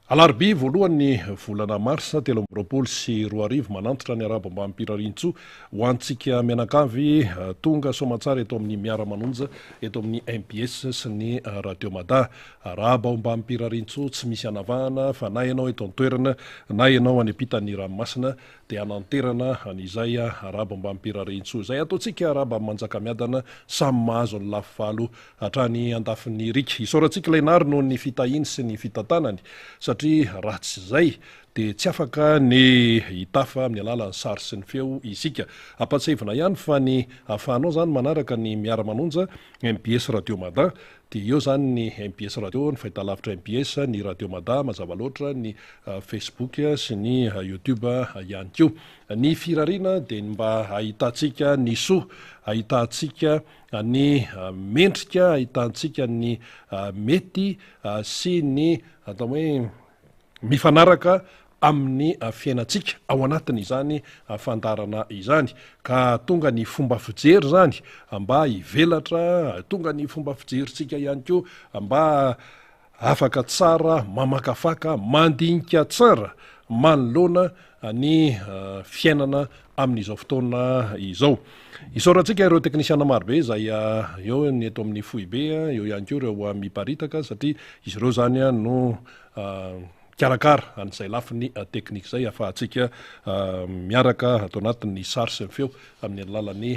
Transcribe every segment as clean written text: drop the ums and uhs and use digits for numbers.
Alarobia voalohan'ny volana marsa 2023, manantitra ny arahaba ambam-pirariantsoa ho antsika mianakavy tonga soamantsara eto amin'ny Miara-manonja eto amin'ny mbs sy ny Radio Mada. Arahaba ombam-pirariantsoa tsy misy anavahana fa na ianao eto an-toerana na ianao any ampitan'ny ranomasina dia hananterana an'izay arahaba ombam-pirariantsoa izay. Ataontsika arahaba manjakamiadana samy mahazo ny lafivalo Hatrany andafin'ny riaka. Isaorantsika ilay Nary noho ny fitahiany sy ny fitantanany satria raha tsy izay dia tsy afaka ny hitafa amin'ny alalan'ny sary sy ny feo isika. Ampatsiahivina ihany fa ny ahafahanao izany manaraka ny Miara-manonja, mbs Radio Mada, dia eo izany ny mbs Radio, ny fahitalavitra mbs, ny Radio Mada mazava loatra, ny Facebook sy ny YouTube ihany koa. Ny firariana dia ny mba hahitantsika ny soa, hahitantsika ny mendrika ahitantsika ny mety sy ny atao hoe mifanaraka amin'ny fiainantsika ao anatin'izany fandaharana izany ka tonga ny fomba fijery izany mba hivelatra, tonga ny fomba fijerintsika ihany koa mba Afaka tsara mamakafaka, mandinika tsara manoloana ny fiainana amin'izao fotoana izao. Isaorantsika ireo teknisiana marobe izay eo ny eto amin'ny foibe, eo ihany koa ireo miparitaka satria izy ireo izany no mikarakara an'izay lafiny teknika izay ahafahantsika miaraka ato anatin'ny sary sy ny feo amin'ny alalan'ny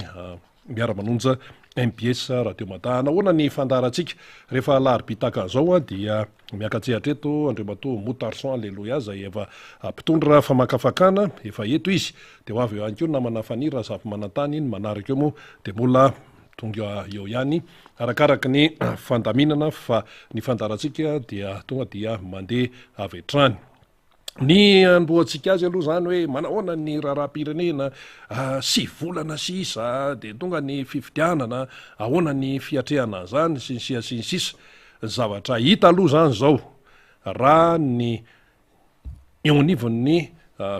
Miara-manonja mbs Radio Mada. Nahoana ny fandaharantsika rehefa alarobia tahaka an'izao dia miaka-tsehatra eto Andriamatoa Moutarson Alléluia izay efa mpitondra famakafakana, efa eto izy. Dia ho avy eo ihany koa ny namana Faniry Razafimanantany, ny manaraka eo moa dia mbola tonga eo ihany arakaraky ny fandaminana fa ny fandaharantsika dia tonga dia mandeha avy hatrany. Ny hanombohantsika azy aloha izany hoe manahoana ny raharaham-pirenena, sivy volana sisa dia tonga ny fifidianana, ahoana ny fiatrehana an'izany sy ny sisa sy ny sisa. Ny zavatra hita aloha izany izao raha ny eo anivon'ny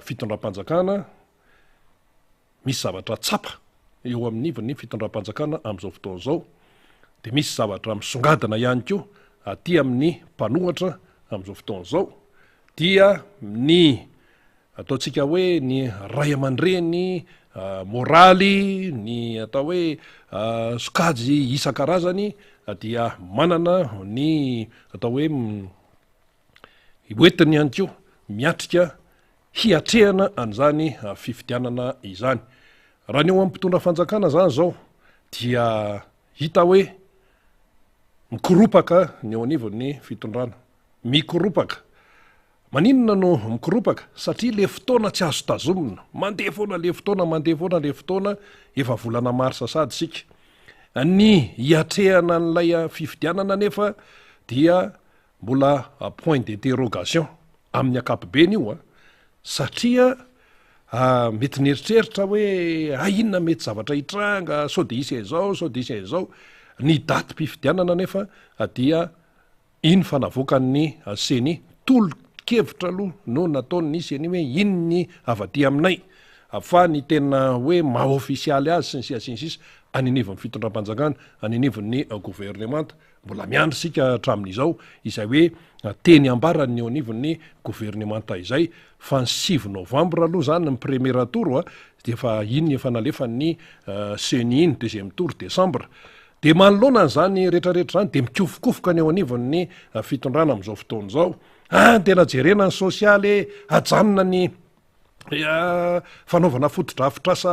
fitondram-panjakana, Misy zavatra tsapa eo amin'nivon'ny fitondram-panjakana amin'izao fotoana izao, dia misy zavatra misongadina ihany koa aty amin'ny mpanohatra amin'izao fotoana izao, dia ny ataontsika hoe ny ray aman-dreny moraly, ny atao hoe sokajy isan-karazany dia manana ny atao hoe hoentiny ihany koa miatrika hiatrehana an'izany fifidianana izany. Raha ny eo amin'ny mpitondra fanjakana izany izao dia hita hoe mikoropaka ny eo anivon'ny fitondrana. Mikoropaka. Maninona no mikoropaka? Satria le fotoana tsy azo tazomina. Mandeha foana le fotoana, mandeha foana le fotoana, efa volana marsa sady isika. Ny hiatrehana an'ilay fifidianana anefa dia Mbola point d'interrogation amin'ny ankapobeny io an, satria mety nieritreritra hoe hay inona mety zavatra hitranga, sao dia hisy an'izao, sao dia hisy an'izao. Ny datim-pifidianana anefa dia iny fa navoakan'ny ceni, tolo-kevitra aloha no nataon'ny ceni hoe iny ny avy aty aminay, fa ny tena hoe maha ofisialy azy sy ny sisa sy ny sisa any anivon'ny fitondram-panjakana, any anivon'ny governemanta. Mbola miandry isika hatramin'izao izay hoe teny ambaran'ny eo anivon'ny governemanta izay fa ny 9 novambra aloha izany ny premier tour a, dia efa iny efa nalefan'ny ceni iny, deuxième tour décembre. Dia manoloana an'izany rehetrarehetra izany dia mikofokofoka ny eo anivon'ny fitondrana amin'izao fotoana izao. Ah, tena jerena ny sosialy e, ajanona ny Fanaovana fotodrafitrasa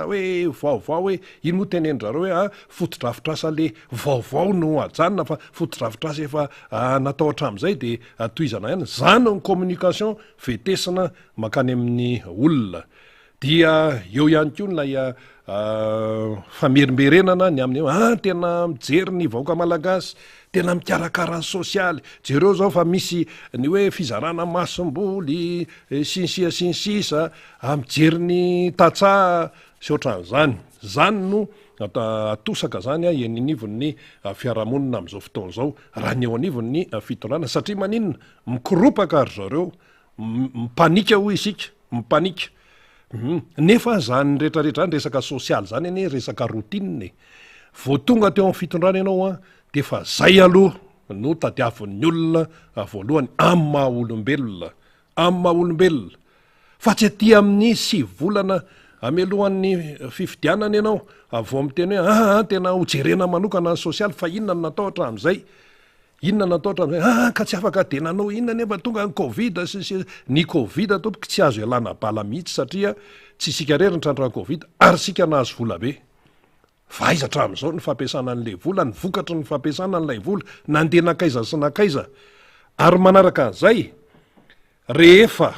hoe vaovao hoe ino moa tenenin-dRareo hoe a fotodrafitrasa le vaovao no ajanona fa fotodrafitrasa efa natao hatramin'izay de tohizana ihany. Zany ny communication vetesina mankany amin'ny olona. Dia eo ihany koa ilay famerimberenana ny amin'ny hoe ah tena mijery ny vahoaka malagasy, tena mikarakara ny sosialy, jereo zao fa misy ny hoe fizarana masomboly sy ny sisa sy ny sisa, mijery ny tantsaha sy ohatran'izany. Zany no atosaka zany eny anivon'ny fiarahamonina amin'izao fotoana izao raha ny eo anivon'ny fitondrana satria maninona? Mikoropaka ry zareo Mipanika hoy isika, mipanika. Hum, nefa zany retraretra zany resaka sosialy zany anie resaka routine e. Vao tonga teo amin'ny fitondrana ianao an, de efa zay aloha. no tadiavin'ny olona voalohany amin'ny maha olombelona, amin'ny maha olombelona. Fa tsy aty amin'ny sivy volana amelohan'ny fifidianana ianao vao miteny hoe aa tena ho jerena manokana ny sosialy fa inona no natao hatramin'izay? Inona no natao hatramin'izay? Aa ka tsy afaka dia nanao inona nefa tonga ny covid sy ny sisa. Ny covid tompoko tsy azo ialana bala mihitsy satria tsy isika irery ny tratran'ny covid ary isika nahazo vola be. Fa aiza hatramin'izao ny fampiasana an'ilay vola, ny vokatry ny fampiasana an'ilay vola, nandeha nankaiza sy nankaiza. Ary manaraka an'izay, rehefa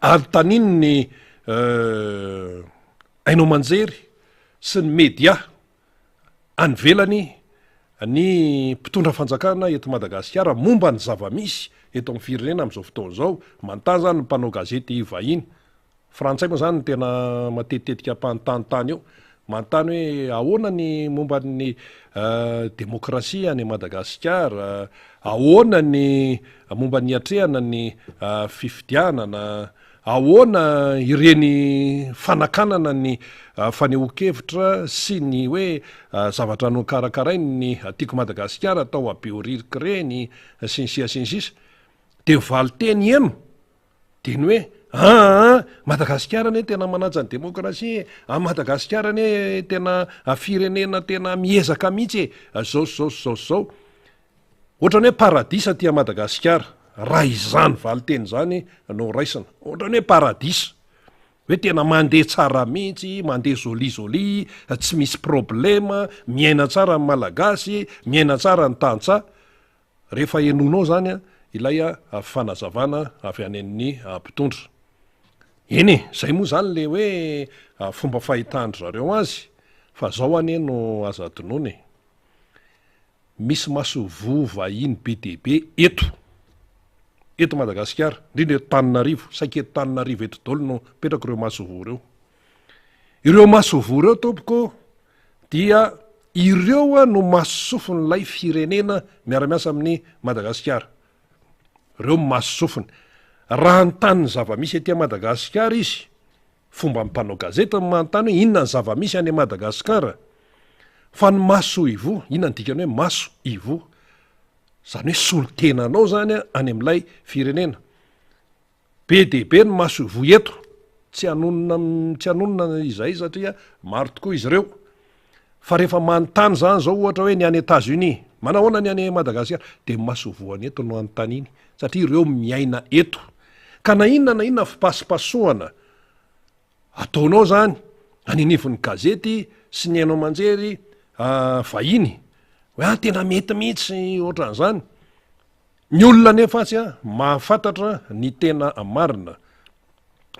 anontanian'ny haino aman-jery sy ny media any ivelany ny mpitondra fanjakana eto Madagasikara momba ny zava-misy eto amin'ny firenena amin'izao fotoana izao, manontany izany ny mpanao gazety vahiny, Frantsay moa izany no tena matetitetika mpanontanontany eo, manontany hoe ahoana ny momba ny demokrasia any Madagasikara, ahoana ny momba ny hiatrehana ny fifidianana, ahoana ireny fanakanana ny fanehoan-kevitra sy ny hoe zavatra nokarakarain'ny Tiako Madagasikara tao Behoririka ireny sy ny sisa sy ny sisa. Dia ny valin-teny heno Dia ny hoe aa Madagasikara anie tena manaja ny demokrasia e, a Madagasikara anie tena firenena tena miezaka mihitsy e, zao sy zao sy zao sy zao. Ohatran'ny hoe paradisa aty Madagasikara, raha izany valinteny izany no raisina. Ohatran'ny hoe paradisa, hoe tena mandeha tsara mihitsy, mandeha joli joli, tsy misy problema, miaina tsara ny Malagasy, miaina tsara ny tantsaha. Rehefa henoinao izany ilay fanazavana avy any amin'ny mpitondra. Eny e, izay moa izany ilay hoe fomba fahitan-dry zareo azy, fa izao anie no aza adinoina e. Misy masoivoho vahiny be dia be eto, eto Madagasikara, indrindra eto Tananarivo, saika eto Tananarivo eto daholo no mipetraka ireo masoivoho ireo. Ireo masoivoho ireo tompoko dia ireo no maso sofin'ilay firenena miara-miasa amin'i Madagasikara. Ireo no maso sofiny. Raha hanontany ny zava-misy aty Madagasikara izy, fomban'ny mpanao gazety ny manontany hoe inona ny zava-misy any Madagasikara, fa ny maso ivoho, inona ny dikany hoe maso ivoho? Izany hoe solontenanao izany any amin'ilay firenena. Be dia be ny masoivoho eto, tsy hanonona tsy hanonona izahay satria maro tokoa izy ireo. Fa rehefa manontany izany izao ohatra hoe ny any Etats Unis, manahoana ny any Madagasikara, dia ny masoivohony eto no anontaniany satria ireo miaina eto. Ka na inona na inona fipasopasohana ataonao izany any anivon'ny gazety sy ny haino aman-jery vahiny, hoe ah tena mety mihitsy ohatran'izany. Ny olona anefa atsy mahafantatra ny tena marina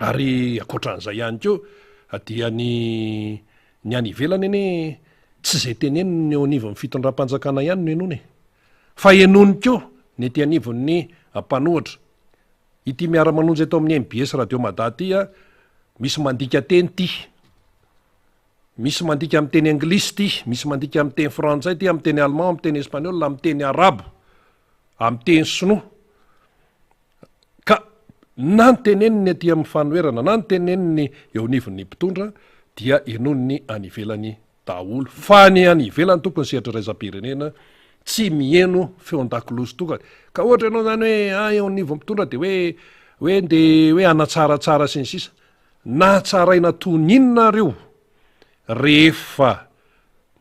ary ankoatran'izay ihany koa dia ny ny any ivelany anie tsy izay teneniny eo anivon'ny fitondram-panjakana ihany no henoina e! Fa henoiny koa ny ety anivon'ny mpanohitra. Ity miara-manonja eto amin'ny mbs Radio Mada ity misy mandika teny ity. Misy mandika amin'ny teny anglisy ity, misy mandika amin'ny teny frantsay ity, amin'ny teny allemand, amin'ny teny espagnol, amin'ny teny arabo, amin'ny teny sinoa. Ka na ny teneniny aty amin'ny fanoherana na ny teneniny eo anivon'ny mpitondra dia henoin'ny any ivelany daholo. Fa ny any ivelany tompoko ny sehatra iraisam-pirenena tsy miheno feon-dakolosy tokana. Ka ohatra ianao izany hoe ah eo anivon'ny mpitondra dia hoe hoe ndeha hoe hanatsaratsara sy ny sisa. Na tsaraina toy ny inona ary io, rehefa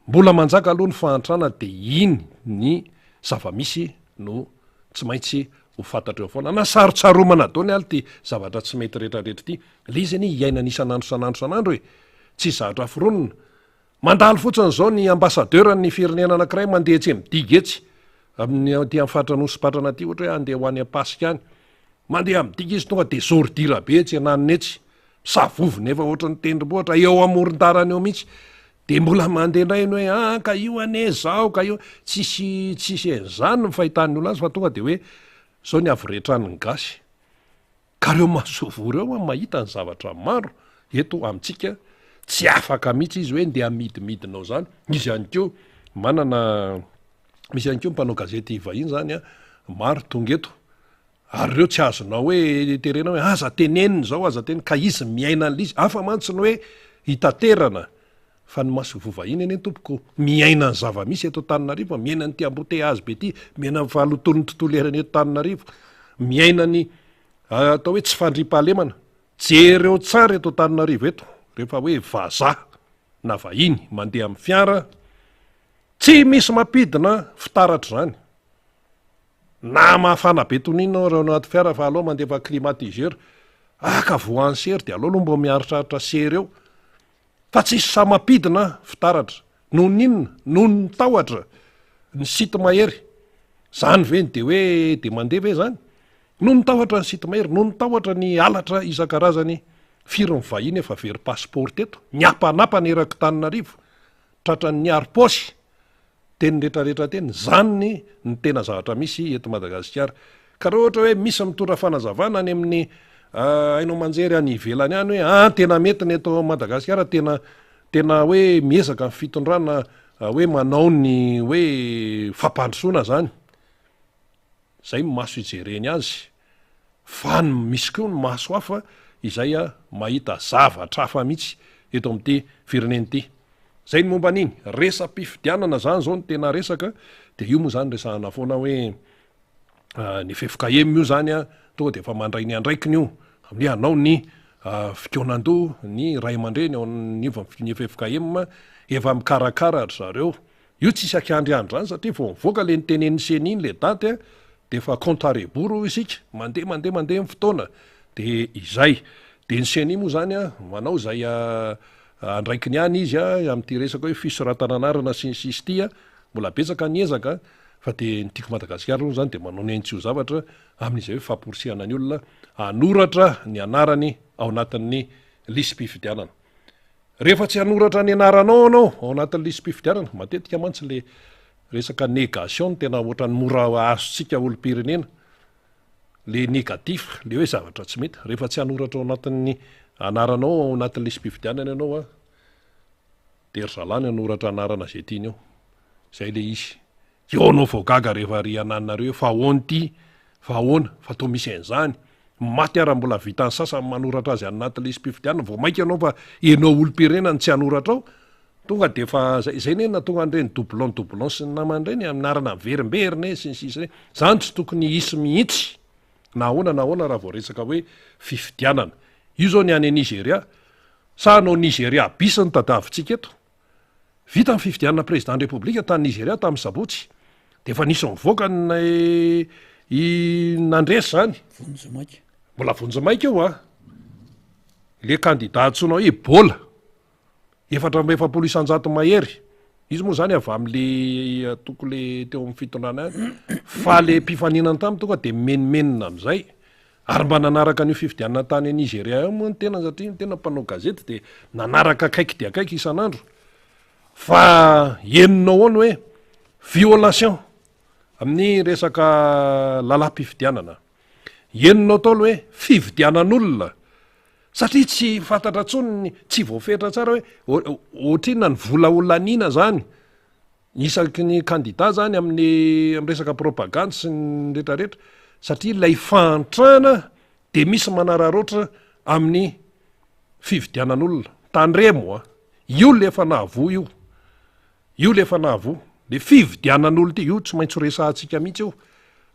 mbola manjaka aloha ny fahantrana dia iny ny zava-misy no tsy maintsy ho fantatra eo foana. Na sarotsaromana daoly ary ity zavatra tsy mety rehetrarehetra ity. Ilay izy anie iainana isan'andro isan'andro isan'andro e! Tsy zavatra foronina. Mandalo fotsiny izao ny ambassadeur ny firenena anankiray mandeha etsy amin'ny digue etsy, amin'ny aty amin'ny faritra Nosy Patrana aty ohatra hoe handeha ho any Ampasika any. Mandeha amin'ny digue izy tonga dia zordira be etsy ananona etsy, misavovy nefa ohatran'ny tendrombohitra eo amoron-dalana eo mihitsy. Dia mbola mandeha indray eny hoe ah ka io anie zao ka io, tsisy tsisy an'izany ny fahitan'ny olona azy fa tonga dia hoe zao ny havoretran'ny gasy. Ka reo masoivoho reo an mahita ny zavatra maro eto amintsika, tsy afaka mihitsy izy hoe ndeha hamidimidina ao zany, izy ihany koa manana, misy ihany koa mpanao gazety vahiny zany an maro tonga eto, ary reo tsy azonao hoe terena hoe aza tenenina izao aza tenenina, ka izy miaina an'le izy, hafa mantsy ny hoe hitaterana. Fa ny masoivoho vahiny anie tompoko miaina ny zava-misy eto Antananarivo, miaina an'ity embouteillage be ity, miaina ny fahalotoan'ny tontolo iainana eto Antananarivo, miaina ny atao hoe tsy fandriampahalemana. Jereo tsara eto Antananarivo eto rehefa hoe vazaha na vahiny mandeha amin'ny fiara, tsy misy mampidina fitaratra izany. Na mafana be toy ny inona aho anaty fiara fa aleo mandefa climatiseur, ah ka voan'ny sery dia aleo aloha mba miaritraritra sery eo. Fa tsisy sahy mampidina fitaratra. Noho ny inona? Noho ny tahotra. Ny site mahery. Zany ve ny de hoe de mandeha ve zany? Noho ny tahotra ny site mahery, noho ny tahotra ny halatra isan-karazany. Firy ny vahiny efa very passeport teto? Niapanapana erak'i Tananarivo. Tratran'ny niaro paosy. Teny retraretra teny, zany ny tena zavatra misy eto Madagasikara. Ka raha ohatra hoe misy mitondra fanazavana any amin'ny haino aman-jery any ivelany any hoe ah tena mety ny eto Madagasikara, tena tena hoe miezaka ny fitondrana hoe manao ny hoe fampandrosoana zany. Zay ny maso ijereny azy. Fa ny misy koa ny maso hafa izay mahita zavatra hafa mihitsy eto amin'ity firenena ity. Zay ny momba an'iny. Resa-pifidianana zany zao no tena resaka, de io moa zany resahana foana hoe ny ffkm io zany an, tonga de efa mandray ny andraikiny io, amin'ny hoe hanao ny fikaonandoha ny ray aman-dreny ao anivon'ny ffkm, efa mikarakara ry zareo. Io tsisy akiandriandry zany satria vao mivoaka le nitenenin'ny ceni iny le daty a, de efa compte à rebours hoy isika, mandeha mandeha mandeha ny fotoana, de izay. De ny ceni moa zany a, manao izay andraikiny ihany izy a, amin'ity resaka hoe fisoratana anarana sy ny sisa ity a, mbola betsaka ny ezaka fa de ny Tiako Madagasikara aloha zany de manao ny ainy tsy ho zavatra amin'izay hoe famporisihana ny olona hanoratra ny anarany ao anatin'ny lisi-pifidianana. Rehefa tsy hanoratra ny anaranao ianao ao anatin'ny lisi-pifidianana, matetika mantsy le resaka négation no tena ohatran'ny mora azontsika olom-pirenena, le négatif, le hoe zavatra tsy mety, rehefa tsy hanoratra ao anatin'ny anaranao ao anatin'ny lisi-pifidianana ianao an, de ry zalahy ny hanoratra anarana izay tiany eo, zay le izy. Eo anao vao gaga rehefa ry ananareo hoe fa ahoana ity, fa ahoana, fa toa misy an'izany. Maty ara mbola vitan'ny sasany manoratra azy any anaty lisi-pifidianana, vao mainka ianao fa enao olom-pirenena no tsy hanoratra ao, tonga dia efa zay, zay anie no nahatonga an'ireny doublon doublon sy ny namany ireny, anarana miverimberina e sy ny sisa ireny, zany tsy tokony hisy mihitsy na ahoana na ahoana raha vao resaka hoe fifidianana. Io zao ny any Nigeria, sa hanao Nigeria bis no tadiavintsika eto? Vita ny fifidianana président Repoblika tany Nigeria tamin'ny sabotsy dia efa nisy nivoaka ny nandresy zany. Vonjimaika. Mbola vonjimaika io a. Le candidat antsoina hoe Bola, 44% mahery. Izy moa zany avy am'le antoko le teo amin'ny fitondrana ihany fa le mpifaninana taminy tonga dia mimenomenona am'zay. Ary mba nanaraka an'io fifidianana tany Nigeria io moa ny tena satria ny tena mpanao gazety dia nanaraka akaiky dia akaiky isan'andro fa henonao ao ny hoe violation amin'ny resaka lalam-pifidianana. Henonao tao ny hoe fividianan'olona satria tsy fantatra intsony ny tsy voafetra tsara hoe ohatrinona ny vola ho laniana zany. Isaky ny kandida zany amin'ny amin'ny resaka propagandy sy ny retraretra satria ilay fahantrana de misy manararaotra amin'ny fividianan'olona. Tandremo a! Io le efa nahavoa io. Io le efa nahavoa. Le fividianan'olona ity, io tsy maintsy ho resahantsika mihitsy io.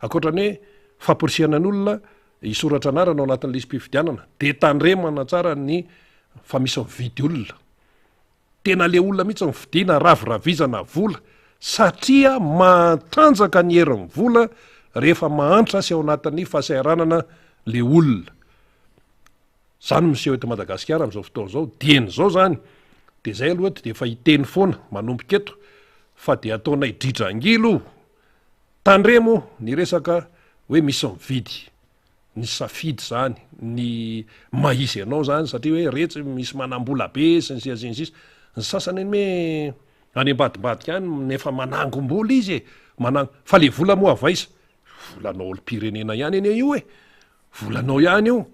Ankoatra ny hoe famporisihana ny olona hisoratra anarana ao anatin'ny lisi-pifidianana de tandremana tsara ny fa misy mividy olona. Tena le olona mihitsy no vidiana raviravizana vola satria matanjaka ny herin'ny vola rehefa mahantra sy ao anatin'ny fahasahiranana le olona. Zany no miseho eto Madagasikara amin'izao fotoana izao, dieny izao zany de zay aloha eto de efa hiteny foana manomboka eto fa de ataonay dridrangilo io, tandremo ny resaka hoe misy mividy. ny safidy zany, ny maha izy anao zany satria hoe retsy misy manam-bola be sy ny sisa sy ny sisa, ny sasany anie any ambadimbadika any nefa manangom-bola izy e, manang- fa le vola moa avy aiza? Volanao olom-pirenena ihany anie io e, volanao ihany io,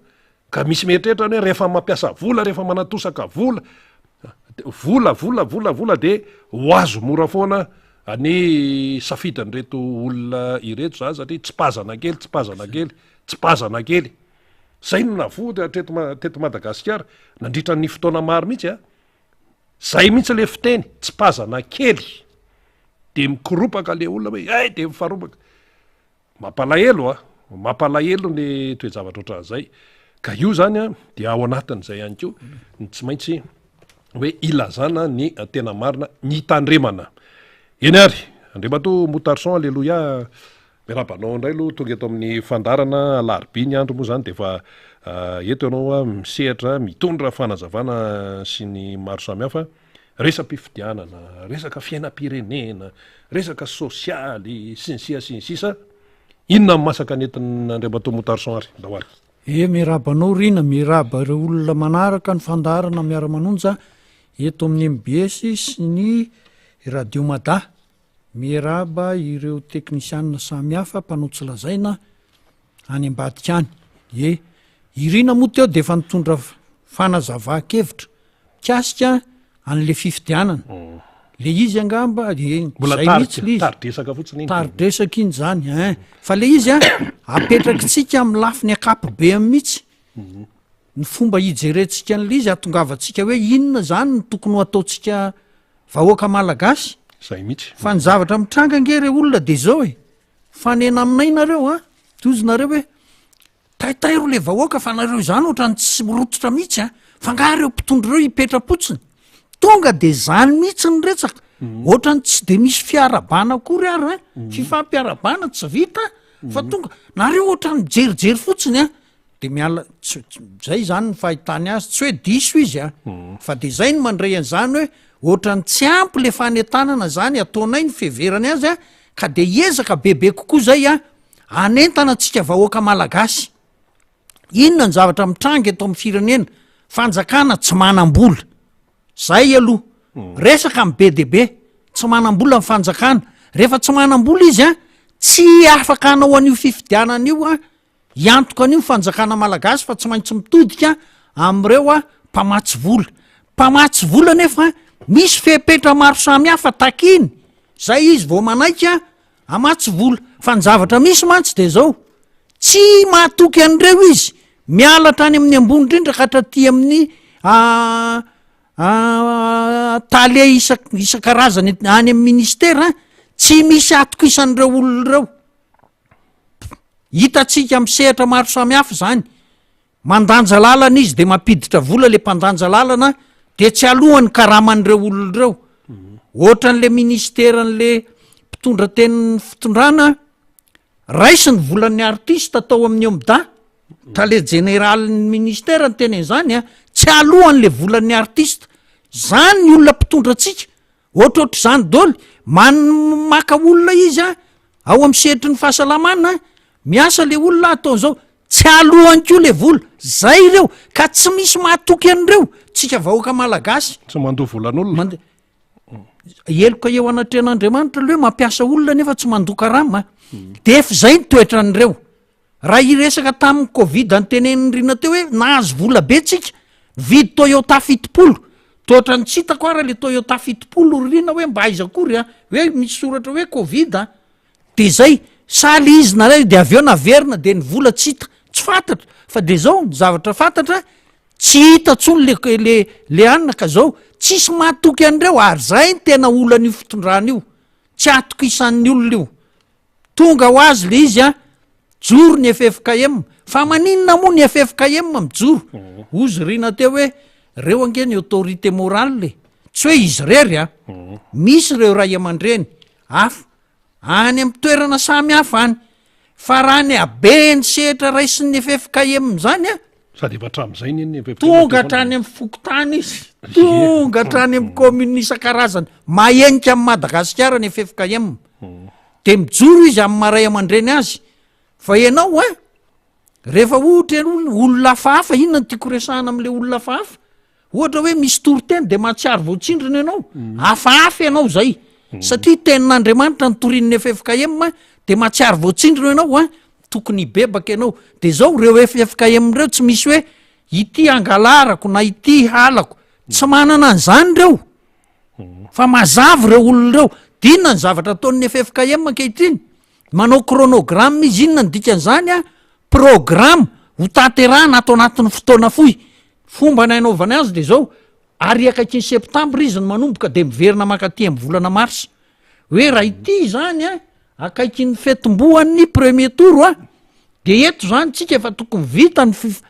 Ka misy mieritreritra ny hoe rehefa mampiasa vola, rehefa manatosaka vola, vola, vola, vola, vola dia ho azo mora foana ny safidin'ireto olona ireto zany satria tsipazana kely, tsipazana kely, tsipazana kely. Zay no navoa hatreto teto Madagasikara nandritra ny fotoana maro mihitsy a. Zay mihitsy le fiteny, tsipazana kely de mikoropaka le olona hoe hay de mifarombaka. Mampalahelo a! Mampalahelo ny toe-javatra ohatran'izay. Ka io zany a dia ao anatin'izay ihany koa ny tsy maintsy hoe ilazana ny tena marina, ny hitandremana. Eny ary, Andriamatoa Moutarson Aleloia, miarahaba anao indray aloha tonga eto amin'ny fandaharana alarobia ny andro moa zany dia efa eto ianao misehatra mitondra fanazavana sy ny maro samihafa, resa-pifidianana, resaka fiainam-pirenena, resaka sosialy sy ny sia sy ny sisa. Inona ny masaka nentin'Andriamatoa Moutarson ary? Ndao ary. Ee, miarahaba anao Rina, miarahaba ireo olona manaraka ny fandaharana Miara-manonja eto amin'ny mbs sy ny Radio Mada. Miarahaba ireo teknisianina samihafa mpanao tsy lazaina any ambadika any. Ee, i Rina moa teo dia efa nitondra fanazavan-kevitra mikasika an'le fifidianana. Le izy angamba, eny, Mbola zay tari- mihitsy le izy. tari-dresaka fotsiny iny. Tari-dresaka iny zany, ein. Fa le izy an, apetrakitsika amin'ny lafiny ankapobeany mihitsy ny fomba hijerentsika an'le izy, hahatongavantsika hoe inona zany no tokony ho ataontsika vahoaka malagasy. Zay mihitsy. Fa ny zavatra mitranga ange re olona de zao e, fanena aminay nareo an, tohizo nareo hoe Taitairo le vahoaka fa nareo izany ohatrany tsy mirototra mihitsy a! Fa nga reo mpitondra ireo hipetra-potsiny? Tonga de zany mihitsy ny resaka, ohatrany tsy de misy fiarahabana akory ary an, fifampiarahabana tsy vita fa tonga nareo ohatrany mijerijery fotsiny an, de miala tsy zay zany ny fahitany azy, tsy hoe diso izy an, fa de zay no mandray an'izany hoe ohatrany tsy ampy le fanentanana zany ataonay ny fiheverany azy an, ka de hiezaka bebe kokoa zay an, Hanentana antsika vahoaka malagasy. Inona ny zavatra mitranga eto amin'ny firenena? Fanjakana tsy manam-bola. Zay aloha. Hmm. Resaka amin'ny be dia be. Tsy manam-bola ny fanjakana. Rehefa tsy manam-bola izy an, tsy afaka hanao an'io fifidianana io an, hiantoka an'io ny fanjakana malagasy fa tsy maintsy mitodika amin'ireo a mpamatsy vola. Mpamatsy vola nefa misy fepetra maro samihafa takiny. Zay izy vao manaiky an, Hamatsy vola. Fa ny zavatra misy mantsy dia izao, tsy mahatoky an'ireo izy, miala hatrany amin'ny ambony indrindra ka hatraty amin'ny tale isan- isan-karazany any amin'ny ministera, tsy misy atokisan'ireo olona ireo. Hitantsika amin'ny sehatra maro samihafa izany. Mandanja lalana izy de mampiditra vola le mpandanja lalana de tsy aloha ny karaman'ireo olona ireo. Ohatran'le ministeran'le mpitondra tenin'ny fitondrana, raisiny volan'ny artiste tao amin'ny OMDA, tale jeneralin'ny ministera niteny an'izany a, tsy alohan'le volan'ny artiste. Zany ny olona mpitondra antsika. Ohatrohatr'izany daholo, man- maka olona izy a, ao amin'ny sehatry ny fahasalamana, miasa le olona ataon'izao, tsy alohany koa le vola, zay ireo, ka tsy misy mahatoky an'ireo, tsika vahoaka malagasy. Tsy mandoa volan'olona. Mande- heloka eo anatrehan'Andriamanitra aloha hoe mampiasa olona nefa tsy mandoa karama, de efa izay ny toetran'ireo. Raha hiresaka tamin'ny covid notenenin'i Rina teo hoe nahazo vola be tsika, nividy Toyota 70, toa ohatran'ny tsy hitako ara le Toyota 70 ry Rina hoe mba aiza akory a, hoe misy soratra hoe covid a, de zay, sa le izy nareo de avy eo naverina de ny vola tsy hita, tsy fantatra, fa de zao ny zavatra fantatra tsy hita tsony le le le anona ka zao tsisy mahatoky an'ireo ary zay ny tena olan'io fitondrana io, tsy atokisan'ny olona io. Tonga ho azy le izy an, joro ny ffkm, fa maninona moa ny ffkm mijoro? Hozy Rina teo hoe reo ange ny autorité morale e, tsy hoe izy irery an, misy ireo ray aman-dreny hafa any amin'ny toerana samy hafa any, fa raha ny haben'ny sehatra raisin'ny ffkm zany an, Sady efa hatramin'izay ny ny ffkm Tonga hatrany amin'ny fokontany izy, tonga hatrany amin'ny commune isan-karazany, mahenika amin'i Madagasikara ny ffkm. De mijoro izy amin'ny maha ray aman-dreny azy, fa ianao ein, rehefa ohatra ianao olona hafahafa, inona no tiako resahana amin'ilay olona hafahafa? Ohatra hoe misy toriteny de mahatsiaro voatsindrona ianao, hafahafa ianao zay, satria tenin'Andriamanitra no torian'ny ffkm de mahatsiaro voatsindrona ianao ein, tokony hibebaka ianao, de zao reo ffkm reo tsy misy hoe ity angalarako na ity halako, tsy manana an'izany reo, fa mazava ireo olona ireo, de inona ny zavatra ataon'ny ffkm ankehitriny? Manao chronogramme izy, inona ny dikan'izany an? Programme ho tanterahana ato anatin'ny fotoana fohy, fomba nanaovany azy de zao. Ary akaikin'ny septambra izy no manomboka dia miverina mankaty amin'ny volana marsa. Hoe raha ity izany an, akaikin'ny fetimbohan'ny premier tour an, dia eto izany tsika efa tokony vita ny fif-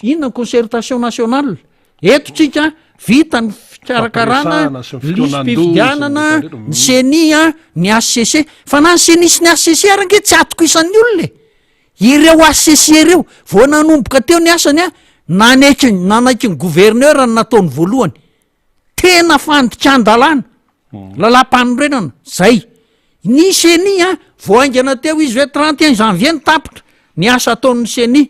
inona ny concertation nationale. Eto tsika vita ny fikarakarana Fampiresahana sy ny fikaonandoha sy ny lisi-pifidianana, rehetra rehetra. ny CENI an, ny HCC. Fa na ny CENI sy ny HCC ary ange tsy atokisan'ny olona e. Ireo HCC ireo, vao nanomboka teo ny asany an, nanaiky nanaiky ny gouverneur ny nataony voalohany. Tena fandikan-dalàna, lalàm-panorenana, zay. Ny CENI an, vao haingana teo izy hoe 31 janvier no tapitra ny asa ataon'ny CENI.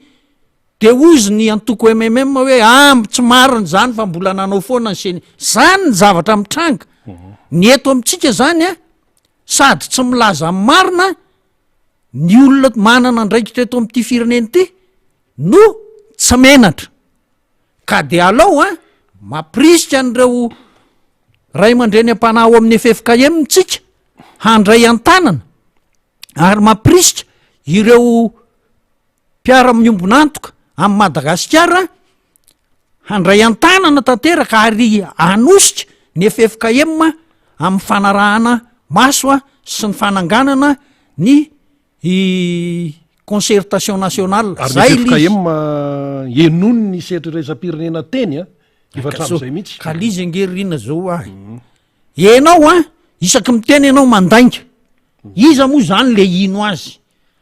De hozy ny antoko MMM hoe ah tsy marina izany fa mbola nanao foana ny CENI. Zany ny zavatra mitranga. Ny eto amintsika zany an, sady tsy milaza ny marina, Ny olona manana andraikitra eto amin'ity firenena ity no tsy menatra. Ka dia alao an, mampirisika an'ireo ray aman-dreny am-panahy ao amin'ny ffkm tsika handray an-tanana ary mampirisika ireo mpiara-miombon'antoka amin'i Madagasikara handray an-tanana tanteraka ary hanosika ny ffkm amin'ny fanarahana maso sy ny fananganana ny concertation nationale. Ary ny ffkm henoiny ny sehatra iraisam-pirenena teny a, efa hatramin'izay mihitsy. Ka l'izy ange ry Rina zao ahy. Enao an, isaky miteny ianao mandainga. Iza moa zany le hino azy?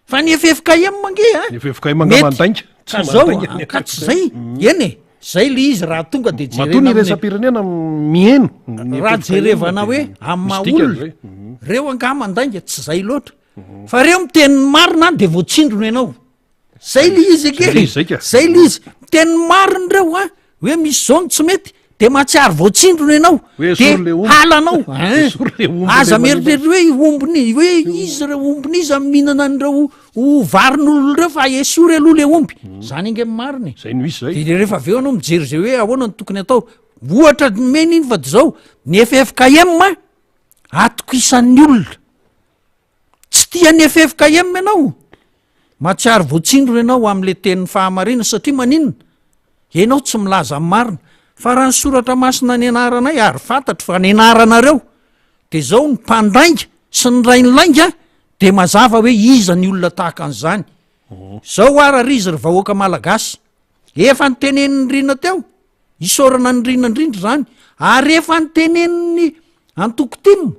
Fa ny ffkm ange a! Ny ffkm angaha mandainga? Ka zao a, ka tsy zay, eny e, zay le izy raha tonga de jerena Matoa ny iraisam-pirenena miheno ny Raha jerevana hoe amin'ny maha olona, reo angaha mandainga, tsy zay loatra. Fa reo miteny ny marina de voatsindrona ianao. Zay le izy eke. Zay le izy zay ka. Zay le izy. Miteny ny marina reo a, hoe misy zao ny tsy mety, de mahatsiaro voatsindrona ianao. Hoe esory le omby. Halanao. Hein. Esory le omby Aza le mieritreritra hoe ombiny, hoe izy reo ombiny iza mihinana an'ireo ho varin'olona ireo fa esory aloha le omby. Zany ange ny marina e. Zay no izy zay. De rehefa avy eo ianao mijery zay hoe ahoana no tokony atao. Ohatra nomena iny fa de zao, ny ffkm atokisan'ny olona. Tsy tia ny ffkm ianao? Mahatsiaro voatsindrona ianao amin'ilay tenin'ny fahamarinana satria maninona? Ianao tsy milaza ny marina. Fa raha ny soratra masina nianaranay ary fantatro fa nianaranareo dia izao ny mpandainga sy ny rain'ny lainga dia mazava hoe iza ny olona tahaka an'izany. Izao ara ry izy ry vahoaka malagasy. Efa notenenin'i Rina teo, isaorana an'i Rina indrindra izany, ary efa notenenin'ny antoko tim.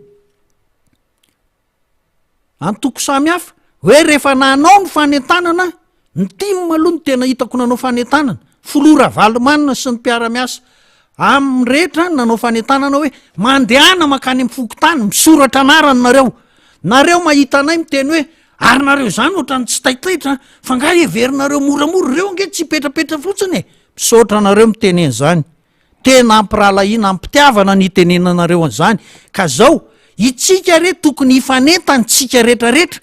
Antoko samy hafa, hoe rehefa nanao ny fanentanana, ny tim aloha no tena hitako nanao fanentanana, filoha Ravalomanana sy ny mpiara-miasa aminy rehetra nanao fanentanana hoe mandehana mankany amin'ny fokontany, misoratra anarana nareo, nareo mahita anay miteny hoe ary nareo izany ohatran'ny tsy taitaitra fa nga heverinareo moramora, ireo ange tsy hipetrapetra fotsiny e, misaotra anareo miteny an'izany. Tena ampirahalahiana ampitiavana ny itenenanareo an'izany ka zao itsika re tokony hifanentana tsika rehetra rehetra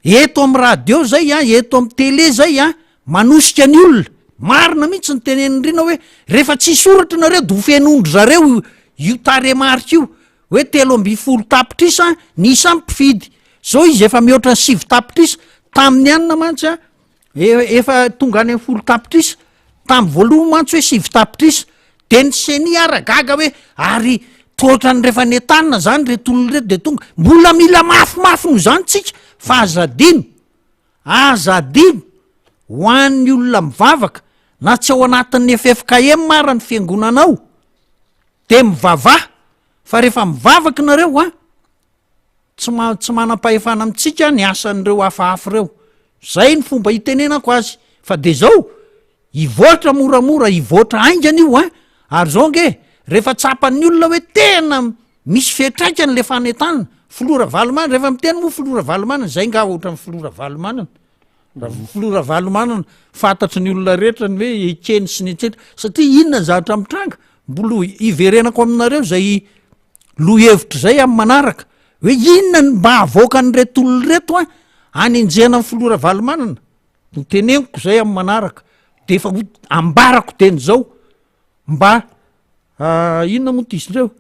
eto am radio zay a, eto am tele zay a, manosika ny olona, marina mihitsy ny tenenin'i Rina hoe rehefa tsy hisoratra nareo de ho fenoin-dry zareo io tarehimarika io hoe 13 tapitrisa ny isan'ny mpifidy, zao izy efa mihoatra ny 9 tapitrisa, tamin'ny anona mantsy a Efa tonga any amin'ny 10 tapitrisa, tamin'ny voalohany mantsy hoe 9 tapitrisa, de ny ceni ara gaga hoe ary toa ohatran'ny rehefa nentanina zany reto olona reto de tonga, mbola mila mafimafy noho izany tsika fa aza adino, aza adino ho an'ny olona mivavaka na tsy ao anatin'ny ffkm ara ny fiangonanao de mivavaha fa rehefa mivavaka nareo an, Tsy ma- tsy manam-pahefana amintsika ny asan'ireo hafahafa ireo. Zay ny fomba itenenako azy. Fa de zao, hivoatra moramora, hivoatra haingana io an! Ary zao ange, rehefa tsapan'ny olona hoe tena misy fiantraikany le fanentanana, filoha Ravalomanana, rehefa miteny moa filoha Ravalomanana, zay nga ohatran'ny filoha Ravalomanana? Raha filoha Ravalomanana, fantatry ny olona rehetra ny hoe ekeny sy ny etsetra, satria inona ny zavatra mitranga? Mbola hiverenako aminareo zay lohahevitra izay amin'ny manaraka hoe inona no mba havoakan'ireto olona ireto an, hanenjehana ny filoha Ravalomanana, ho teneniko izay amin'ny manaraka, de efa ho ambarako dieny izao mba inona moa ty izy ireo,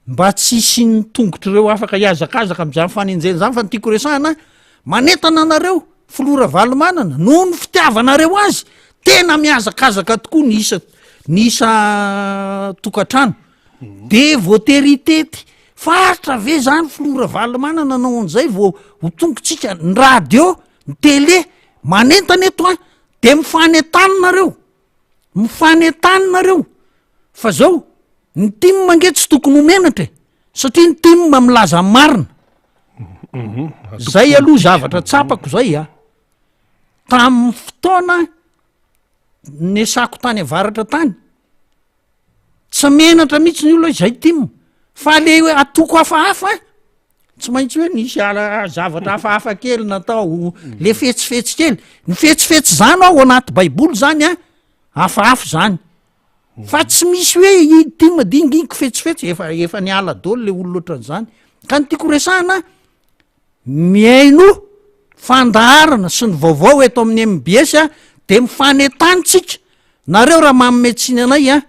mba tsy hisian'ny tongotr'ireo afaka hihazakazaka amin'izany fanenjehana izany fa ny tiako resahana manentana anareo filoha Ravalomanana noho ny fitiavanareo azy, tena mihazakazaka tokoa ny isa. ny isan-tokantrano de voatery hitety faritra ve zany filoha Ravalomanana nanao an'izay vao ho tongotsika ny radio ny tele manentana eto an de mifanentany nareo mifanentany nareo fa zao ny tim ange tsy tokony ho menatra e satria ny tim milaza ny marina zay aloha zavatra tsapako zay a tamin'ny fotoana nesako tany avaratra tany Tsy menatra mihitsy ny olona hoe zay tim fa le hoe atoko hafahafa tsy maintsy hoe nisy ala zavatra hafahafa kely natao le fetsifetsy kely ny fetsifetsy zany ao anaty baiboly zany a hafahafa zany fa tsy misy hoe i tim dinginiko fetsifetsy efa efa niala daholo le olona ohatran'izany ka ny tiako resahana Mihainoa fandaharana sy ny vaovao eto amin'ny mbs a, de mifanentany tsika, nareo raha manome tsiny anay a,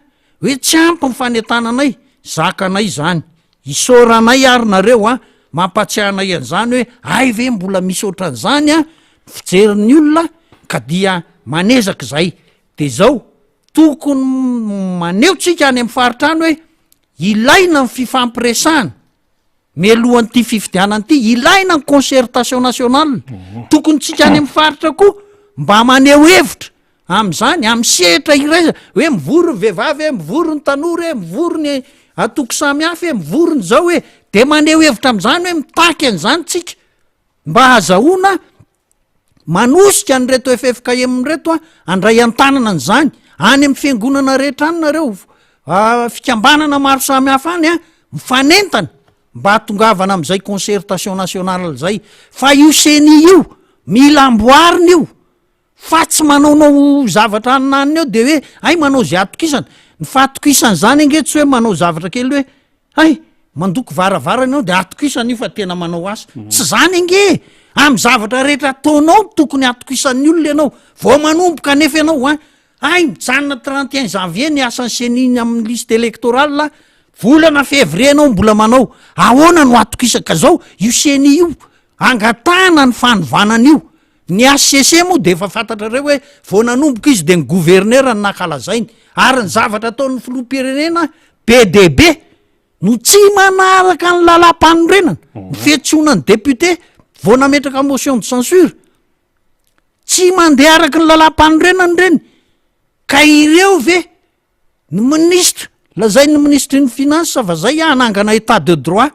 hoe tsy ampy ny fanentananay, zakanay izany, isaoranay ary nareo a, mampatsiahy anay an'izany hoe hay ve mbola misy ohatran'izany a, ny fijerin'ny olona ka dia manezaka izay, de zao, tokony maneho tsika any amin'ny faritra any hoe ilaina ny fifampiresahana, Mialohan'ity fifidianana ity, ilaina ny concertation nationale. Tokony tsika any amin'ny faritra koa mba maneho hevitra amin'izany, amin'ny sehatra iraisana, hoe mivory ny vehivavy e, mivory ny tanora e, mivory ny antoko samihafa e, mivory ny zao e, de maneho hevitra amin'izany hoe mitaky an'izany tsika mba hahazahoana Manosika an'ireto ffkm ireto a, handray an-tanana an'izany, any amin'ny fiangonana rehetra any nareo, fikambanana maro samy hafa any a, mifanentana mba hahatongavana amin'izay concertation nationale zay, fa io ceni io mila amboarina io, fa tsy manaonao zavatra any na any eo de hoe hay manao ze atokisana, ny fahatokisana zany ange tsy hoe manao zavatra kely hoe Hay! Mandoko varavarana ianao de atokisana io fa tena manao asa. Tsy zany ange e! Amin'ny zavatra rehetra ataonao no tokony hatokisan'ny olona ianao. Vao manomboka anefa ianao an! Hay! Mijanona 31 janvier ny asan'ny ceni ny amin'ny liste électorale, volana février ianao mbola manao. Ahoana no hatokisana? Ka zao, io ceni io, angatahana ny fanovana an'io. Ny HCC moa de efa fantatrareo hoe vao nanomboka izy de ny gouverneur no nankalazainy. Ary ny zavatra ataon'ny filoham-pirenena Be dia be no tsy manaraka ny lalàmpanorenana, ny fiantsoana ny député vao nametraka motion de censure. Tsy mandeha araka ny lalàmpanorenana ireny. Ka ireo ve ny minisitra, lazain'ny minisitry ny finance fa zay hanangana état de droit.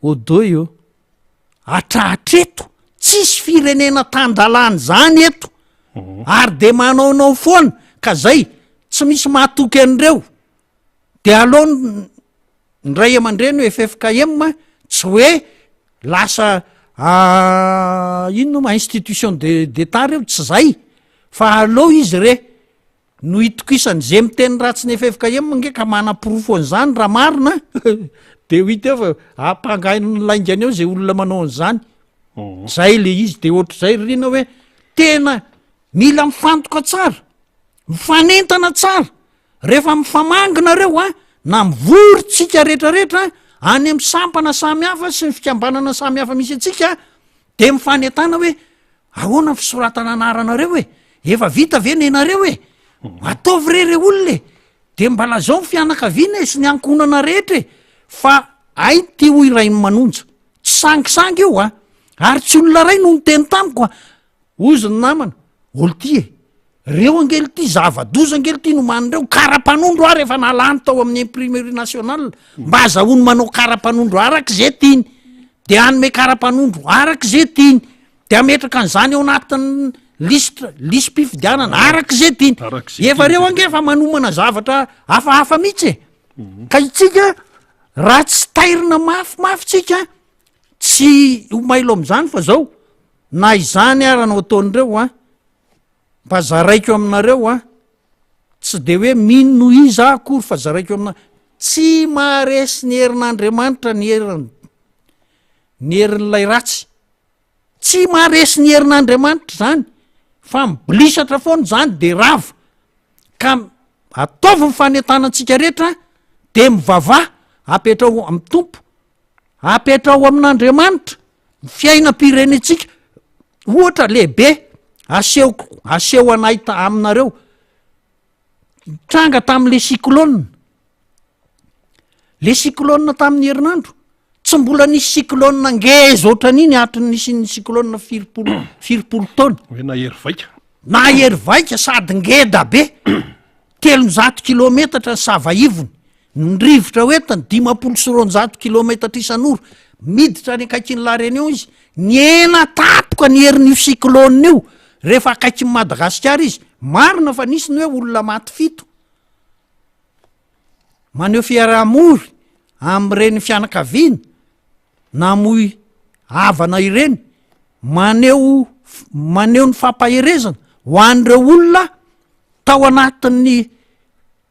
Odoy ô. Hatrahatreto tsisy firenena tan-dalàna izany eto ary de manaonao foana ka zay tsy misy mahatoky an'ireo de aleo ny ray aman-dreny hoe ffkm tsy hoe lasa inona moa institution de d'etat reo tsy zay fa aleo izy re No itokisany ze miteny ratsy ny ffkm nge ka manaporofo an'izany raha marina de ho hita eo fa ampangain'ny laingany eo ze olona manao an'izany. Zay le izy de ohatr'izay ry Rina hoe tena mila mifantoka tsara, mifanentana tsara, rehefa mifamangy nareo a, na mivory tsika retraretra any amin'ny sampana samy hafa sy ny fikambanana samy hafa misy antsika de mifanentana hoe Ahoana ny fisoratana anaranareo e? Efa vita ve nenareo e? Ataovy re re olona e! De mba lazao ny fianakaviana e sy ny ankohonana rehetra e! Fa hay ty hoy Rainimanonja, tsy sangisangy io a! Ary tsy olona ray no niteny tamiko a! Hozy ny namana, ol ty e! Reo ange lty zava-doza ange lty nomanin'ireo, kara-panondro ary efa nalany tao amin'ny imprimerie nationale, mba azahoany manao kara-panondro araka ze tiany, de hanome kara-panondro araka ze tiany, de hametraka an'izany ao anatin'ny lisitra, lisi-pifidianana araka ze tiany. Araka ze Efa tiany. reo ange efa manomana zavatra hafahafa mihitsy e. Ka itsika raha tsy tairina mafimafy tsika, tsy ho mailo amin'izany fa zao, na izany ara no ataon'ireo an, Mba zaraiko aminareo an, tsy de hoe mino noho iza aho akory fa zaraiko amina, tsy maharesy ny herin'Andriamanitra ny herin, ny herin'ilay ratsy, tsy maharesy ny herin'Andriamanitra izany fa mibolisatra foana izany de rava, ka ataovy ny fanentanantsika rehetra de mivavaha apetrao amin'ny Tompo, apetrao amin'Andriamanitra ny fiainam-pirenentsika, ohatra lehibe asehoko aseho anay ta- aminareo. nitranga tamin'le cyclone. Le cyclone tamin'ny herinandro, tsy mbola nisy cyclone ngeza ohatran'iny hatry ny nisian'ny cyclone firipolo firipolo taona. Hoe nahery vaika. Nahery vaika sady ngeda be, 300 kilometatra ny sava ivony, ny rivotra hoentiny 250 kilometatra isan'ora, miditra any akaikin'i La Réunion izy, nihena tampoka ny herin'io cyclone io rehefa akaikin'i Madagasikara izy, marina fa nisy ny hoe olona maty fito. Maneho fiaraha-mory amin'ireny fianakaviana namoy havana ireny, maneho maneho ny fampaherezana ho an'ireo olona tao anatin'ny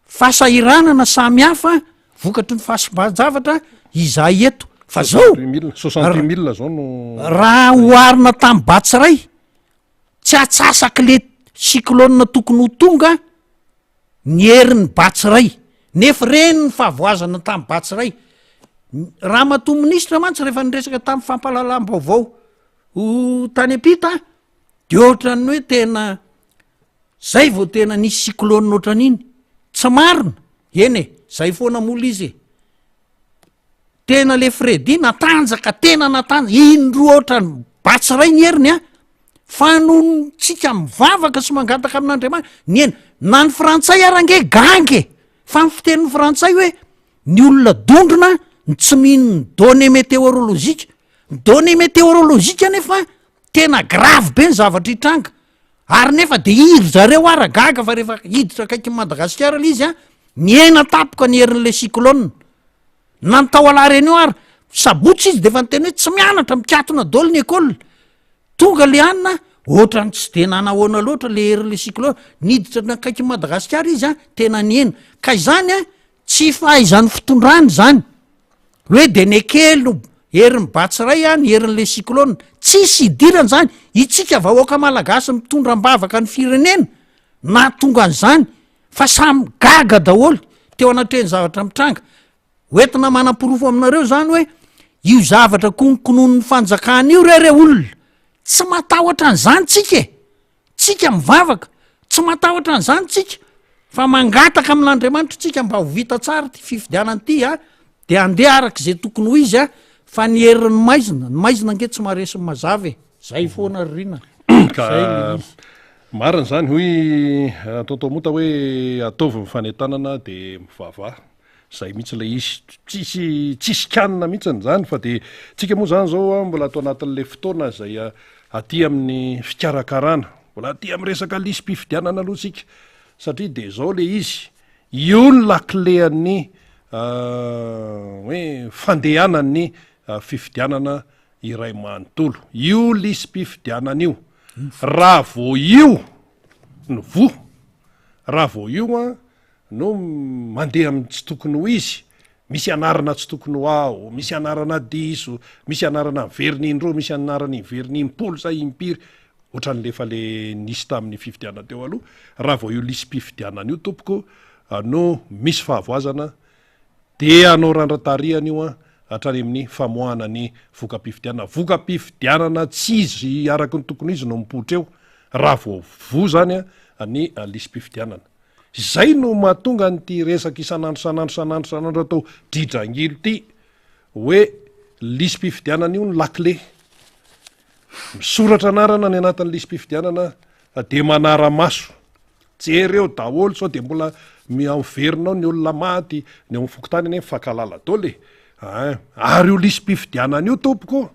fahasahiranana samy hafa vokatry ny fahasimban-javatra izahay eto. Fa zao, 68 mille zao no raha oharina tamin'ny Batsiray, tsy atsasaky le cyclone tokony ho tonga ny herin'ny Batsiray, nefa ireny ny fahavoazana tamin'ny Batsiray. Ramatoa minisitra mantsy rehefa niresaka tamin'ny fampahalalam-baovao tany am-pita de ohatran'ny hoe tena zay vao tena nisy cyclone ohatran'iny, tsy marina, eny e, zay foana moa le izy e. Tena le Freddy natanjaka, tena natanjaka, indroa ohatran'ny Batsiray ny heriny an, fa noho tsika mivavaka sy mangataka amin'Andriamanitra, ny eny, na ny frantsay ara ange ganga e, fa ny fitenin'ny frantsay hoe ny olona dondrona no tsy mino ny données météorologiques, ny données météorologiques anefa tena grave be ny zavatra hitranga, ary nefa de iry zareo ara gaga fa rehefa hiditra akaikin'i Madagasikara le izy an, nihena tampoka ny herin'le cyclone. Na ny tao à la Réunion ary, sabotsy izy de efa niteny hoe tsy mianatra, mikatona daholo ny école. Tonga le anona, ohatran'ny tsy de nanahoana loatra le herin'le cyclone, niditra nakaikin'i Madagasikara izy an, tena nihena. Ka izany an, tsy fahaizan'ny fitondrana izany, hoe de nekely no herin'ny Batsiray an, ny herin'le cyclone, tsisy idirany izany, itsika vahoaka malagasy mitondra am-bavaka ny firenena, nahatonga an'izany, Fa samy gaga daholo teo anatrehan'ny zavatra mitranga. Ho entina manaporofo aminareo izany hoe io zavatra kononkononin'ny fanjakana io re re olona, tsy matahotra an'izany tsika e! Tsika mivavaka, tsy matahotra an'izany tsika fa mangataka amin'Andriamanitra tsika mba ho vita tsara ity fifidianana ity a, de handeha araka izay tokony ho izy a, fa ny herin'ny maizina, ny maizina ange tsy maharesy ny mazava e! Zay foana ry Rina, zay le izy. Marina izany hoy Tonton Mota hoe ataovy ny fanentanana de mivavaha, zay mihitsy ilay izy, tsisy tsisy kianina mihitsiny izany fa de tsika moa zany zao an mbola ato anatin'le fotoana izay aty amin'ny fikarakarana, mbola aty amin'ny resaka lisi-pifidianana aloha tsika satria de zao le izy, io ny lakile an'ny hoe fandehanan'ny fifidianana iray manontolo. Io lisi-pifidianana io, raha vao io no voa, raha vao io an no mandeha amin'ny tsy tokony ho izy, misy anarana tsy tokony ho ao, misy anarana diso, misy anarana miverina indroa, misy anarana miverina impolo sa impiry, ohatran'le efa le nisy tamin'ny fifidianana teo aloha, raha vao io lisi-pifidianana io tompoko no misy fahavoazana Dia hanao randran-tarihana io an, hatrany amin'ny famoahana ny voka-pifidianana. Voka-pifidianana tsy izy araka ny tokony ho izy no mipoitra eo, raha vao voa izany an, ny lisi-pifidianana. Izay no mahatonga an'ity resaka isan'andro isan'andro isan'andro isan'andro atao dridrangilo ity, hoe lisi-pifidianana io ny lakile. Misoratra anarana any anatin'ny lisi-pifidianana dia manara-maso. Jereo daholo sao dia mbola miverina ao ny olona maty, ny ao amin'ny fokontany anie mifankahalala daholo e! Ein! Ary io lisi-pifidianana io tompoko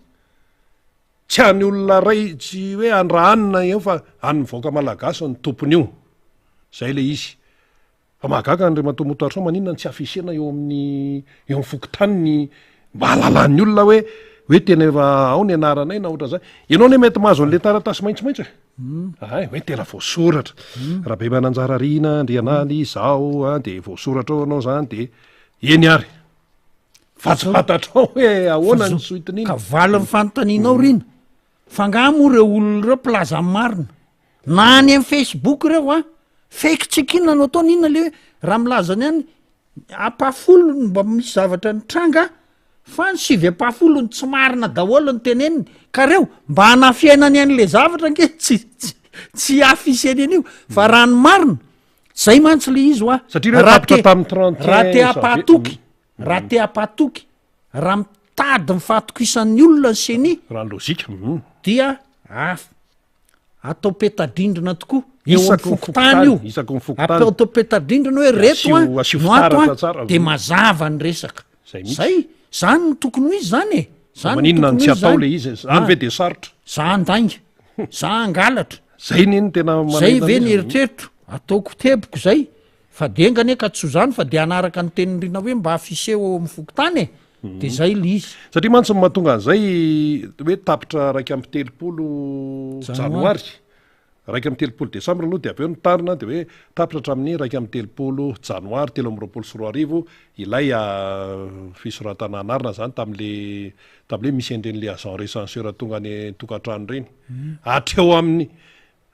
tsy an'ny olona iray, tsy hoe an-dRahanina io fa an'ny vahoaka malagasy no tompon'io. Zay le izy. Fa mahagaga Andriamatoa Motoarison maninona no tsy afficher-na eo amin'ny eo amin'ny fokontany ny mba hahalalan'ny olona hoe hoe tena efa ao ny anaranay na ohatran'izany. Ianao anie mety mahazo an'le taratasy maitsomaitso e. Hay, hoe tena voasoratra. Rabemananjara Rina, Andrianaly, izaho an, dia voasoratra ao ianao izany dia eny ary. Fa tsy fantatrao hoe ahoana ny suite-n'iny. Ka valin'ny fanontanianao Rina, fa angaha moa ireo olona ireo mpilaza ny marina? Na any amin'ny Facebook ireo an, fake check inona no ataony, inona le hoe raha milaza ny any ampahafolony mba misy zavatra nitranga fa ny sivy ampahafolony tsy marina daholo ny teneniny, ka reo mba hanafiainany an'le zavatra ange tsy tsy tsy afficher-ny an'io fa raha ny marina. Zay mantsy le izy hoa. Satria ireo Raha tapitra te- tamin'ny 31 Raha te janvier. hampahatoky, raha te hampahatoky, raha mitady ny fahatokisan'ny olona ny CENI, Raha ny lojika. mhm. dia af- atao peta-drindrina tokoa eo amin'ny Isaky ny fokontany io. fokontany, isaky ny fokontany. Atao atao peta-drindrina hoe reto an, Asio- asio no ato fitaratra an, tsara. de mazava ny resaka. Zay mihitsy. Zay, zany no tokony ho izy zany e. Fa Zany no maninona no tokony tsy ho izy atao zany. le izy? Zany Ah. ve de sarotra? Za handainga, za hangalatra. Zay anie no tena Zay manahirana ve ny izy. eritreritro? Ataoko teboka zay, fa de enga anie ka tsy ho zany fa de hanaraka ny tenin'i Rina hoe mba afficher eo amin'ny fokontany e! De zay le izy. Satria mantsy ny mahatonga an'izay hoe tapitra 31 janoary, 31 desambra aloha dia avy eo nitarina dia hoe tapitra hatramin'ny 31 janoary 2023 ilay fisoratana anarana izany tamin'le tamin'le misy an'ireny le agent recenseur tonga any an-tokantrano ireny. Hatreo amin'ny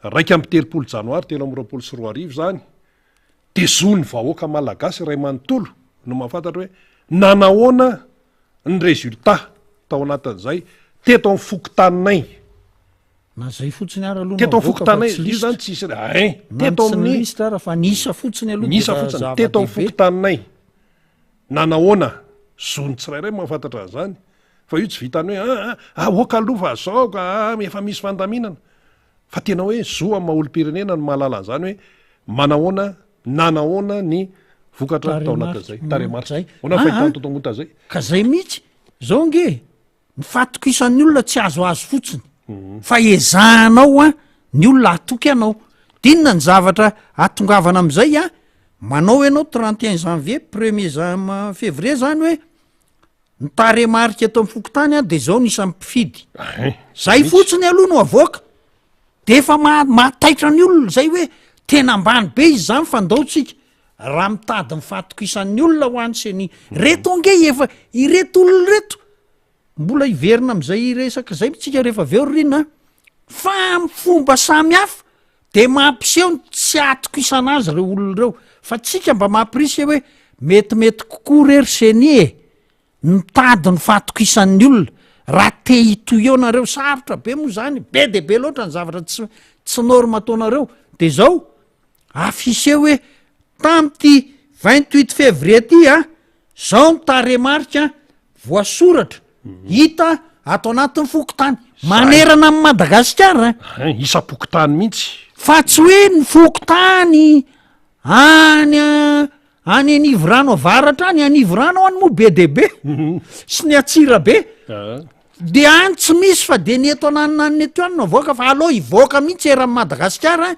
31 janoary 2023 izany dia zon'ny vahoaka malagasy iray manontolo no mahafantatra hoe nanahoana ny résultat tao anatin'izay teto amin'ny fokontaninay. Na zay fotsiny ara aloha Teto no amin'ny avoaka fa fokontaninay, tsy io lisitra. zany tsisy hein, Na ny teto tsy ny amin'ny lisitra ara fa ny isa fotsiny aloha ny dia isa efa fotsiny, teto amin'ny zava-dehibe. fokontaninay. Nanahoana, zon'ny tsirairay mahafantatra an'izany fa io tsy vitan'ny hoe ah ah aoka aloha fa zao ka ah efa misy fandaminana. Fa tena hoe zo amin'ny maha olom-pirenena ny mahalala an'izany hoe manahoana, nanahoana ny vokatra tao anatin'izay. Tarehimarika. Tarehimarika. Zay. Ahoana ny Ah, fahitan'i ah. Tonton Monta izay? Ka zay mihitsy. Zao ange e, ny fahatokisan'ny olona tsy azoazo fotsiny fa ezahanao an ny olona hatoky anao. De inona ny zavatra ahatongavana am'izay an? Manao ianao 31 janvier, premier jan- février zany hoe Ny tarehimarika eto amin'ny fokontany an de zao ny isan'ny mpifidy. Zay fotsiny aloha no avoaka. De efa maha- mahataitra ny olona zay hoe tena ambany be izy zany fa ndao tsika raha mitady ny fahatokisan'ny olona ho an'ny ceni. Reto ange efa ireto olona ireto mbola hiverina am'zay resaka zay tsika rehefa avy eo ry Rina a, fa amin'ny fomba samy hafa de mampiseho ny tsy ahatokisana azy ireo olona ireo fa tsika mba mampirisika hoe metimety kokoa re ry ceni e, mitady ny fahatokisan'ny olona raha te hitohy eo nareo, sarotra be moa zany, be de be loatra ny zavatra tsy tsy norme ataonareo, de zao afficher hoe tam'ty 28 février ty a, zao ny tarehimarika voasoratra hita ato anatin'ny fokontany manerana an'i Madagasikara. Hein, isam-pokontany mihitsy. Fa tsy hoe ny fokontany any any Anivorano avaratra any, Anivorano any moa be dia be, sy ny Antsirabe. De any tsy misy fa de ny eto ananonanona eto ihany no avoaka fa aleo hivoaka mihitsy eran'i Madagasikara,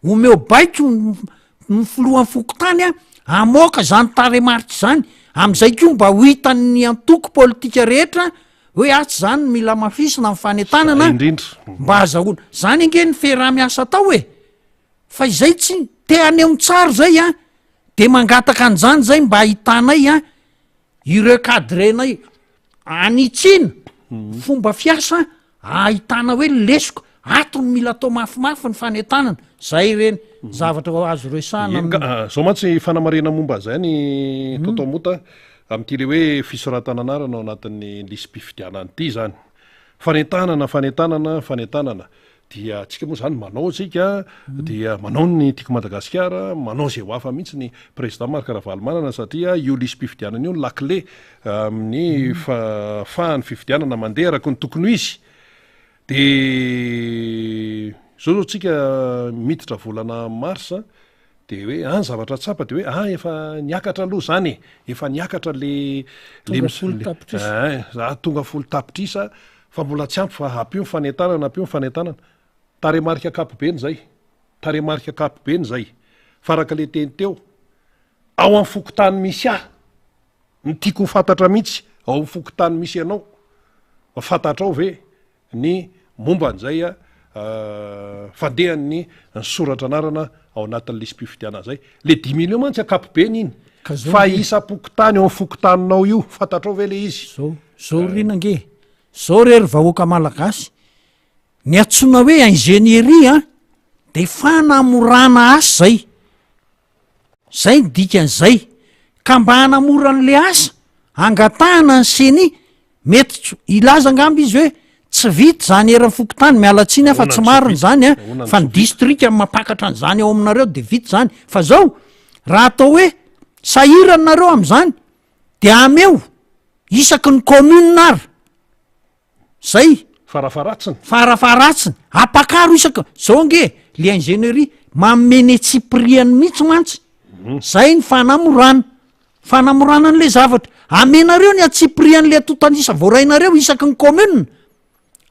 omeo baiko ny filohan'ny fokontany a, hamoaka izany tarehimarika izany, am'izay koa mba ho hitan'ny antoko politika rehetra hoe atsy izany no mila hamafisina ny fanentanana Zay indrindra. mba azahoana, zany ange ny fiaraha-miasa atao e, fa izay tsy te haneho ny tsara zay a, de mangataka an'izany zay mba ahitanay a, Ireo cadre-nay anitsiana fomba fiasa ahitana hoe lesoka, ato no mila atao mafimafy ny fanentanana, zay ireny zavatra azo resahana Eny ka, amin'ny. zao mantsy fanamarihana momba an'izay ny Tonton Mota amin'ity le hoe fisoratana anarana ao anatin'ny lisi-pifidianana ity izany. Fanentanana, fanentanana, fanentanana. Dia tsika moa zany manao tsika dia manao ny Tiako Madagasikara, manao izay ho hafa mihitsy ny Président Marc Ravalomanana satria io lisi-pifidianana io no lakile amin'ny fahafahan'ny fifidianana mandeha araka ny tokony ho izy. Dia zao zao tsika miditra volana mars De hoe ah ny zavatra tsapa de hoe ah efa niakatra aloha zany e, efa niakatra le le Tonga folo tapitrisa. Ein, za tonga folo tapitrisa fa mbola tsy ampy fa ampio ny fanentanana, ampio ny fanentanana. Tarehimarika ankapobeny zay, tarehimarika ankapobeny zay. Fa araka le teny teo, ao amin'ny fokontany misy ahy, ny tiako ho fantatra mihitsy, ao amin'ny fokontany misy anao, fantatrao ve ny momba an'izay fandehan'ny ny soratra anarana ao anatin'ny lisi-pifidianana izay. Le dix millions mantsy ankapobeny iny, Ka zao fa nge. isam-pokontany ao amin'ny fokontaninao io, fantatrao ve le izy? Zao, zao ry rina nge, zao re ry vahoaka malagasy, ny antsoina hoe ingénierie an, de fanamorana asa zay. Zay ny dikan'izay. Ka mba hanamora an'le asa, angatahana ny ceni, mety tsy, hilaza angamba izy hoe. Tsy vita izany eran'ny fokontany, miala tsiny aho fa Ahoana tsy no tsy marina vita? izany an, Ahoana no fa tsy ny vita? distrika no mampakatra an'izany ao aminareo de vita izany. Fa zao, raha atao hoe sahirana nareo amin'izany de ameo isaky ny commune ary. Zay. Farafaharatsiny. Farafaharatsiny. Ampakaro isaka, zao ange le ingénierie manome ny antsipiriany mihitsy mantsy. Zay ny fanamorana. Fanamorana an'le zavatra. Amenareo ny antsipirian'le antontan'isa voarainareo isaky ny commune.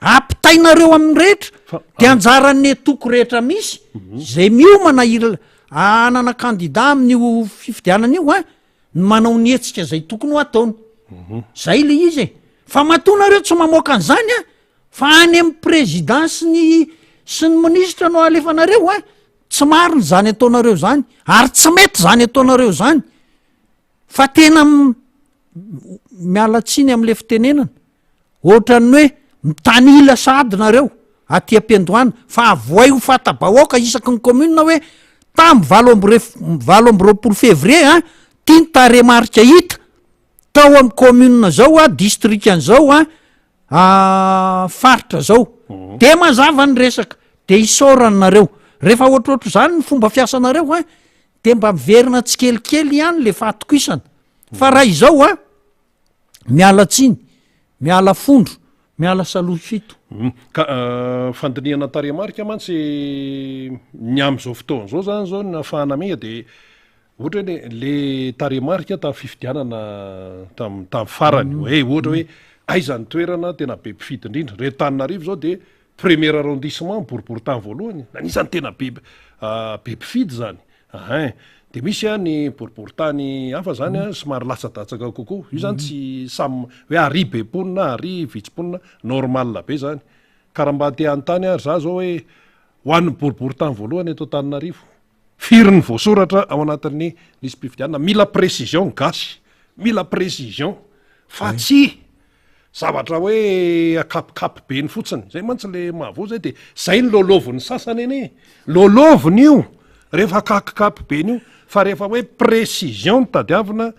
Ampitainareo amin'ny rehetra. Fa- De anjaran'ny antoko rehetra misy, zay miomana hil- hanana candidat amin'io fifidianana io an, ny manao ny hetsika zay tokony ho ataony. Zay le izy e. Fa matoa nareo tsy mamoaka an'izany an, fa any amin'ny président sy ny sy ny minisitra no alefanareo an, tsy marina izany ataonareo zany, ary tsy mety zany ataonareo zany, fa tena miala tsiny am'le fitenenana, ohatran'ny hoe mitanila sahady nareo aty am-piandohana, fa avoay ho fanta-bahoaka isaky ny commune hoe tam valo amby ref- 28 février an, ty ny tarehimarika hita tao amy commune zao an, district an'izao an, faritra zao, de mazava ny resaka, de isaorana nareo, rehefa ohatrohatr'izany ny fomba fiasanareo an, de mba miverina tsikelikely ihany le fahatokisana, fa raha izao an, miala tsiny, miala fondro, miala salohy fito. Ka fandinihana tarehimarika mantsy ny amin'izao fotoana izao zany zao ny ahafahana miainga de Ohatra hoe le tarehimarika tamin'ny fifidianana tam tamin'ny farany hoe ohatra hoe aiza ny toerana tena be mpifidy indrindra. Ry Antananarivo zao de premier arrondissement boriborintany voalohany anisan'ny tena be be mpifidy zany ahin. De misy a ny boriborintany hafa zany a somary latsadatsaka kokoa. Io zany tsy samy hoe ary be mponina ary vitsy mponina normal be zany. Ka raha mba te hanontany ary za zao hoe ho an'ny boriborintany voalohany eto Antananarivo Firy ny voasoratra ao anatin'ny lisi-pifidianana? Mila précision ny gasy, mila précision fa tsy zavatra hoe akapokapobeny fotsiny. Zay mantsy le mahavoa zay de zay ny lôlôvin'ny sasany anie, lôlôviny io rehefa akakokapobeny io fa rehefa hoe précision no tadiavina,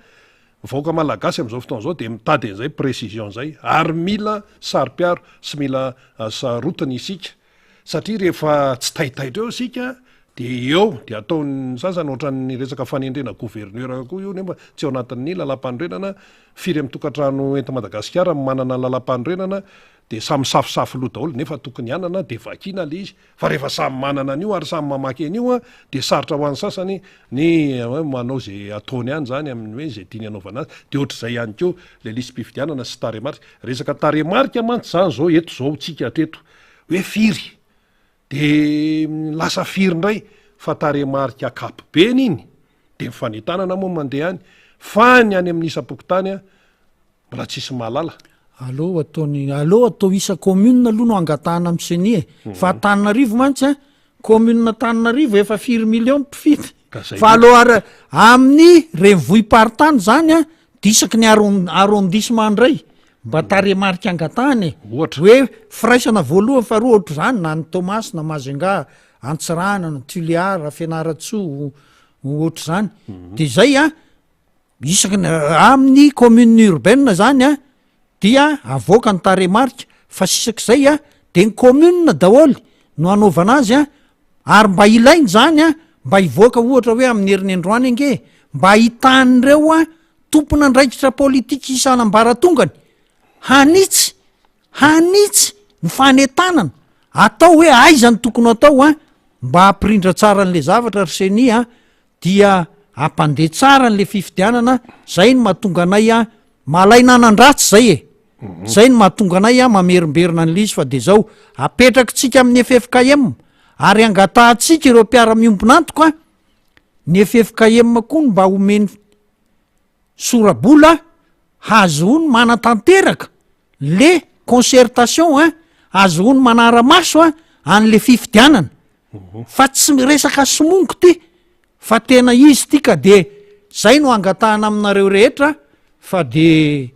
vahoaka malagasy amin'izao fotoana izao dia mitady an'izay précision zay ary mila saro-piaro sy mila sarotiny isika. Satria rehefa tsy taitaitra eo isika dia eo dia ataon'ny sasany ohatran'ny resaka fanendrena gouverneur koa io nefa tsy ao anatin'ny lalàmpanorenana, firy amin'ny tokantrano eto Madagasikara no manana lalàmpanorenana dia samy misafosafo loha daholo nefa tokony hanana dia vakiana ilay izy fa rehefa samy manana an'io ary samy mamaky an'io dia sarotra ho an'ny sasany ny hoe manao izay ataony any izany amin'ny hoe izay tiany hanaovana azy dia ohatr'izay ihany koa ilay lisi-pifidianana sy tarehimarika, resaka tarehimarika mantsy izany izao eto izao tsika hatreto Hoe firy? De lasa firy indray? Fa tarehimarika ankapobeny iny, de ny fanentanana moa mandeha any, fa ny any amin'ny isam-pokontany an, mbola tsisy mahalala. Aleo ataony, aleo atao isa-commune aloha no angatahana amin'ny ceni e. Fa Antananarivo mantsy an, Commune Antananarivo efa firy millions mpifidy? Ka zay Fa aleo ary amin'ny renivohi-paritany zany an, de isaky ny arron- arrondissement indray mba tarehimarika angatahana e. Ohatra. Hoe firaisana voalohany faharoa ohatr'izany na ny Toamasina, Majunga, Antsiranana, Tuléar, Fianarantsoa, ohatr'izany. De zay an, Isaky ny, amin'ny commune urbaine zany an, dia avoaka ny tarehimarika, fa sisak'izay an, de ny commune daholo no anaovana azy an, ary mba ilaina izany an, mba hivoaka ohatra hoe amin'ny herin'ny androany ange e, mba ahitan'ireo an tompon'andraikitra politika isan'ambaratongany, hanitsy, hanitsy ny fanentanana atao hoe aiza no tokony atao an, mba hampirindra tsara an'le zavatra ry ceni an, dia ampandeha tsara an'le fifidianana, zay no mahatonga anay a malaina hanan-dratsy zay e, zay no mahatonga anay a mamerimberina an'le izy fa de zao, apetrakitsika amin'ny ffkm ary angatahantsika ireo mpiara-miombon'antoka, ny ffkm koa no mba omeny sora-bola hahazoany manatanteraka le concertation a, ahazoany manara-maso a an'le fifidianana, fa tsy miresaka somongo ty fa tena izy ty ka de zay no angatahana aminareo rehetra fa de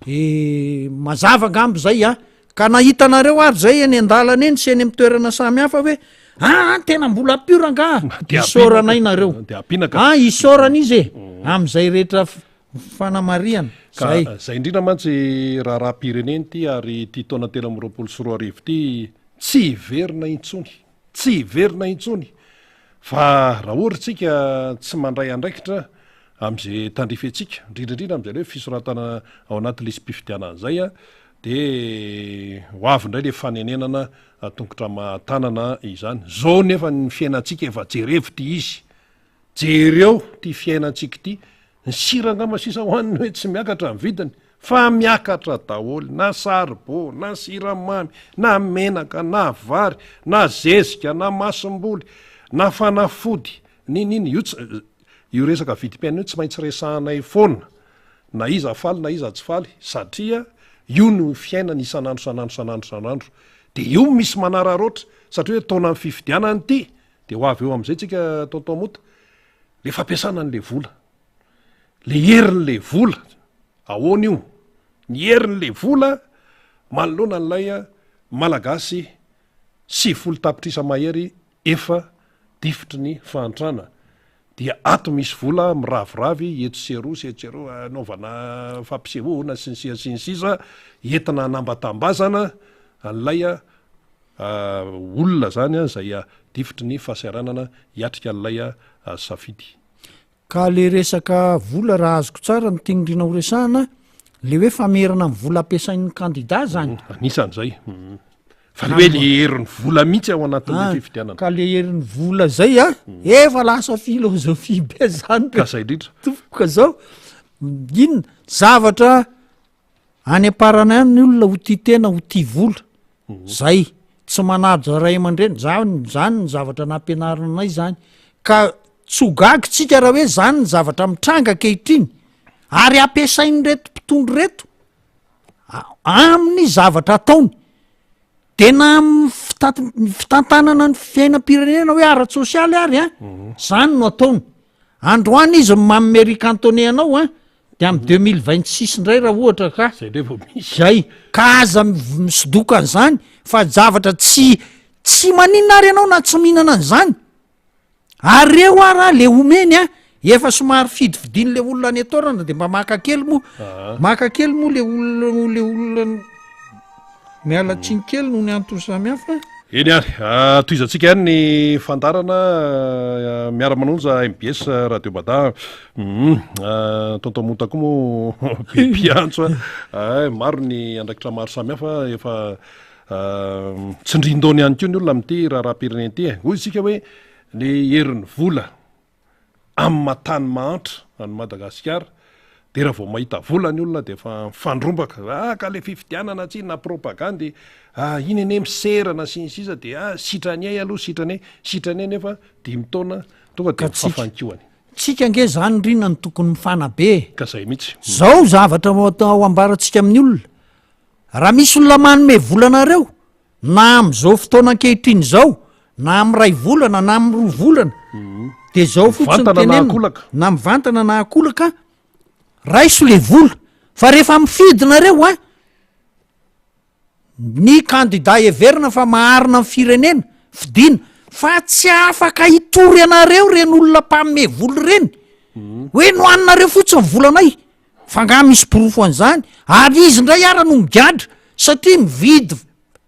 e mazava angamba zay a, ka na hitanareo ary zay eny an-dalana eny sy eny amy toerana samy hafa hoe aa tena mbola pur angaha, De isaoranay nareo, de ampiana ka. a isaorana izy e, am'izay rehetra. Fanamarihana, Ka zay. zay indrindra mantsy raharaham-pirenena ity ary ity taona 2023 ity tsy hiverina intsony, tsy hiverina intsony fa raha ohatra isika tsy mandray andraikitra amin'izay tandrify antsika, indrindra indrindra amin'izay le hoe fisoratana ao anaty lisi-pifidianana izay dia ho avy indray le fanenenana tongotra aman-tanana izany. Zao nefa ny fiainantsika efa jerevo ity izy. Jereo ity fiainantsika ity, ny sira angamba sisa hohaniny hoe tsy miakatra ny vidiny fa miakatra daholo na saribô na siramamy na menaka na vary na zezika na masomboly na fanafody n'inon'inona, io tsy io resaka vidim-piainana io tsy maintsy resahanay foana na iza faly na iza tsy faly satria io no fiainana isan'andro isan'andro isan'andro isan'andro de io misy manararaotra satria hoe taonan'ny fifidianana ity De ho avy eo amizay tsika tonton Mota, le fampiasana an'le vola, le herin'le vola, ahoana io? Ny herin'le vola manoloana an'ilay Malagasy 90 tapitrisa mahery efa difotry ny fahantrana, dia ato misy vola miraviravy etsy sy eroa sy etsy sy eroa anaovana fampisehoana sy ny sisa sy ny sisa, entina hanambatambazana an'ilay Olona zany izay difotry ny fahasahiranana hiatrika an'ilay safidy. Ka le resaka vola raha azoko tsara no tian'i Rina ho resahana, le hoe famerana ny vola ampiasain'ny kandida zany. Anisan'izay. Fa le hoe le herin'ny vola mihitsy ao anatin'le fifidianana. Ka le herin'ny vola zay a, efa lasa filozofia be zany. Ka zay indrindra. Tompoko ka zao, inona, zavatra Any am-parany any ny olona ho tia tena, ho tia vola. Zay. Tsy manaja ray aman-dreny. Zany, zany ny zavatra nampianarina anay zany. Ka tsy ho gaga tsika raha hoe zany ny zavatra mitranga ankehitriny. Ary ampiasain'ireto mpitondra ireto amin'ny zavatra ataony. De na amin'ny fitat- fitantanana ny fiainam-pirenena hoe ara-tsosialy ary an, zany no ataony. Androany izy manome ricantonné anao an, De am 2026 indray raha ohatra ka. Zay ndray vao misy. Zay. Ka aza misodoka an'izany fa zavatra tsy tsy maninona ary ianao na tsy mihinana an'izany. Ary reo ara le omeny a, efa somary fidifidin'le olona any an-toerana de mba maka kely moa, maka kely moa le olona le olona miala tsiny kely noho ny antony samihafa. Eny ary, tohizantsika ihany ny fandaharana miara-manonja mbs Radio Mada. Hum, tonton Monta koa moa be mpiantso a. Ay, maro ny andraikitra maro samihafa efa tsindrin-daona ihany koa ny olona amin'ity raharaham-pirenena ity e. Hoy isika hoe ny herin'ny vola. Amin'ny maha tany mahantra an'i Madagasikara dia raha vao mahita vola ny olona dia efa mifandrombaka, ah ka le fifidianana tsy na propagandy, ah iny anie miserana sy ny sisa dia ah sitrany ay aloha sitrany ay, sitrany ay nefa dimy taona tonga dia Ka tsika, mifafankohany. tsika ange zany ry na no tokony mifanabe e. Ka zay mihitsy. Zao zavatra ho atao ambarantsika amin'ny olona, raha misy olona manome vola anareo Na amin'izao fotoana ankehitriny izao, na amin'ny iray volana na amin'ny roa volana, de zao fotsiny Mivantana na tenenina, ankolaka. na mivantana na ankolaka, raiso le vola, fa rehefa mifidy nareo an, ny kandida heverina fa maharina ny firenena, fidina, fa tsy afaka hitory anareo reny olona mpanome vola ireny, hoe nohaninareo fotsiny ny volanay, Fa angaha misy porofo an'izany? Ary izy indray ara no migadra satria mividy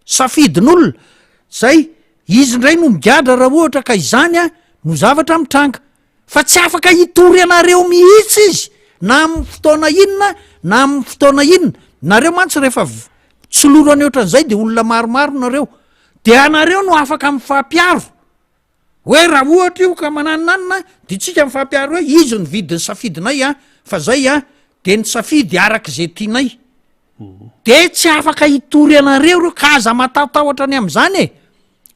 safidin'olona zay, izy indray no migadra raha ohatra ka izany a no zavatra mitranga. Fa tsy afaka hitory anareo mihitsy izy na amin'ny fotoana inona na amin'ny fotoana inona. Nareo mantsy rehefa tsolorany ohatran'izay de olona maromaro nareo, de anareo no afaka mifampiaro. Hoe raha ohatra io ka mananonanona de tsika mifampiaro hoe izy no vidin'ny safidinay a, fa zay a de ny safidy araka izay tianay. De tsy afaka hitory anareo reo ka aza matatahotra ny am'zany e.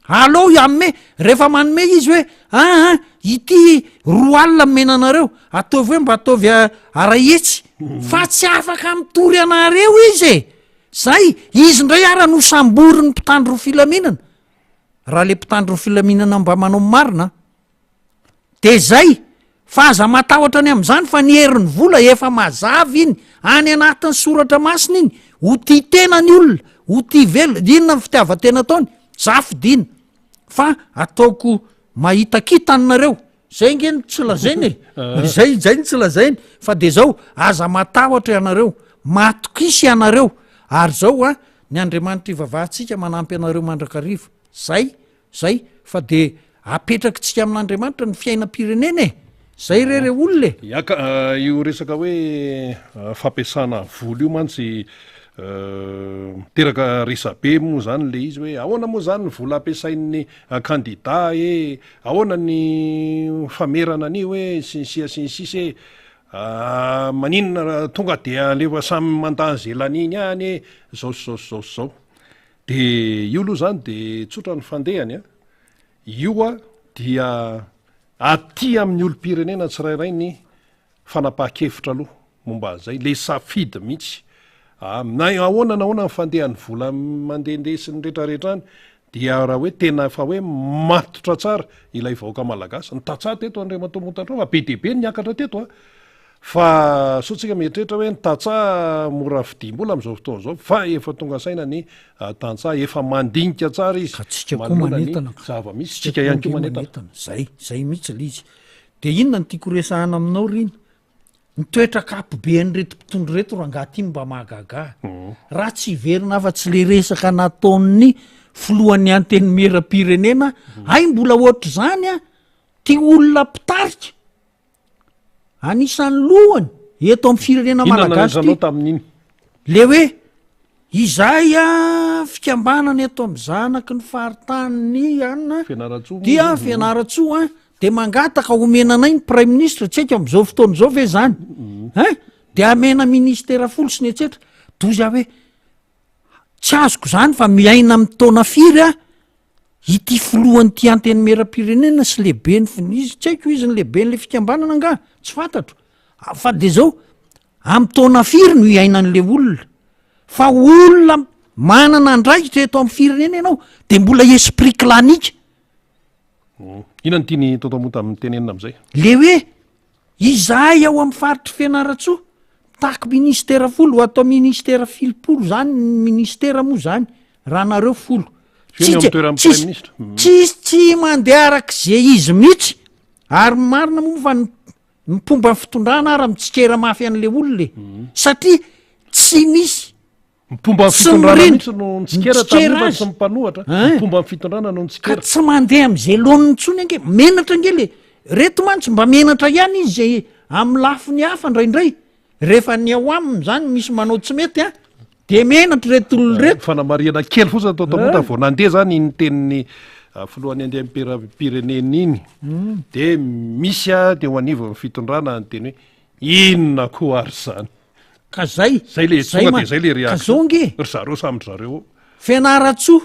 Aleo hanome, rehefa manome izy hoe aa ity roa alina nomena anareo, ataovy hoe mba ataovy aray hetsy, fa tsy afaka mitory anareo izy e. Zay, izy ndray ara no samborin'ny mpitandro ny filaminana. Raha le mpitandro ny filaminana mba manao ny marina de zay fa aza matahotra ny am'zany fa ny herin'ny vola efa mazava iny any anatin'ny soratra masina iny, ho tia tena ny olona, ho tia velona, inona ny fitiavan-tena ataony? Za fidina fa ataoko mahitakita any nareo. Zay nge no tsy lazainy e! Zay zay no tsy lazainy fa de zao, aza matahotra ianareo, matokisa ianareo, ary zao an, ny Andriamanitra ivavahantsika manampy anareo mandrakariva. Zay, zay, fa de apetrakitsika amin'Andriamanitra ny fiainam-pirenena e! Zay re re olona e! Ya ka, io resaka hoe fampiasana vola io mantsy miteraka resabe moa zany le izy hoe ahoana moa zany ny vola ampiasain'ny kandida e, ahoana ny famerana an'io e, sy ny sia sy ny sisa e, maninona raha tonga de alefa samy mandany ze laniany any e, zao sy zao sy zao sy zao. De io aloha zany de tsotra ny fandehany a, io a dia aty amin'ny olom-pirenena tsirairay ny fanapahan-kevitra aloha momba an'izay, le safidy mihitsy, na ahoana na ahoana ny fandehan'ny vola mandehandeha sy ny retraretra any dia raha hoe tena efa hoe matotra tsara ilay vahoaka malagasy, ny tantsaha teto Andriamatoa Montatrao fa be dia be ny niakatra teto a, fa sao tsika mieritreritra hoe ny tantsaha mora vidiam-bola amin'izao fotoana izao fa efa tonga saina ny tantsaha, efa mandinika tsara izy Ka tsika koa manoloana ny manentana ka. zava-misy, Tsika tsika koa ihany koa ange manentana. manentana, zay, zay mihitsy le izy. De inona no tiako resahana aminao Rina? Ny toetra ankapoben'ireto mpitondra ireto rangahy ty no mba mahagaga ahy. Raha tsy hiverina afa-tsy le resaka nataon'ny filohan'ny antenimieram-pirenena, hay mbola ohatr'izany an, ty olona mpitarika, anisan'ny lohany eto amin'ny firenena Inona no malagasy nolazainao ty. tamin'iny? Le hoe izahay a fikambanana eto amin'ny zanaky ny faritanin'ny anona Fianarantsoa moa dia zany. Fianarantsoa an, de mangataka omena anay ny praiminisitra, tsy haiko amin'izao fotoana izao ve zany hein, de amena ministera folo sy ny etsetra, dozy aho hoe tsy azoko zany fa miaina amin'ny taona firy aho ity filohan'ity antenimieram-pirenena sy lehiben'ny fi-, izy tsy haiko izy ny lehiben'le fikambanana angaha, tsy fantatro, fa de zao Amin'ny taona firy no iainan'le olona? Fa olona manana andraikitra eto amin'ny firenena ianao de mbola esprit clanique. Inona no tian'i Tonton Monta tenenina amin'izay? Le hoe izahay ao amin'ny faritr'i Fianarantsoa mitaky ministera folo, atao ministera filipolo zany ny ministera moa zany raha nareo folo. Feno eo amin'ny toeran'ny Tsisy praiminisitra. tsisy tsy mandeha arak'izay izy mihitsy ary marina moa fa ny Ny mpomba ny fitondrana ara mitsikera mafy an'le olona e. Satria tsy misy Ny mpomba ny Tsy fitondrana mirindra. mihitsy no nitsikera Nitsikera tamin'io fa azy. tsy ny mpanohatra. Ny Hein? mpomba ny fitondrana no ka nitsikera. tsy mandeha am'izay laoniny intsony ange. Menatra ange le reto mantsy mba menatra ihany izy zay amin'ny lafiny hafa indraindray. Rehefa ny ao aminy zany misy manao tsy mety an, de menatra ireto olona ireto. Fanamarihana kely fotsiny atao Tamonta, vao nandeha zany iny tenin'ny filohan'ny andiam-pirenena iny, de misy teo anivon'ny fitondrana niteny hoe inona koa ary zany. Ka zay, Zay le zay tonga ma- de zay le ka réaction. zao nge. Ry zareo samy ry zareo ao. Fianarantsoa,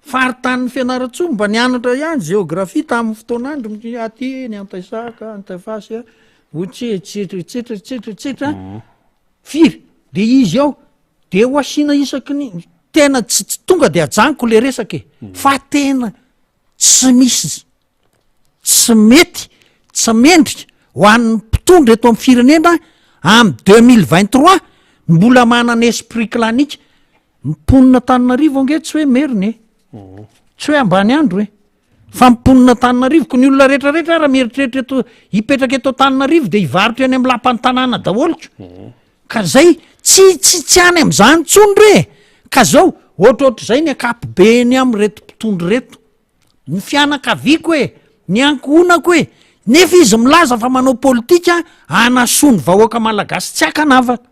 faritanin'i Fianarantsoa, mba nianatra ihany géographie tamin'ny fotoan'andro, aty ny Antaisaka, Antaifasy, Otse etsetra etsetra etsetra etsetra firy de izy ao de ho asiana isaky ny tena tsy tsy tonga de ajanoko le resaka e fa tena tsy misy tsy mety tsy mendrika ho an'ny mpitondra eto amin'ny firenena amy 2023 mbola manana esprit clanique ny mponina Antananarivo ange tsy hoe merina e tsy hoe ambany andro e Fa ny mponina Antananarivo, ko ny olona rehetra rehetra ara mieritreritra eto hipetraka eto Antananarivo de hivarotra eny amin'ny lapan'ny tanàna daholo ko. Ka zay, tsy tsy tsy any am'zany tsony re e! Ka zao, ohatrohatr'izay ny ankapobeny am'ireto mpitondra ireto. Ny fianakaviako e, ny ankohonako e, nefa izy milaza fa manao politika hanasoa ny vahoaka malagasy tsy ankanavaka.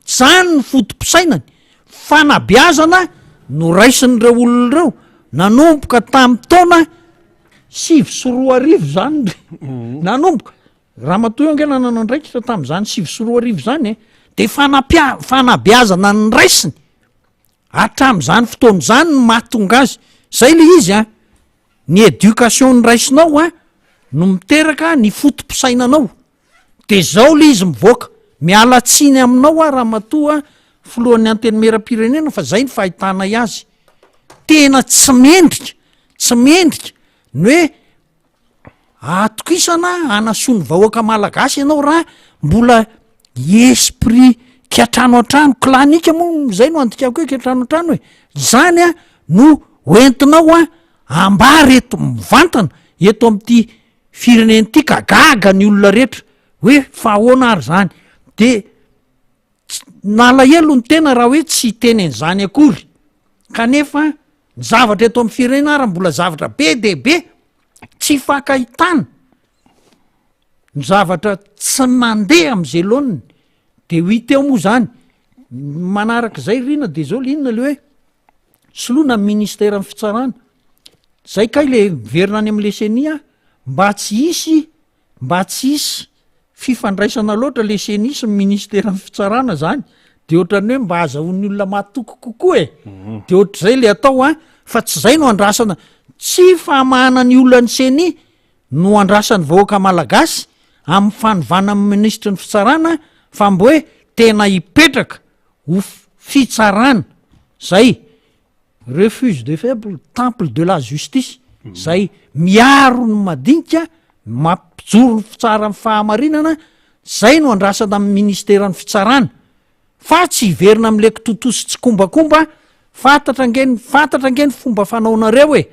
Zany ny foto-pisainany, fanabeazana noraisin'ireo olona ireo nanomboka tamin'ny taona 2009 zany ry nanomboka, ramatoa io ange nanana andraikitra tamin'izany 2009 zany e, de fanapia- fanabeazana noraisiny hatramin'izany fotoana izany no mahatonga azy, zay le izy an, ny éducation noraisinao an no miteraka ny foto-pisainanao. De zao le izy mivoaka, miala tsiny aminao aho ramatoa filohan'ny antenimierampirenena fa zay ny fahitanay azy, tena tsy mendrika, tsy mendrika ny hoe ahatokisana hanasoa ny vahoaka malagasy ianao raha mbola esprit kiantrano an-trano, clanique moa zay no andikako hoe kiantrano an-trano e, izany an no hoentinao an ambara eto mivantana eto amin'ity. firenena ity ka gaga ny olona rehetra hoe fa ahoana ary zany de nalahelo ny tena raha hoe tsy hiteny an'izany akory kanefa ny zavatra eto amin'ny firenena ary mbola zavatra be dia be tsy ifankahitana ny zavatra tsy mandeha am'zay laoniny de ho hita eo moa zany manarak'izay rina de zao le inona le hoe soloina ny ministeran'ny fitsarana zay kay le miverina any am'le ceni a mba tsy hisy mba tsy hisy fifandraisana loatra le ceni sy ny ministeran'ny fitsarana zany de ohatran'ny hoe mba azahoan'ny olona matoky kokoa e mhm. de ohatr'izay le atao a fa tsy zay no andrasana tsy famahana ny olan'ny ceni no andrasan'ny vahoaka malagasy amin'ny fanovana ny minisitry ny fitsarana fa mbo hoe tena hipetraka ho fitsarana zay refuge de faible temple de la justice zay miaro ny madinika mampijoro ny fitsara ny fahamarinana zay no andrasana amin'ny ministeran'ny fitsarana fa tsy hiverina am'le kitotoa sy tsikombakomba fantatra ange ny fantatra ange ny fomba fanaonareo e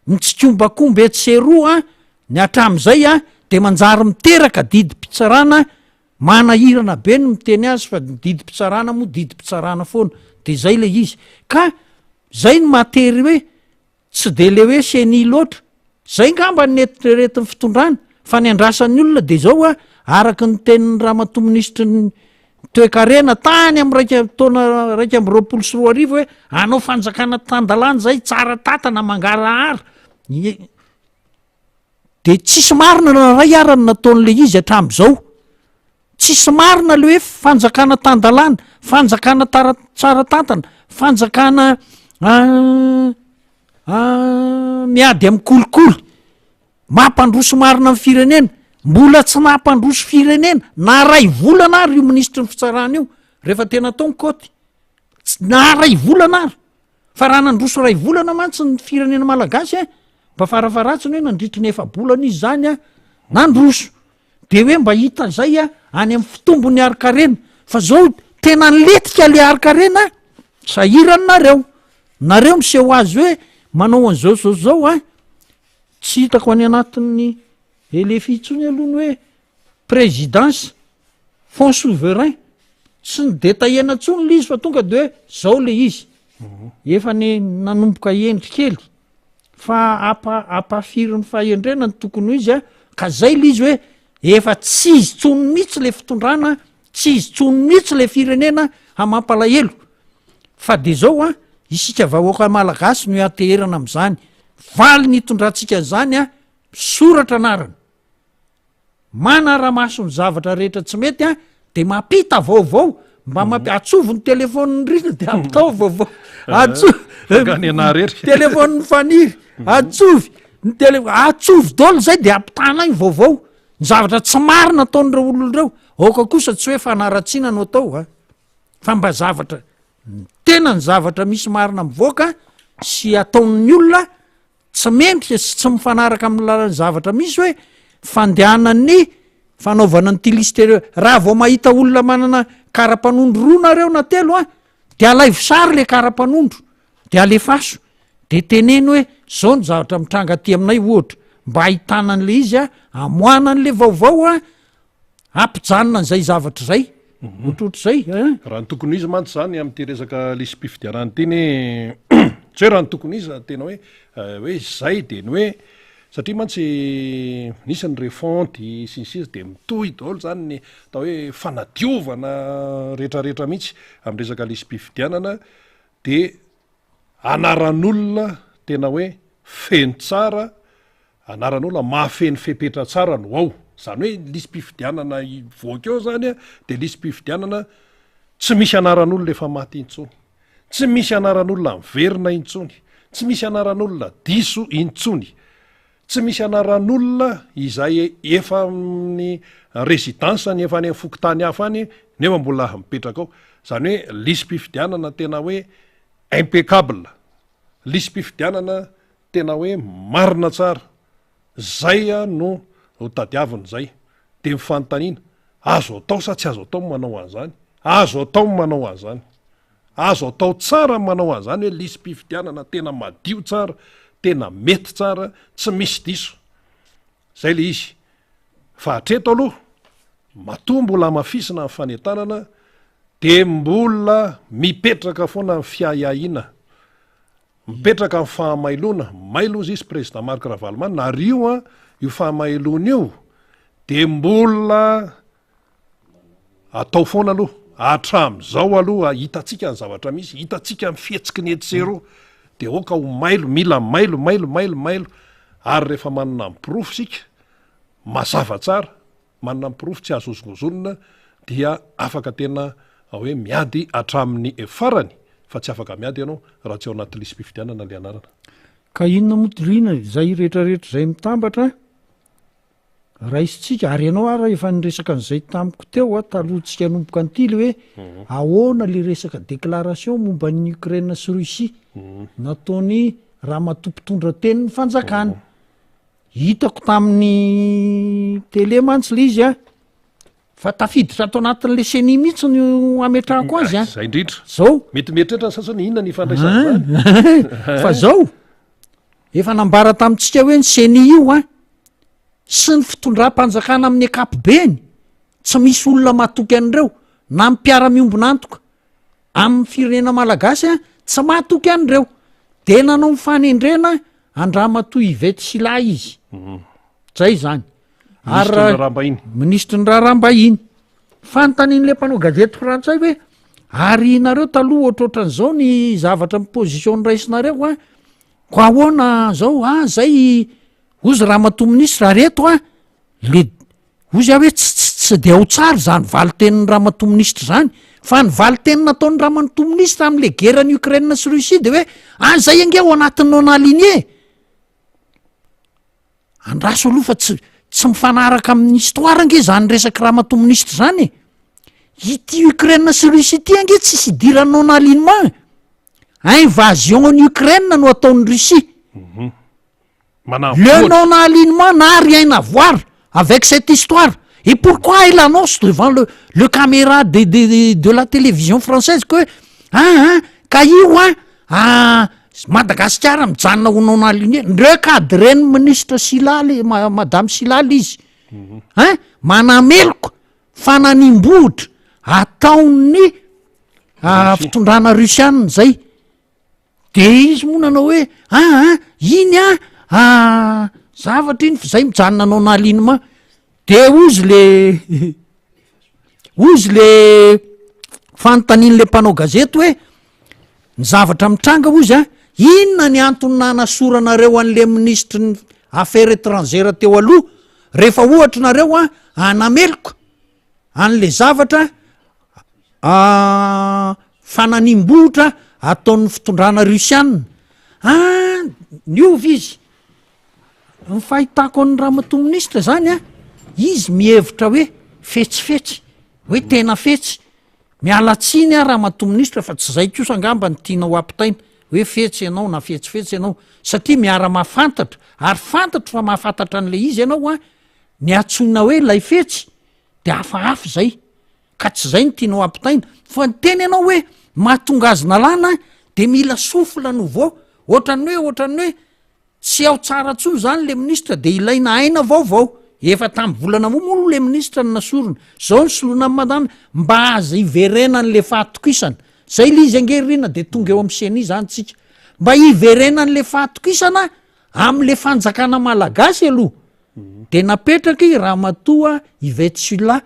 mitsikombakomba etsy sy eroa ny hatramin'izay a de manjary miteraka didim-pitsarana Manahirana be ny miteny azy fa ny didim-pitsarana moa didim-pitsarana foana de zay le izy ka zay no mahatery hoe tsy de le hoe ceni loatra, zay ngamba ny eritreretin'ny fitondrana fa ny andrasan'ny olona de zao a, araka ny tenin'ny ramatoa minisitry ny toekarena tany amin'ny raika taona 2021 hoe hanao fanjakana tan-dalàna zay tsara tantana mangarahara, De tsisy marina na ray ara ny nataon'le izy hatramin'izao. Tsisy marina le hoe fanjakana tan-dalàna, fanjakana tara- tsara tantana, fanjakana miady amin'ny kolikoly, mampandroso marina ny firenena. Mbola tsy nampandroso firenena na ray volana ary io minisitry ny fitsarana io rehefa tena atao ny kaoty. Tsy- na ray volana ary. Fa raha nandroso ray volana mantsy ny firenena malagasy a, mba farafaharatsiny hoe nandritry ny efa-bolana izy zany a, nandroso, de hoe mba hita zay a any amin'ny fitombon'ny harin-karena, fa zao tena nilentika le harin-karena, sahirana nareo, nareo miseho azy hoe manao an'izao zao zao a, tsy hitako any anatin'ny LFI intsony aloha ny hoe présidence, fonds souverain, tsy ni-detailler-na intsony le izy fa tonga de hoe zao le izy, efa ne nanomboka hendry kely fa apa- ampahafirin'ny fahendrena ny tokony ho izy a, ka zay le izy hoe efa tsy izy tsony mihitsy le fitondrana, tsy izy tsony mihitsy le firenena ha mampalahelo, fa de zao a, isika vahoaka malagasy no ianteherana am'zany, valiny hitondrantsika an'zany a, misoratra anarana. Manara-maso ny zavatra rehetra tsy mety an, de mampita vaovao, mba mampi- atsovy ny telefaonin'i Rina de ampitao vaovao, atsovy Angaha ny anah rery. telefaonin'i Faniry, atsovy ny tele- atsovy daholo zay de ampitana ny vaovao, ny zavatra tsy marina ataon'ireo olona ireo, aoka kosa tsy hoe fanaratsiana no atao an, fa mba zavatra, tena ny zavatra misy marina mivoaka sy ataon'ny olona Tsy mendrika sy tsy mifanaraka amin'ny lalan'ny zavatra misy hoe fandehanan'ny fanaovana an'ity liste ireo. Raha vao mahita olona manana kara-panondro roa nareo na telo an, de alaivo sary le kara-panondro, de alefaso, de teneno hoe zao ny zavatra mitranga aty aminay ohatra, mba ahitana an'le izy an, amoahana an'le vaovao an, Hampijanona an'izay zavatra izay. Ohatrohatr'izay eh. Raha ny tokony ho izy mantsy izany amin'ity resaka lisi-pifidianana ity anie tsy hoe raha ny tokony ho izy tena hoe hoe izay dia ny hoe satria mantsy nisy ny refonte sy ny sisa dia mitohy daholo izany ny atao hoe fanadiovana rehetrarehetra mihitsy amin'ny resaka lisi-pifidianana dia anaran'olona tena hoe feno tsara Anaran'olona mahafeno fepetra tsara no ao. Izany hoe ny lisi-pifidianana hivoaka eo izany dia lisi-pifidianana tsy misy anaran'olona efa maty intsony, tsy misy anaran'olona miverina intsony, tsy misy anaran'olona diso intsony, tsy misy anaran'olona izay efa amin'ny résidence-ny efa any amin'ny fokontany hafa any nefa mbola mipetraka ao. Izany hoe lisi-pifidianana tena hoe impeccable, lisi-pifidianana Tena hoe marina tsara. Zay no ho tadiavina zay. De ny fanontaniana, azo atao sa tsy azo atao ny manao an'izany? Azo atao ny manao an'izany. Azo atao tsara ny manao an'izany hoe lisi-pifidianana tena madio tsara, tena mety tsara, tsy misy diso. Zay le izy. Fa hatreto aloha, matoa mbola hamafisina ny fanentanana dia mbola mipetraka foana ny fiahiahiana, mipetraka ny fahamailoana, mailo hozy izy Président Marc Ravalomanana ary io an, io fahamailoana io dia mbola Atao foana aloha, hatramin'izao aloha hitantsika ny zavatra misy, hitantsika ny fihetsiky ny etsy sy eroa, dia aoka ho mailo, mila mailo, mailo, mailo, mailo, ary rehefa manana ny porofo isika, mazava tsara, manana ny porofo tsy azo hozongozonina, dia afaka tena hoe miady hatramin'ny farany, fa tsy afaka miady ianao raha tsy ao anaty lisi-pifidianana ilay anarana. Ka inona moa Rina izay retraretra izay mitambatra Raisintsika, ary ianao ara efa niresaka an'izay tamiko teo a, talohantsika hanomboka an'ity le hoe ahoana le resaka déclaration momba an'i Ukraine sy Russie nataon'i ramatoa mpitondra tenin'ny fanjakana. Hitako tamin'ny télé mantsy le izy a, fa tafiditra ato anatin'le CENI mihitsy no ametrahako azy a. Zay indrindra. Zao. Mety mieritreritra ny sasany inona ny ifandraisan'izany. Fa zao, Efa nambara tamintsika hoe ny ceni io an, sy ny fitondram-panjakana amin'ny ankapobeny, tsy misy olona matoky an'ireo, na ny mpiara-miombon'antoka amin'ny firenena malagasy an, tsy matoky an'ireo. De nanao ny fanendrena an-dRamatoa Yvette Sylla izy. Zay izany. Ary Minisitry ny raharaham-bahiny. Minisitry ny raharaham-bahiny. Fanontanian'ilay mpanao gazety frantsay hoe ary nareo taloha ohatrohatran'izao ny zavatra ny position noraisinareo an, ko ahoana zao ah zay hozy ramatoa minisitra ary eto an, le hozy aho hoe tsy tsy tsy de ao tsara zany valin-tenin'ny ramatoa minisitra zany, fa ny valin-teny nataon'ny ramatoa minisitra am'le guerre-n'i Ukraine sy Russie de hoe ah zay ange ao anatin'ny non aligné. Andraso aloha fa tsy tsy mifanaraka amin'ny histoire ange zany resak'i ramatoa minisitra zany e! Ity Ukraine sy Russie ity ange tsisy idiran'ny non alignement e! Invasion an'i Ukraine no ataon'i Russie. Le non alignement n'a rien à voir avec cette histoire. Et pourquoi elle annonce devant le le caméra de de de la télévision française que hein hein ka io hein ah Madagasikara mijanona ho non aligné, recadrer-n'ny ministre Sylla le madame Sylla le izy hein, manameloka fananimbohitra ataon'ny fitondrana rusiana zay. De izy moa nanao hoe aa iny an zavatra iny fa zay mijanona non alignement, de hozy le hozy le fanontanian'le mpanao gazety hoe ny zavatra mitranga hozy an, inona ny antony nanasoranareo an'le minisitry ny affaires étrangères teo aloha rehefa ohatra nareo an hanameloka an'le zavatra Fananihim-bohitra ataon'ny fitondrana Rusiana. Ah, niova izy. Ny fahitako an'i ramatoa minisitra zany an, izy mihevitra hoe fetsifetsy, hoe tena fetsy. Miala tsiny aho ramatoa minisitra fa tsy zay kosa angamba no tianao ampitaina, hoe fetsy ianao na fetsifetsy ianao, satria miara-mahafantatra, ary fantatro fa mahafantatra an'ilay izy ianao an, ny antsoina hoe ilay fetsy de hafahafa izay. Ka tsy zay no tianao ampitaina fa niteny ianao hoe mahatonga azy nalana de mila souffle nouveau, ohatran'ny hoe ohatran'ny hoe tsy ao tsara tsony zany le ministra de ilaina aina vaovao, efa tam volana moa moa le ministra no nasorina, zao ny soloina am madame mba aza hiverenan'le fahatokisana, zay le izy ange ry Rina de tonga eo am ceni zany tsika, mba hiverenan'le fahatokisana amle fanjakana malagasy aloha de napetraky ramatoa Yvette Sylla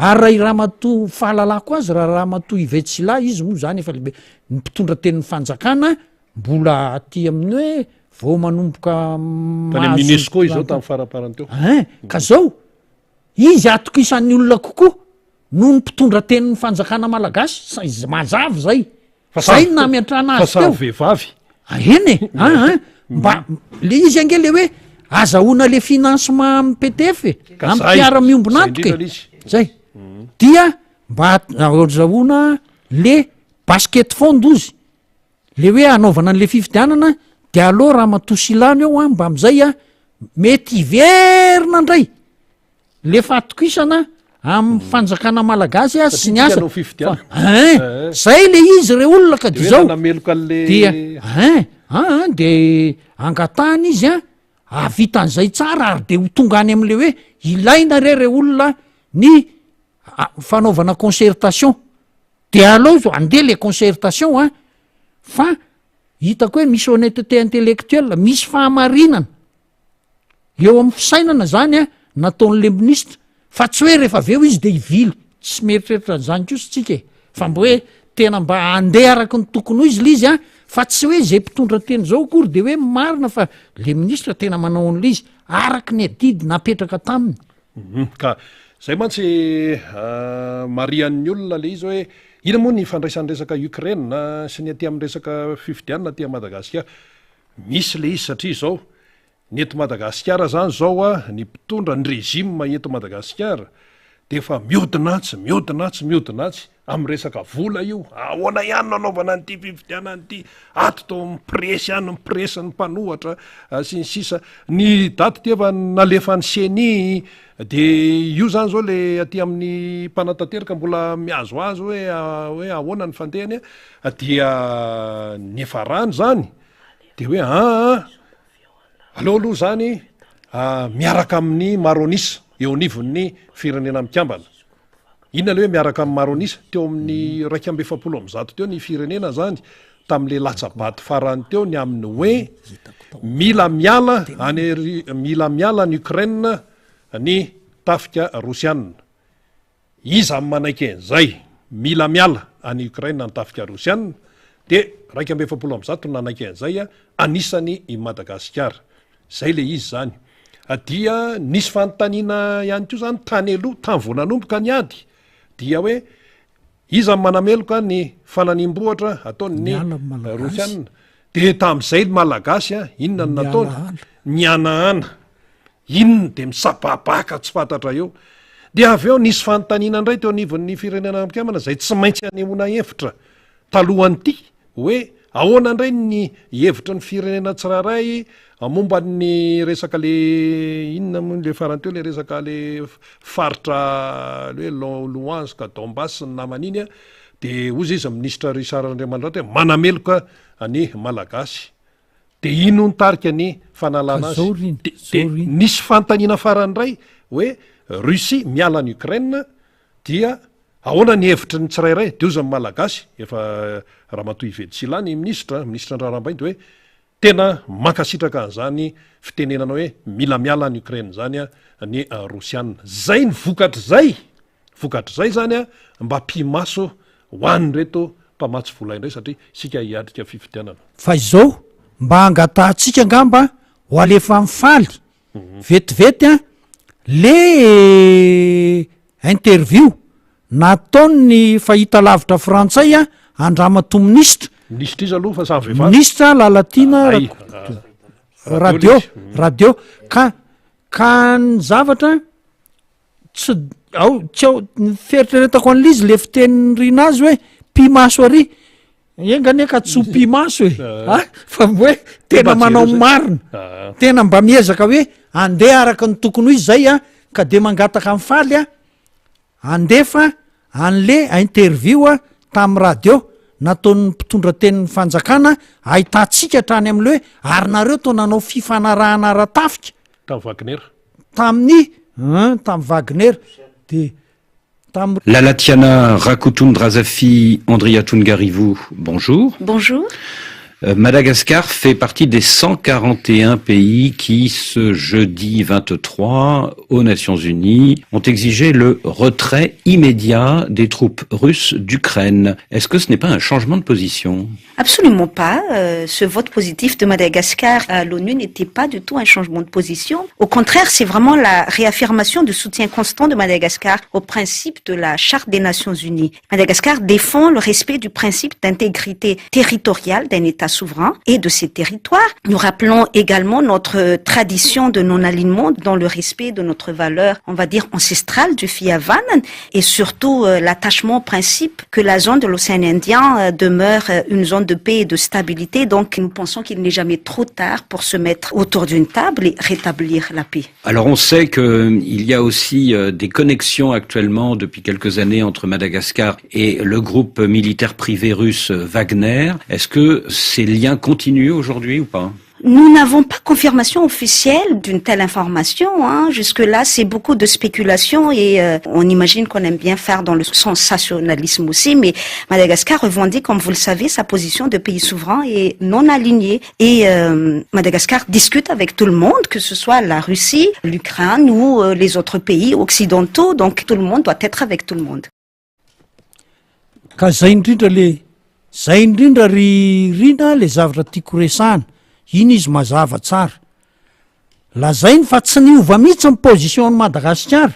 Ary raha i ramatoa, fahalalako azy, raha ramatoa Yvette Sylla, izy moa zany efa lehibe, ny mpitondra tenin'ny fanjakana, mbola aty amin'ny hoe vao manomboka Tany amin'ny UNESCO izy zao tamin'ny faraparany teo. Ein, ka zao, izy atokisan'ny olona kokoa noho ny mpitondra tenin'ny fanjakana malagasy, sa izy mazava zay. Fa Zay no nametrahana fa azy teo. samy vehivavy. Ah, eny e, ah, ah, mba le izy ange le hoe azahoana le financement amin'ny PTF e, Ka amin'ny zay, mpiara-miombon'antoka zay e. indrindra le izy. Zay. Dia mba azahoana le basket fond ozy, le hoe hanaovana an'le fifidianana de aleo ramatoa Silano eo an, mba am'zay an, mety hiverina indray. Le fahatokisana amin'ny fanjakana malagasy a sy ny asa fifidianana. Fa ein, Eh. zay le izy re olona ka De de hoe zao nanameloka an'le dia ein, an an de angatahana izy an, hahavita an'izay tsara ary de ho tonga any am'le hoe ilaina re re olona ny fanaovana concertation, de aleo zao andeha le concertation an, fa hitako hoe misy honnêteté intellectuelle, misy fahamarinana eo amin'ny fisainana zany an nataon'le minisitra, fa tsy hoe rehefa avy eo izy de hivily, tsy mieritreritra an'izany kosa tsika e, fa mba hoe tena mba handeha araky ny tokony ho izy le izy an, fa tsy hoe zay mpitondra teny zao akory de hoe marina fa le minisitra tena manao an'le izy araky ny adidy napetraka taminy. Ka zay mantsy marihan'ny olona le izy hoe inona moa ny ifandraisan'ny resaka Ukraine sy ny aty amin'ny resaka fifidianana aty Madagasikara. Misy le izy satria izao, ny eto Madagasikara zany zao a, ny mpitondra, ny régime eto Madagasikara de efa miodina atsy, miodina atsy, miodina atsy amin'ny resaka vola io, ahoana ihany no anaovana an'ity fifidianana ity, ato toa mipresy ihany, mipresy ny mpanohatra sy ny sisa, ny daty ity efa nalefan'ny ceni de io zany zao le aty amin'ny mpanatanteraka mbola mihazohazo hoe hoe ahoana ny fandehany a, dia niafarany zany de hoe aa aleo aloha zany miaraka amin'ny maro an'isa eo anivon'ny firenena mikambana. Inona le hoe miaraka amin'ny maro an'isa? Teo amin'ny 141 teo ny firenena zany tamin'le latsa-bato farany teo ny amin'ny hoe mila miala any mila miala any Ukraine ny tafika rosiana. Iza no manaiky an'izay? Mila miala any Ukraine ny tafika rosiana dia 141 no nanaiky an'izay, anisany i Madagasikara. Zay le izy zany. Dia nisy fanontaniana ihany koa zany tany aloha, tany vao nanomboka ny ady, dia hoe iza no manameloka ny fananiam-bohitra ataon'ny Rosiana? Dia tamin'izay ny Malagasy inona no nataony? Nihanahana. Inona dia misababaka tsy fantatra eo. Dia avy eo nisy fanontaniana indray teo anivon'ny Firenena Mikambana izay tsy maintsy anehoana hevitra talohan'ity hoe ahoana indray ny hevitry ny firenena tsirairay momba ny resaka le inona moa le farany teo le resaka le faritra le hoe Louhansk, Donbass sy ny namany iny dia hozy izy minisitra Richard Randriamandrato hoe manameloka ny Malagasy. Dia iny no nitarika ny fanalana azy. Dia nisy fanontaniana farany indray hoe Russie miala any Ukraine dia ahoana ny hevitry ny tsirairay? Dia hozy ny Malagasy, efa Ramatoa Yvette Sylla ny minisitra, minisitra ny raharaham-bahiny dia hoe tena mankasitraka an'izany fitenenana hoe mila miala any Ukraine izany ny Rosiana. Izay ny vokatr'izay! Vokatr'izay izany mba pi-maso ho an'ireto mpamatsy vola indray satria isika hiatrika fifidianana. Fa izao mba angatahantsika angamba ho alefa mifaly vetivety an le interview nataon'ny fahita lavitra frantsay an an-dramatoa minisitra. Minisitra iza aloha fa samy vehivavy? Minisitra Lalatiana Rakoto. Radio, radio. Ka ka ny zavatra Tsy ao, tsy ao, ny fieritreretako an'ilay izy le fitenin'i Rina azy hoe pi-maso ary, enga anie ka tsy ho pi-maso e, a, fa hoe tena manao marina, tena mba miezaka hoe andeha araka ny tokony ho izy zay a, ka de mangataka amin'i Faly a, andefa an'le interview a tamin'ny radio nataon'ny mpitondra tenin'ny fanjakana ahitantsika hatrany amin'le hoe ary nareo toa nanao fifanarahana ara-tafika Tamin'i Wagner. Tamin'ny un tamin'i Wagner de tamin'ny. Lalatiana Rakotondrazafy Andriatongarivo, bonjour. Bonjour. Euh, Madagascar fait partie des 141 pays qui, ce jeudi 23, aux Nations Unies, ont exigé le retrait immédiat des troupes russes d'Ukraine. Est-ce que ce n'est pas un changement de position Absolument pas. Euh, ce vote positif de Madagascar à l'ONU n'était pas du tout un changement de position. Au contraire, c'est vraiment la réaffirmation du soutien constant de Madagascar au principe de la Charte des Nations Unies. Madagascar défend le respect du principe d'intégrité territoriale d'un État souverain et de ses territoires. Nous rappelons également notre tradition de non-alignement dans le respect de notre valeur, on va dire, ancestrale du Fiavan et surtout euh, l'attachement au principe que la zone de l'océan Indien euh, demeure euh, une zone de paix et de stabilité. Donc nous pensons qu'il n'est jamais trop tard pour se mettre autour d'une table et rétablir la paix. Alors on sait qu'il y a aussi des connexions actuellement depuis quelques années entre Madagascar et le groupe militaire privé russe Wagner. Est-ce que ces liens continuent aujourd'hui ou pas? Nous n'avons pas confirmation officielle d'une telle information. Hein. Jusque-là, c'est beaucoup de spéculations et euh, on imagine qu'on aime bien faire dans le sensationnalisme aussi, mais Madagascar revendique, comme vous le savez, sa position de pays souverain et non aligné. Et euh, Madagascar discute avec tout le monde, que ce soit la Russie, l'Ukraine ou euh, les autres pays occidentaux. Donc tout le monde doit être avec tout le monde. Ka zay indrindra le, zay indrindra ry Rina le zavatra tiako resahana, iny izy mazava tsara. Lazainy fa tsy niova mihitsy ny position an'i Madagasikara.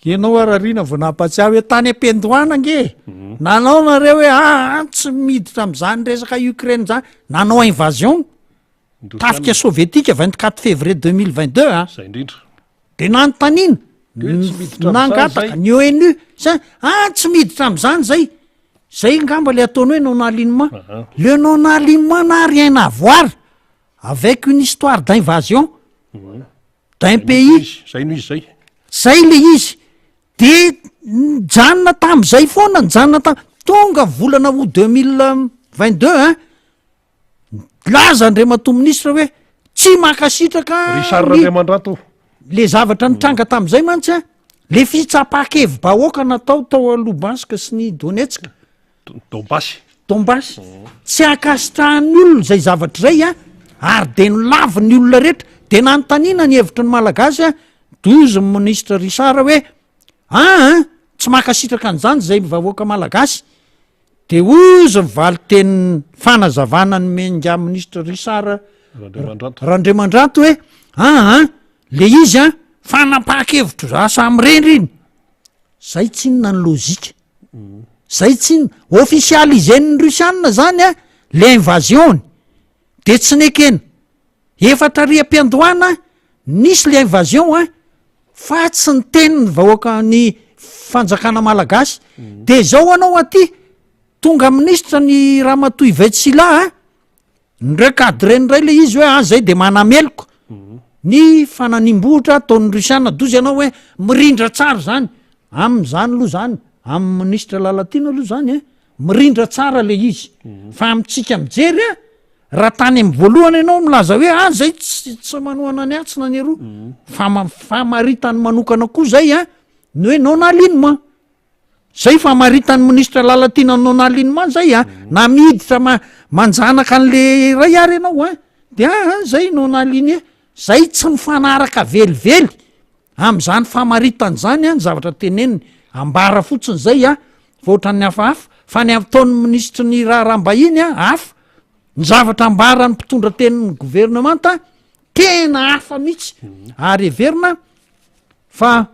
Ianao ara Rina vao nampatsiahy hoe tany am-piandohana ange e, nanao nareo hoe aa tsy miditra amin'izany resaka Ukraine zany, nanao invasion tafika sovietika 24 février 2022 a. Zay indrindra. De nanontaniana, nangataka ny ONU, sa ah tsy miditra am'zany zay, zay ngamba le ataony hoe non alignement, le non alignement n'a rien à voir avec une histoire d'invasion d'un pays, Zay no izy zay. Zay le izy, de nijanona tam'zay foana, nijanona tam-, tonga volana août 2022 hein, Nilaza Andriamatoa Minisitra hoe tsy mankasitraka Richard ny Randriamandranto. le zavatra nitranga tamin'izay mantsy an, le fitsapan-kevi-bahoaka natao tao Lubansk sy ny Donetsk. Donbass. Donbass. Tsy ankasitrahan'ny olona izay zavatra izay an, ary dia nolavin'ny olona rehetra, dia nanontaniana ny hevitry ny Malagasy an, dozy ny Minisitra Richard hoe aa tsy mankasitraka an'izany izay vahoaka Malagasy. Dia hozy ny valin-tenin'ny fanazavana nomen'ingahy minisitra Richard Randriamandranto hoe aa le izy an, fanapahan-kevitro za samirery iny. Zay tsinona ny lojika. Zay tsinona. Officialiser-n'ny Rusiana zany an, le invasion-ny. De tsy nekena. Efa tary am-piandohana nisy le invasion an, fa tsy niteny ny vahoaka ny fanjakana malagasy, de zao anao aty tonga minisitra ny ramatoa Yvette Sylla an, ni-recadrer ndray le izy hoe ah zay de manameloka ny fananimbohitra ataon'ny rusiana, dozy ianao hoe mirindra tsara zany, amin'izany aloha zany, amin'ny minisitra Lalatiana aloha zany an, mirindra tsara le izy, fa amintsika mijery an, Raha tany amin'ny voalohany ianao milaza hoe ah zay tsy tsy manohana ny atsy na ny aroa, fama- famaritany manokana koa zay an, ny hoe non alignement, zay famaritan'ny minisitra Lalatiana non alignement zay an, na miditra ma- manjanaka an'le iray ary ianao an, de ah zay non aligné, zay tsy mifanaraka velively am'zany famaritany zany an ny zavatra teneniny, ambara fotsiny zay an, fa ohatran'ny hafahafa, fa ny ataon'ny minisitry ny raharaham-bahiny an hafa, ny zavatra ambaran'ny mpitondra tenin'ny governemanta tena hafa mihitsy, ary heverina fa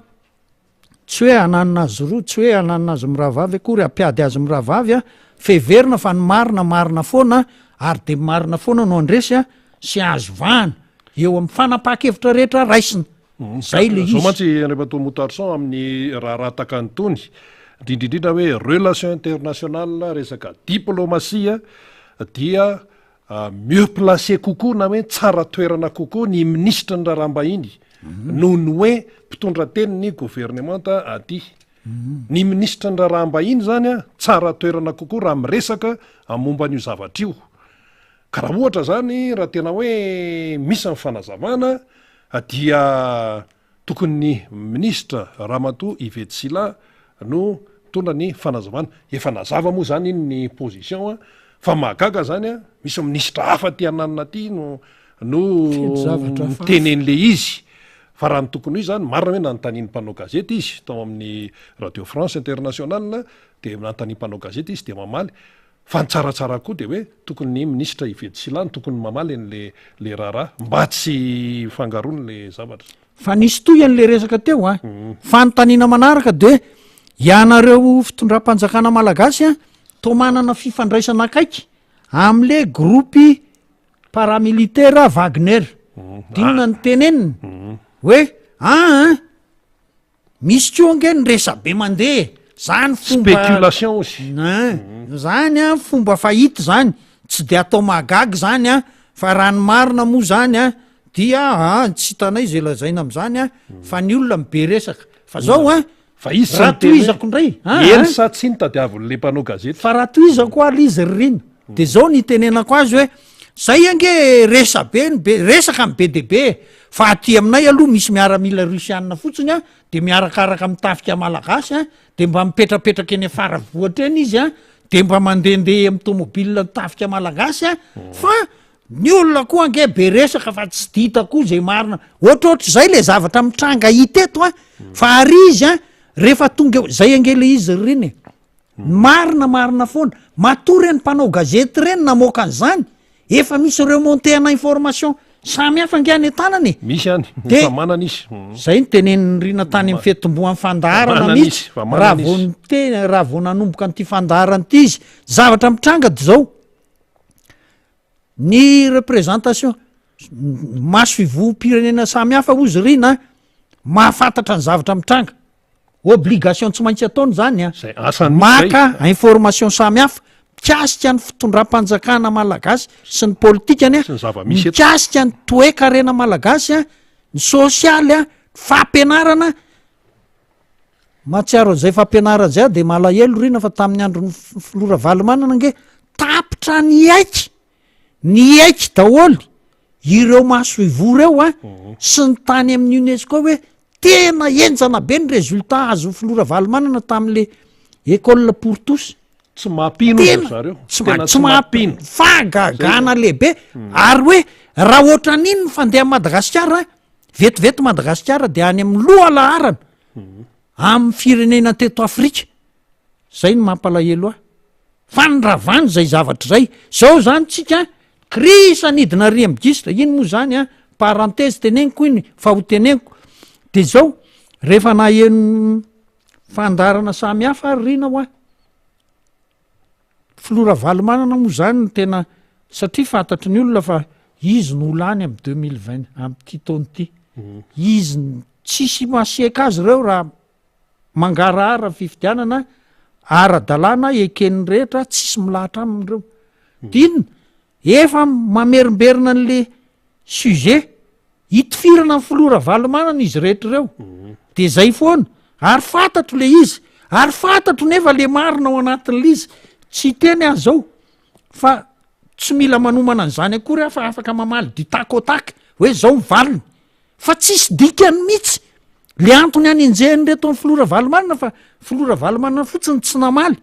tsy hoe hananina azy roa, tsy hoe hananina azy mirahavavy akory, hampiady azy mirahavavy an, fa heverina fa ny marina marina foana, ary de marina foana no handresy an, sy azo vahana eo amin'ny fanapahan-kevitra rehetra raisina. Zay le Zao izy. mantsy Andriamatoa Moutarson amin'ny raharaha takan'itony, indrindra indrindra hoe relation internationale, resaka diplomatie dia mieux placé kokoa na hoe tsara toerana kokoa ny minisitry ny raharaham-bahiny noho ny hoe mpitondra tenin'ny governemanta aty. Ny minisitry ny raharaham-bahiny zany a, tsara toerana kokoa raha miresaka momba an'io zavatra io. Ka raha ohatra zany raha tena hoe misy ny fanazavana dia tokony ny minisitra Ramatoa Yvette Sylla no mitondra ny fanazavana. Efa nazava moa zany iny ny position fa mahagaga zany a, misy minisitra hafa aty ananona aty no no miteny an'le izy. Fa raha ny tokony ho izy zany, marina hoe nanontanian'ny mpanao gazety izy tao amin'ny Radio France Internationale dia nanontanian'ny mpanao gazety izy dia mamaly Fa ny tsaratsara koa dia hoe tokony ny minisitra Yvette Sylla no tokony mamaly an'le le raharaha mba tsy hifangaroany le zavatra. Fa nisy tohiny le resaka teo a. Fanontaniana manaraka de hoe ianareo fitondram-panjakana malagasy a toa manana fifandraisana akaiky amle groupe paramilitaire Wagner. D'inona no teneniny? Hoe aa Misy koa ange ny resabe mandeha e! Zany fomba. Spéculation ozy. Ein, zany an fomba fahita zany, tsy de atao mahagaga zany an, fa raha ny marina moa zany an, dia an tsy hitanay zay lazaina am'zany an, fa ny olona no be resaka, fa zao an, Fa izy tsy raha niteny hoe tohizako indray an eny an, sa tsia no tadiavin'le mpanao gazety. fa raha tohizako ary izy ry Rina, de zao ny itenenako azy hoe, Zay ange resa-be ny be, resaka ny be dia be e! Fa aty aminay aloha misy miaramila russiana fotsiny an, de miarakaraka amin'ny tafika malagasy an, de mba mipetrapetraka eny Faravohitra eny izy an, de mba mandehandeha amin'ny tomobile ny tafika malagasy an, fa ny olona koa ange be resaka fa tsy dita koa zay marina, ohatrohatr'izay le zavatra mitranga hita eto an, fa ary izy an, rehefa tonga eo, zay ange le izy ry rina e! Ny marina marina foana. Matoa ireny mpanao gazety ireny namoaka an'izany, efa misy remontée ana information samy hafa ange any an-tanana e. Misy any, De efa manana izy. zay no tenenin'i Rina tany amin'ny fiantombohan'ny fandaharana Manana mihitsy, izy, fa manana raha vao izy. niteny, raha vao nanomboka an'ity fandaharana ity izy. Zavatra mitranga de zao, ny représentation, maso ivohom-pirenena samy hafa hozy Rina a, mahafantatra ny zavatra mitranga. Obligation tsy maintsy ataony zany a, Zay asany mihitsy zay. maka information samy hafa mikasika ny fitondram-panjakana malagasy sy ny politikany a, Sy ny zava-misy eto. mikasika ny toe-karena malagasy a, ny sosialy a, fampianarana, mahatsiaro an'izay fampianarana zay aho de malahelo rina fa tamin'ny andron'ny filoha Ravalomanana ange tapitra niaiky, niaiky daholo ireo masoivoho ireo a sy ny tany amin'ny UNESCO hoe tena henjana be ny résultat azon'ny filoha Ravalomanana tamin'le école pour tous. Tsy mampino Tena ry zareo. tsy Tena ma- tsy tsy mampino. mampino. Fahagagana lehibe ary hoe raha ohatran'iny ny fandehan'i Madagasikara, vetivety Madagasikara dia any amin'ny lohalaharana amin'ny firenena teto Afrika. Zay no mampalahelo ahy. Fandravana izay zavatra izay. Zao zany tsika crise anidina ary am gisitra, iny moa zany an, parenthèse teneniko iny fa ho teneniko. De zao, rehefa naheno fandaharana samy hafa ary Rina hoa, Filoha Ravalomanana moa zany no tena, satria fantatry ny olona fa izy no ho lany am 2020, am'ity taona ity. Izy, tsisy masiaka azy ireo raha Mangarahara ny fifidianana, ara-dalàna, eken'ny rehetra, tsisy milahatra aminy ireo. De inona? Efa mamerimberina an'le sujet, hitifirana ny filoha Ravalomanana izy rehetra ireo. De zay foana, ary fantatro le izy, ary fantatro nefa le marina ao anatin'le izy, tsy hiteny aho zao fa tsy mila manomana an'izany akory aho fa afaka mamaly du tac au tac hoe zao ny valiny. Fa tsisy dikany mihitsy le antony anenjehan'ireto an'i filoha Ravalomanana fa filoha Ravalomanana fotsiny tsy namaly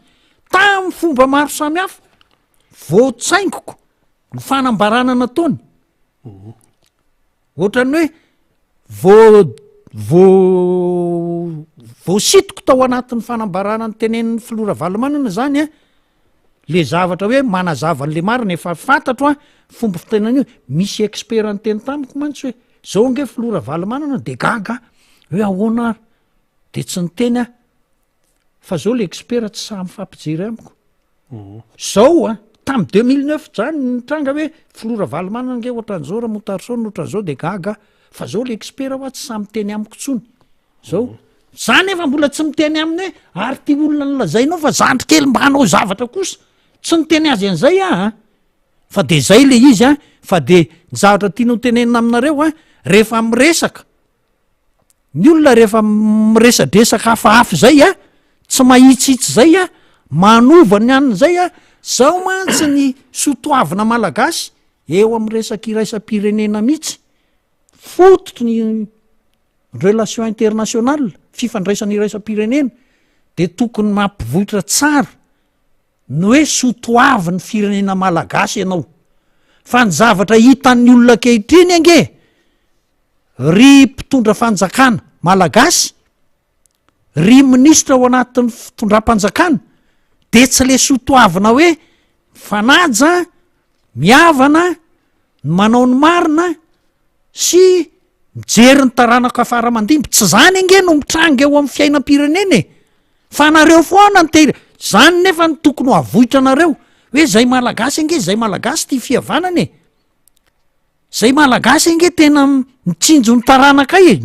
tamin'ny fomba maro samihafa voatsaingoko ny fanambarana nataony ohatran'ny hoe vo vo voasitoko tao anatin'ny fanambarana ny tenenin'ny filoha Ravalomanana zany a Le zavatra hoe manazava an'le marina efa fantatro an, fomba fitenenana io, misy expert niteny tamiko mantsy hoe zao ange filoha Ravalomanana de gaga aho hoe ahoana ary, de tsy niteny aho fa zao le expert tsy sahy mifampijery amiko, zao an, tamy 2009 zany nitranga hoe filoha Ravalomanana ange ohatran'izao, Ramotarison ohatran'izao de gaga aho, fa zao le expert hoa tsy sahy miteny amiko tsony. Zao. Za nefa mbola tsy miteny aminy hoe ary ty olona nolazainao fa zandry kely mba hanao zavatra kosa. Tsy niteny azy an'izay aho an. Fa de zay le izy an, fa de ny zavatra tiana ho tenenina aminareo an, rehefa miresaka, ny olona rehefa miresadresaka hafahafa zay an, tsy mahitsihitsy zay an, manova ny anona zay an, zao mantsy ny sotoavina malagasy eo amin'ny resaka iraisam-pirenena mihitsy, fototry ny Relation internationale, fifandraisana iraisam-pirenena, dia tokony mampivoitra tsara ny hoe sotoavin'ny firenena malagasy ianao. Fa ny zavatra hitan'ny olona ankehitriny ange, ry mpitondra fanjakana malagasy, ry minisitra ao anatin'ny fitondram-panjakana, dia tsy le sotoavina hoe mifanaja, mihavana, ny manao ny marina, sy mijery ny taranaka fara aman-dimby, tsy zany ange no mitranga eo amin'ny fiainam-pirenena e! Fa nareo foana no te, zany nefa no tokony ho avoitranareo, hoe zay malagasy ange, zay malagasy tia fihavanana e! Zay malagasy ange tena mitsinjo ny taranakay e!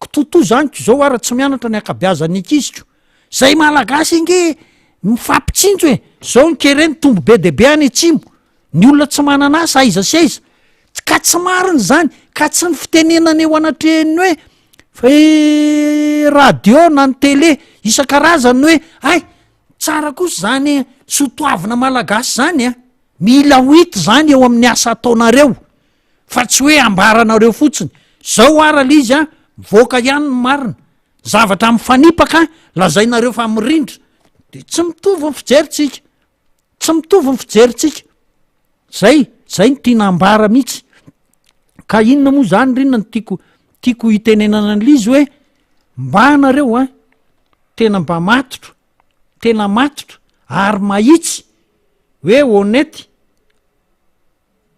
Kitoatoa zany ko zao ara tsy mianatra ny ankabeazan'ny ankiziko. Zay malagasy ange mifampitsinjo e! Zao ny kere nitombo be dia be any atsimo, ny olona tsy manana asa aiza sy aiza, ka tsy marina izany, ka tsy ny fitenenana eo anatrehan'ny hoe radio na ny tele isan-karazany hoe hay tsara kosa zany soatoavina malagasy zany a! Mila ho hita izany eo amin'ny asa ataonareo fa tsy hoe ambaranareo fotsiny. Zao ara le izy a, mivoaka ihany ny marina. Zavatra mifanipaka lazainareo fa mirindra de tsy mitovy ny fijerintsika. Tsy mitovy ny fijerintsika. Zay, zay no tiana ambara mihitsy. Ka inona moa zany ry inona no tiako tiako hitenenana an'ilay izy hoe mba nareo a, tena mba matotra, tena matotra ary mahitsy hoe honnête,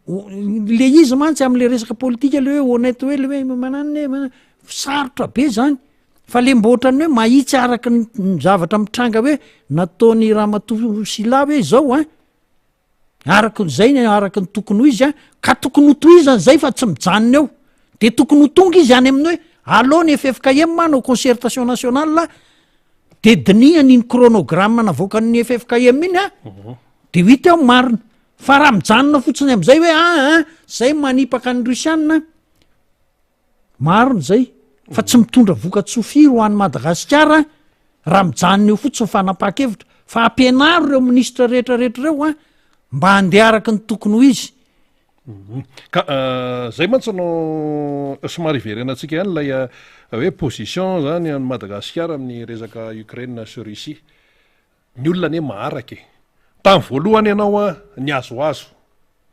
le izy mantsy am'le resaka politika le hoe honnête hoe le hoe mananona e mana-, sarotra be zany fa le mba ohatran'ny hoe mahitsy araky ny ny zavatra mitranga hoe nataon'i ramatoa Sylla hoe zao an, araky ny zay ny araky ny tokony ho izy an, ka tokony ho tohizany zay fa tsy mijanona eo, de tokony ho tonga izy any amin'ny hoe aleo ny ffkm hanao concertation nationale de dinihany iny chronogramme navoakan'ny ffkm iny an, de ho hita eo ny marina, fa raha mijanona fotsiny am'izay hoe aa zay manipaka ny rusiana, Marina izay, fa tsy mitondra vokatsoa firy ho an'i Madagasikara raha mijanona eo fotsiny ny fanapahan-kevitra, fa ampianaro ireo minisitra rehetra rehetra ireo an, mba handeha araka ny tokony ho izy. Ka zay mantsy no somary iverenantsika ihany ilay hoe position zany an'i Madagasikara amin'ny resaka Ukraine sy Russie. Ny olona anie maharaka e. Tamin'ny voalohany ianao an, nihazohazo,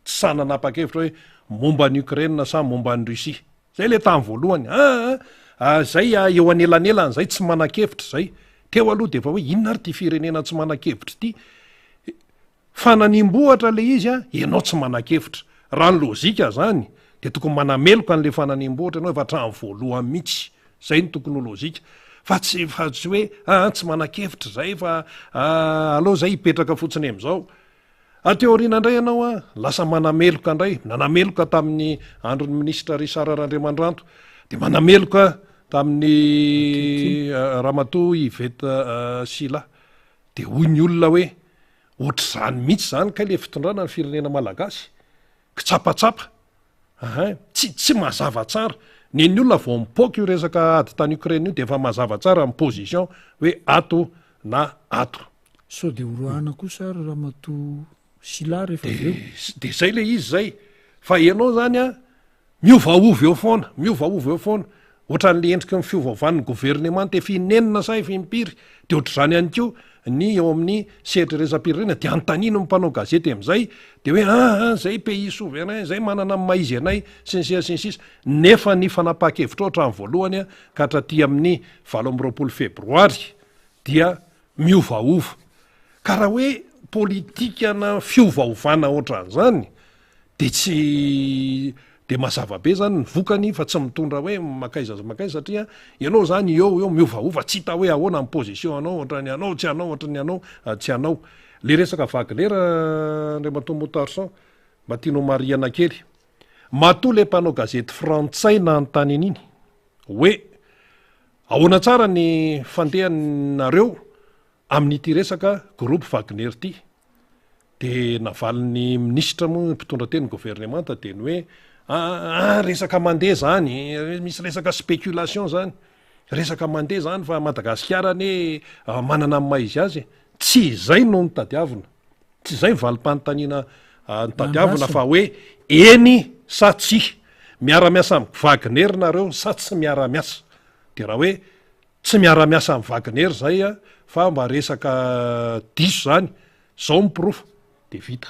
tsy sahy nanapa-kevitra hoe momba an'i Ukraine sa momba an'i Russie. Zay le tamin'ny voalohany. Aa ah, zay ah, eo anelanelany zay tsy manan-kevitra zay. Teo aloha dia efa hoe inona ary ity firenena tsy manan-kevitra ity. Fananihim-bohitra le izy an, ianao tsy manan-kevitra. Raha ny lojika zany dia tokony manameloka an'le fananihim-bohitra ianao efa hatramin'ny voalohany mihitsy. Zay no tokony ho lojika. Fa tsy fa tsy hoe aa tsy manan-kevitra zay fa aleo zay hipetraka fotsiny amin'izao. Aty aoriana indray ianao an, lasa manameloka indray, nanameloka tamin'ny andron'ny minisitra Richard Randriamandranto, dia manameloka tamin'ny Ramatoa Yvette Sylla. Dia hoy ny olona hoe, ohatr'izany mihitsy izany kay le fitondrana ny firenena malagasy, kitsapatsapa, ahin, tsy tsy mazava tsara, nen'ny olona vao mipoaka io resaka ady tany Ukraine io dia efa mazava tsara ny position hoe ato na ato. Sao dia horoahana kosa ary ramatoa Sylla rehefa avy eo? Dia zay le izy zay, fa ianao zany an, Miovaova eo foana, miovaova eo foana. Ohatran'le endriky ny fiovaovan'ny governemanta efa inenina sa efa impiry, dia ohatr'izany ihany koa ny eo amin'ny sehatra iraisam-pirenena, dia anontaniana ny mpanao gazety amin'izay, dia hoe aa zay pays souverain, zay manana ny maha izy anay, sy ny sisa sy ny sisa. Nefa ny fanapahan-kevitrao hatramin'ny voalohany ka hatraty amin'ny 28 febroary dia miovaova. Ka raha hoe politikana fiovaovana ohatran'izany de tsy de mazava be zany ny vokany fa tsy mitondra hoe mankaiza sy mankaiza satria ianao zany eo eo miovaova tsy hita hoe ahoana ny position anao ohatran'ny anao tsy anao ohatran'ny anao tsy anao. Le resaka Wagner Andriamatoa Moutarson mba tianao marihana kely. Matoa le mpanao gazety frantsay nanontany an'iny hoe ahoana tsara ny fandehanareo amin'ity resaka groupe Wagner ity de navalin'ny minisitra moa mpitondra teny governemanta de ny hoe aa resaka mandeha zany, misy resaka spéculation zany, resaka mandeha zany fa Madagasikara anie manana ny maha izy azy e, tsy izay no notadiavina, tsy izay ny valim-panontaniana notadiavina fa hoe eny sa tsia, miara-miasa amin'ny Wagner nareo sa tsy miara-miasa, de raha hoe Tsy miara-miasa am Wagner zay a, fa mba resaka diso zany, zao ny porofo de vita.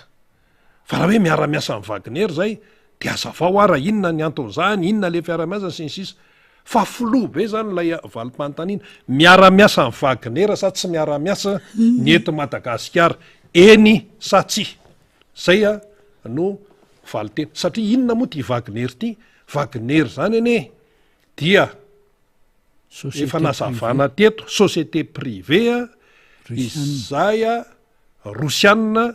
Fa raha hoe miara-miasa am Wagner zay de azavao ara inona ny anton'zany, inona le fiara-miasa sy ny sisa. Fa flou be zany ilay valim-panontaniana, miara-miasa am Wagner sa tsy miara-miasa ny eto Madagasikara, eny sa tsia? Zay a no valinteny. Satria inona moa ty Wagner ty? Wagner zany anie dia Efa nazavana teto, société privée izay rosiana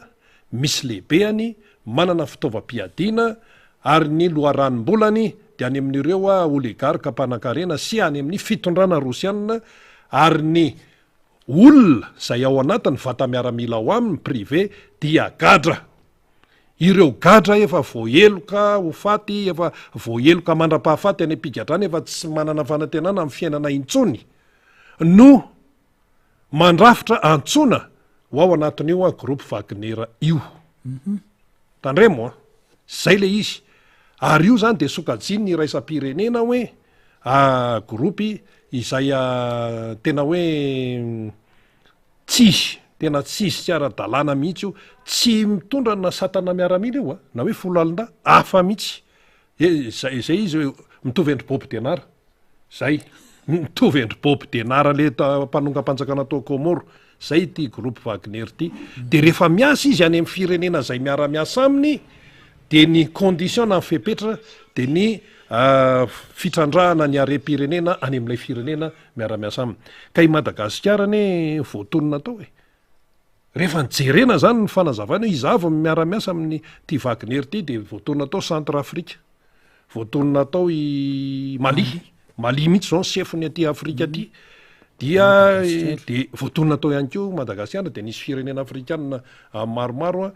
misy lehibehany, manana fitaovam-piadiana ary ny loharanom-bolany dia any amin'ireo oligarques mpanankarena sy any amin'ny fitondrana rosiana ary ny olona izay ao anatiny vata-miaramila ao aminy privé dia gadra. Ireo gadra efa voaheloka ho faty, efa voaheloka mandra-pahafaty any am-pigadrana, efa tsy manana fanantenana amin'ny fiainana intsony no mandrafitra antsoina ho ao anatin'io groupe Wagner io. Tandremo an! Zay le izy. Ary io zany dia sokajian'ny iraisam-pirenena hoe groupe izay tena hoe tsy izy, tena tsy izy, tsy ara-dalàna mihitsy io. Tsy mitondra na satana miaramila io an, na hoe foloalindahy, hafa mihitsy. E, zay, zay izy hoe mitovy an-dry Bob Denard. Zay. Mitovy an-dry Bob Denard le mpanongam-panjakana tao Comores. Zay ity groupe Wagner ity. De rehefa miasa izy any amin'ny firenena zay miara-miasa aminy, de ny condition na ny fepetra de ny fitrandrahana ny harem-pirenena any amin'ilay firenena miara-miasa aminy. Ka i Madagasikara anie voatonona tao e. Rehefa nijerena zany ny fanazavana hoe iza avy no miara-miasa amin'ity Wagner ity de voatonona tao Centre Afrika, voatonona tao i Mali, Mali mihitsy zao ny sefony aty Afrika aty, dia de voatonona tao ihany koa Madagasikara, de nisy firenena afrikanina maromaro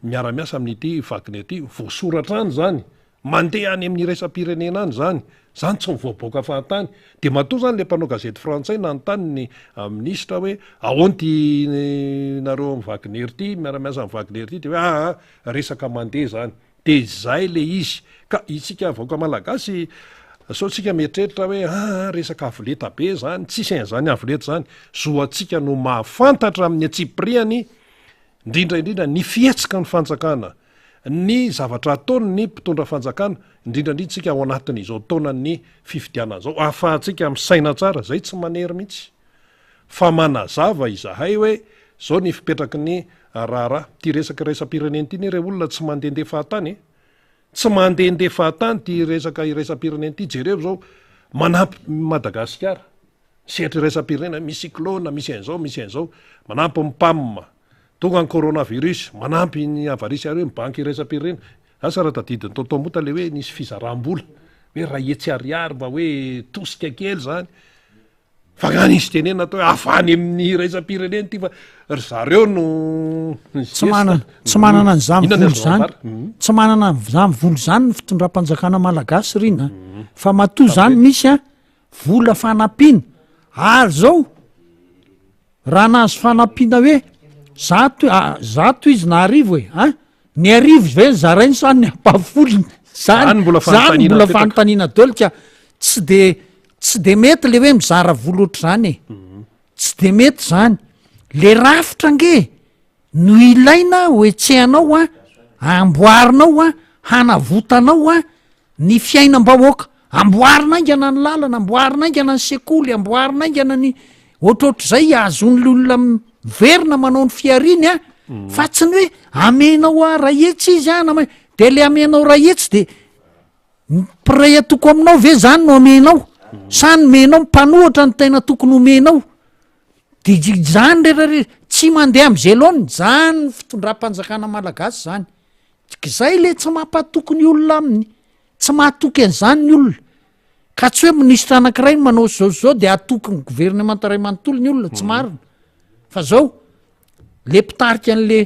miara-miasa amin'ity Wagner ity, voasoratra any zany Mandeha any amin'ny iraisam-pirenena any izany. Izany tsy mivoaboaka fahatany. Dia matoa izany ilay mpanao gazety frantsay nanontany ny minisitra hoe ahoana ity nareo amin'ny Wagner ity, miara-miasa amin'ny Wagner ity, dia hoe aa resaka mandeha izany. Dia izay ilay izy. Ka isika vahoaka malagasy sao tsika mieritreritra hoe aa resaka avoleta be izany. Tsisy an'izany avoleta izany. Zo antsika no mahafantatra amin'ny antsipiriany, indrindra indrindra ny fihetsiky ny fanjakana. ny zavatra ataon' ny mpitondra fanjakana, indrindra indrindra isika ao anatin' izao taonan' ny fifidianana izao, ahafahantsika misaina tsara, izay tsy manery mihitsy fa manazava izahay hoe izao ny fipetraky ny raharaha. Ity resaka iraisam-pirenena ity anie re olona tsy mandehandeha fahatany e! Tsy mandehandeha fahatany ity resaka iraisam-pirenena ity, jereo izao manampy Madagasikara, sehatra iraisam-pirenena, misy cyclone, misy an'izao, misy an'izao, manampy ny PAM, Tonga ny coronavirus, manampy ny avarisy ary hoe ny banky iraisam-pirenena. Asa raha tadidin'i Tonton Mota le hoe nisy fizaram-bola, hoe iray hetsy ariary mba hoe tosika kely zany. Fa nga nisy tenenina atao hoe avy any amin'ny iraisam-pirenena ity fa ry zareo no Tsy manana, tsy manana an'izany Inona ny vola azonao izany. ambara? Mhm. Tsy manana an'izany vola izany ny fitondram-panjakana malagasy ry na. Fa matoa izany misy a, vola fanampiana. Ary zao, Raha nahazo fanampiana hoe zato zato izy na arivo e an! Ny arivo ve no zarainy sa ny ampahafolony? Zany mbola Zany fanontaniana mbola apetraka. fanontaniana daholo ka tsy de tsy de mety le hoe mizara vola ohatr'izany e. Tsy de mety zany. Le rafitra ange no ilaina ho hetsehanao an, amboarinao an, hanavotanao an, Ny fiainam-bahoaka, amboarina haingana ny lalana, amboarina haingana ny sekoly, amboarina haingana ny ohatrohatr'izay ahazoan'ny olona miverina manao ny fihariany a, fa tsy ny hoe amenao a ray hetsy izy a na ma- de le amenao ray hetsy de ny mpiray antoko aminao ve zany no amenao sa ny menao mpanohatra no tena tokony homenao? De zany rehetra tsy mandeha am'zay laoniny zany ny fitondram-panjakana malagasy zany. Zay le tsy mampatoky ny olona aminy, tsy mahatoky an'izany ny olona. Ka tsy hoe minisitra anankiray no manao zao sy zao de hatoky ny governemanta iray manontolo ny olona, tsy marina. Fa zao, le mpitarika an'le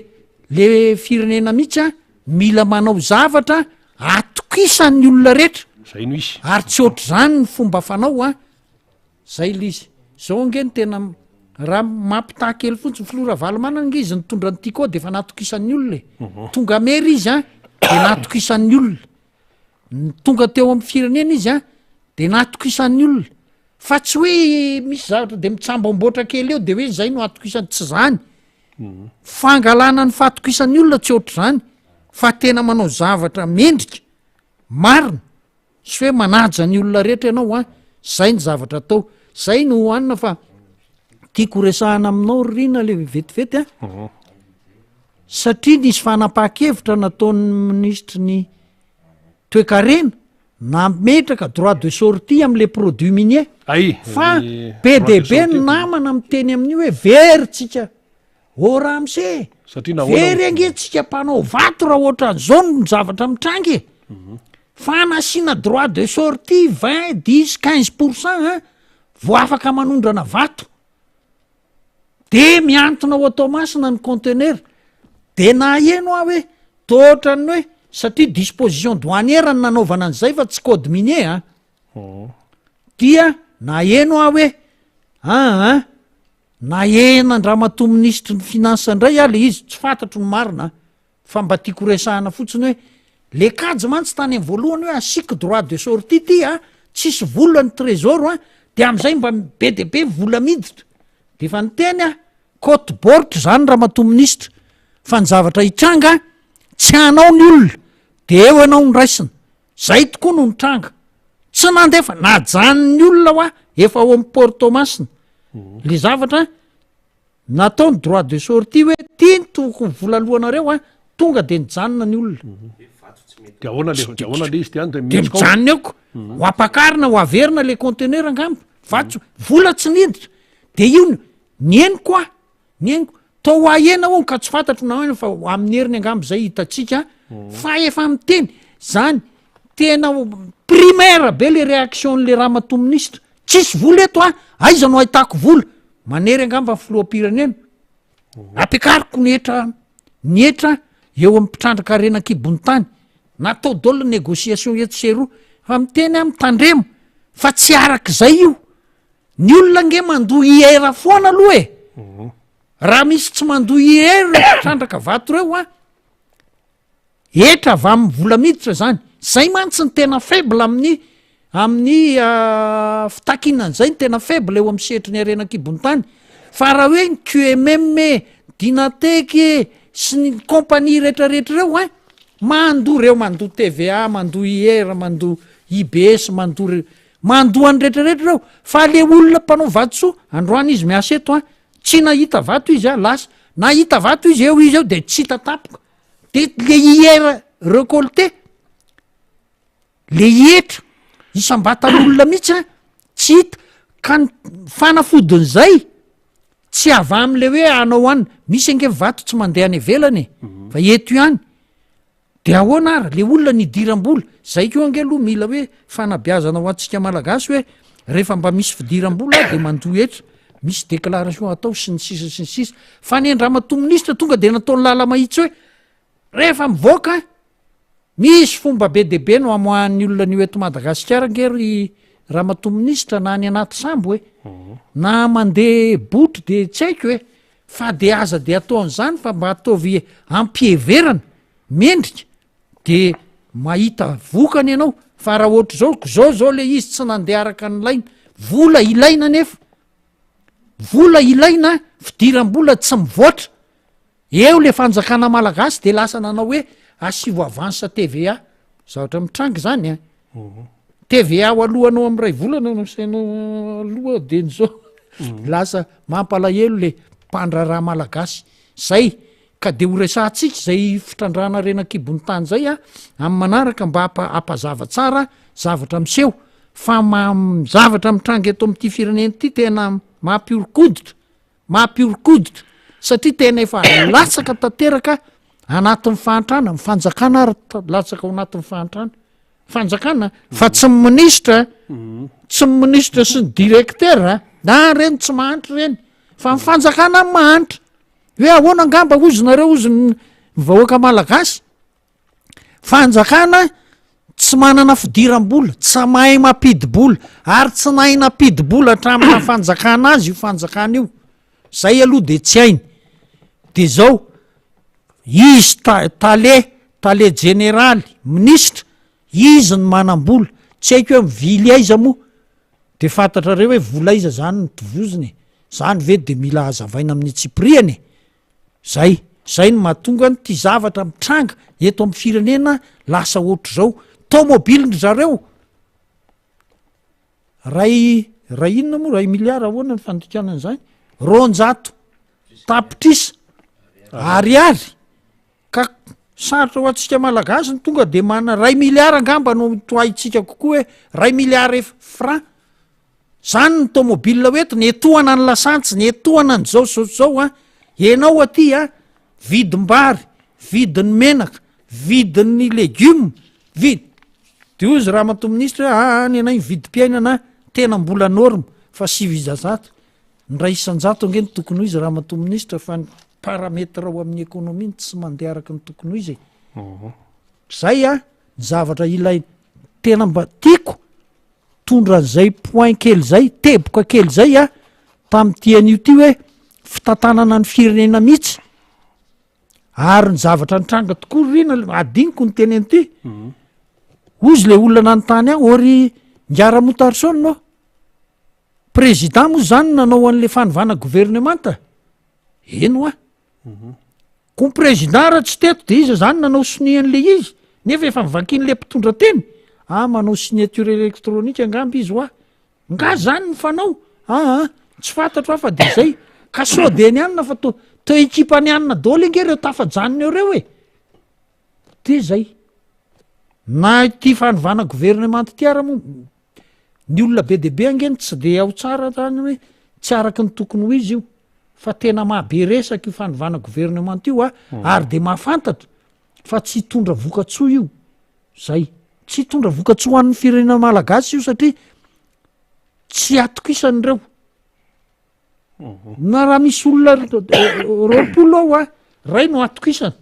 le firenena mihitsy an, mila manao zavatra atokisan'ny olona rehetra. Zay no izy. Ary tsy ohatr'izany ny fomba fanao an. Zay ilay izy. Zao ange no tena raha mampitaha kely fotsiny, filoha Ravalomanana ange izy nitondra ny Tiko de efa natokisan'ny olona e. Tonga maire izy an, de natokisan'ny olona. Ny tonga teo amin'ny firenena izy an, de natokisan'ny olona. Fa tsy hoe misy zavatra de mitsambamboatra kely eo de hoe zay no atokisany, tsy zany. Fangalana ny fahatokisan'ny olona tsy ohatr'izany, fa tena manao zavatra mendrika, marina. Tsy hoe manaja ny olona rehetra ianao an, zay ny zavatra atao, zay no hohanina fa tiako ho resahana aminao ry Rina le vetivety an, mhm. satria nisy fanapahan-kevitra nataon'ny minisitry ny toekarena nametraka droit de sortie am'le produit minier fa be de be ny namana miteny amin'io hoe very tsika Ô ramose e! Satria nahoana Very ange tsika mpanao vato raha ohatran'izao no zavatra mitranga e! Fa nasiana droit de sortie vingt, dix, quinze pour cent an, vao afaka manondrana vato. De mihantona ao Toamasina ny conteneur. De naheno aho hoe toa ohatran'ny hoe satria disposition douanière no nanaovana an'izay fa tsy code minier an. Dia naheno aho hoe aa Nahena an-dRamatoa Minisitry ny Finances indray aho le izy, tsy fantatro ny marina an! Fa mba tiako horesahana fotsiny hoe le kajy mantsy tany am voalohany hoe asiako droit de sortie ty a, tsisy vola ny trésor a, de amzay mba be de be vola miditra. De efa niteny aho, kaoty baoritra zany ramatoa minisitra, fa ny zavatra hitranga tsy hanao ny olona de eo ianao no raisina. Zay tokoa no nitranga. Tsy nandefa, najanon'ny olona hoa efa ao am port Toamasina le zavatra Natao ny droit de sortie hoe ty ny tokony vola alohanareo a, tonga de nijanona ny olona. De ahoana le, de ahoana le izy ty any de De mijanona eo ko, ho ampakarina ho averina le conteneur angamba, fa tsy, vola tsy niditra, de io no, ny henoko a, ny henoko, toa ho ahena hono ka tsy fantatro na ahoana fa amin'ny heriny angamba zay hitantsika, fa efa miteny, zany tena primaire be le réaction n'le ramatoa minisitra, tsisy vola eto a, aiza no ahitako vola, Manery angamba ny filoham-pirenena. Ampiakariko ny hetra ny hetra eo amin'ny mpitrandraka harena an-kibon'ny tany. Natao daholo ny négociation etsy sy eroa. Fa miteny aho mitandremo fa tsy arak'izay io. Ny olona ange mandoa IR foana aloha e. Raha misy tsy mandoa IR ireo mpitrandraka vato ireo an, Hetra avy amin'ny vola miditra izany. Zay mantsy ny tena faible amin'ny amin'ny fitakiana an'izay ny tena faible eo amin'ny sehatry ny harena an-kibon'ny tany. Fa raha hoe ny QMM e, Dynatec e, sy ny compagnie rehetrarehetra ireo ein, mandoa ireo, mandoa TVA, mandoa IR, mandoa IBS, mandoa re- mandoa an'ny rehetrarehetra ireo. Fa le olona mpanao vatosoa, androany izy miasa eto an, tsy nahita vato izy an, lasa. Nahita vato izy, eo izy eo de tsy hita tampoka. De le IR recolté, le hetra isam-batan'olona mihitsy an, tsy hita, ka ny fanafodin'izay tsy avy am'le hoe hanao anona, misy ange vato tsy mandeha any ivelany e, fa eto ihany, de ahoana ary le olona nidiram-bola, zay koa ange aloha mila hoe fanabeazana ho antsika malagasy hoe rehefa mba misy fidiram-bola de mandoa hetra, misy déclaration atao sy ny sisa sy ny sisa, fa ny an-dRamatoa minisitra tonga de nataony lala-mahitsy hoe rehefa mivoaka misy fomba be dia be no amoahan'ny olona an'io eto Madagasikara ange ry ramatoa minisitra na any anaty sambo e, na mandeha botry de tsy haiko e, fa de aza de atao an'izany fa mba ataovy ampiheverana, mendrika. De mahita vokany ianao fa raha ohatr'izao ko zao zao le izy tsy nandeha araka ny laina, vola ilaina nefa, vola ilaina, fidiram-bola tsy mivoatra, eo le fanjakana malagasy de lasa nanao hoe asivo avance TVA, zavatra mitranga zany an, TVA ho alohanao amy ray volana no asainao aloha de ny zao, lasa mampalahelo le mpandraharaha malagasy, zay Ka dia ho resahantsika izay fitrandrahana harena an-kibon'ny tany izay a, amin'ny manaraka mba hampa- hampazava tsara zavatra miseho fa ma- zavatra mitranga eto amin'ity firenena ity tena mampihoron-koditra, mampihoron-koditra satria tena efa latsaka tanteraka anatin'ny fahantrana, ny fanjakana ary ta- latsaka ao anatin'ny fahantrana, fanjakana fa tsy ny minisitra, tsy ny minisitra sy ny directeur na reny tsy mahantra ireny fa ny fanjakana mahantra. Hoe ahoana angamba hozy nareo hozy ny vahoaka malagasy? Fanjakana tsy manana fidiram-bola, tsy mahay mampidi-bola ary tsy nahay nampidi-bola hatramin'ny naha fanjakana azy io fanjakana io. Zay aloha de tsy hainy. De zao, izy ta- tale, tale jeneraly, minisitra, izy no manam-bola, tsy haiko hoe mivily aiza moa. De fantatrareo hoe vola aiza zany no tovozina e? Zany ve de mila hazavaina amin'ny antsipiriany e? Zay, zay no mahatonga an'ity zavatra mitranga eto amin'ny firenena lasa ohatr'izao. Tômôbilin-dry zareo ray, ray inona moa, ray miliara ahoana ny fandikana an'izany? 200 tapitrisa ariary. Ka sarotra ho antsika malagasy ny tonga de mana ray miliara angamba no tohaintsika kokoa hoe ray miliara ef franc zany ny tomobile hoentina etohana ny lasantsy ny etohana ny zao zao zao an enao aty an vidim-bary vidin'ny menaka vidin'ny legioma vid de hozy ramatoa minisitra hoe aa ny anay ny vidim-piainana tena mbola norme fa 109 Ny iray isan-jato ange no tokony ho izy ramatoa minisitra fa ny paramètre ao amin'ny économie no tsy mandeha araka ny tokony ho izy e. Zay a, ny zavatra ilaina tena mba tiako tondra an'izay point kely zay, teboka kely zay a, tamin'ity anio ty hoe fitantanana ny firenena mihitsy. Ary ny zavatra nitranga tokoa ry Rina, adinoko ny teny an'ity. Hozy le olona nanontany ahy, ô ry Ingahy Ramotarison ô, président moa zany nanao an'le fanovana governemanta? Eny hoa. Koa ny président raha tsy teto de iza zany nanao sonia an'le izy? Nefa efa novakian'le mpitondra teny. Ah, manao signature électronique angamba izy hoa. Nga zany ny fanao? Aa, tsy fantatro aho fa de zay. Ka sao de ny anona fa to to ekipa ny anona daholo ange reo tafajanona eo reo e. De zay. Na ity fanovana governemanta ity ara moa, ny olona be dia be ange no tsy de ao tsara zany hoe tsy araky ny tokony ho izy io. Fa tena maha be resaka io fanovana governemanta io a, ary de mahafantatra fa tsy hitondra vokatsoa io. Zay. Tsy hitondra vokatsoa ho an'ny firenena malagasy io satria tsy atokisany ireo. Na raha misy olona 20 ao a, ray no atokisana.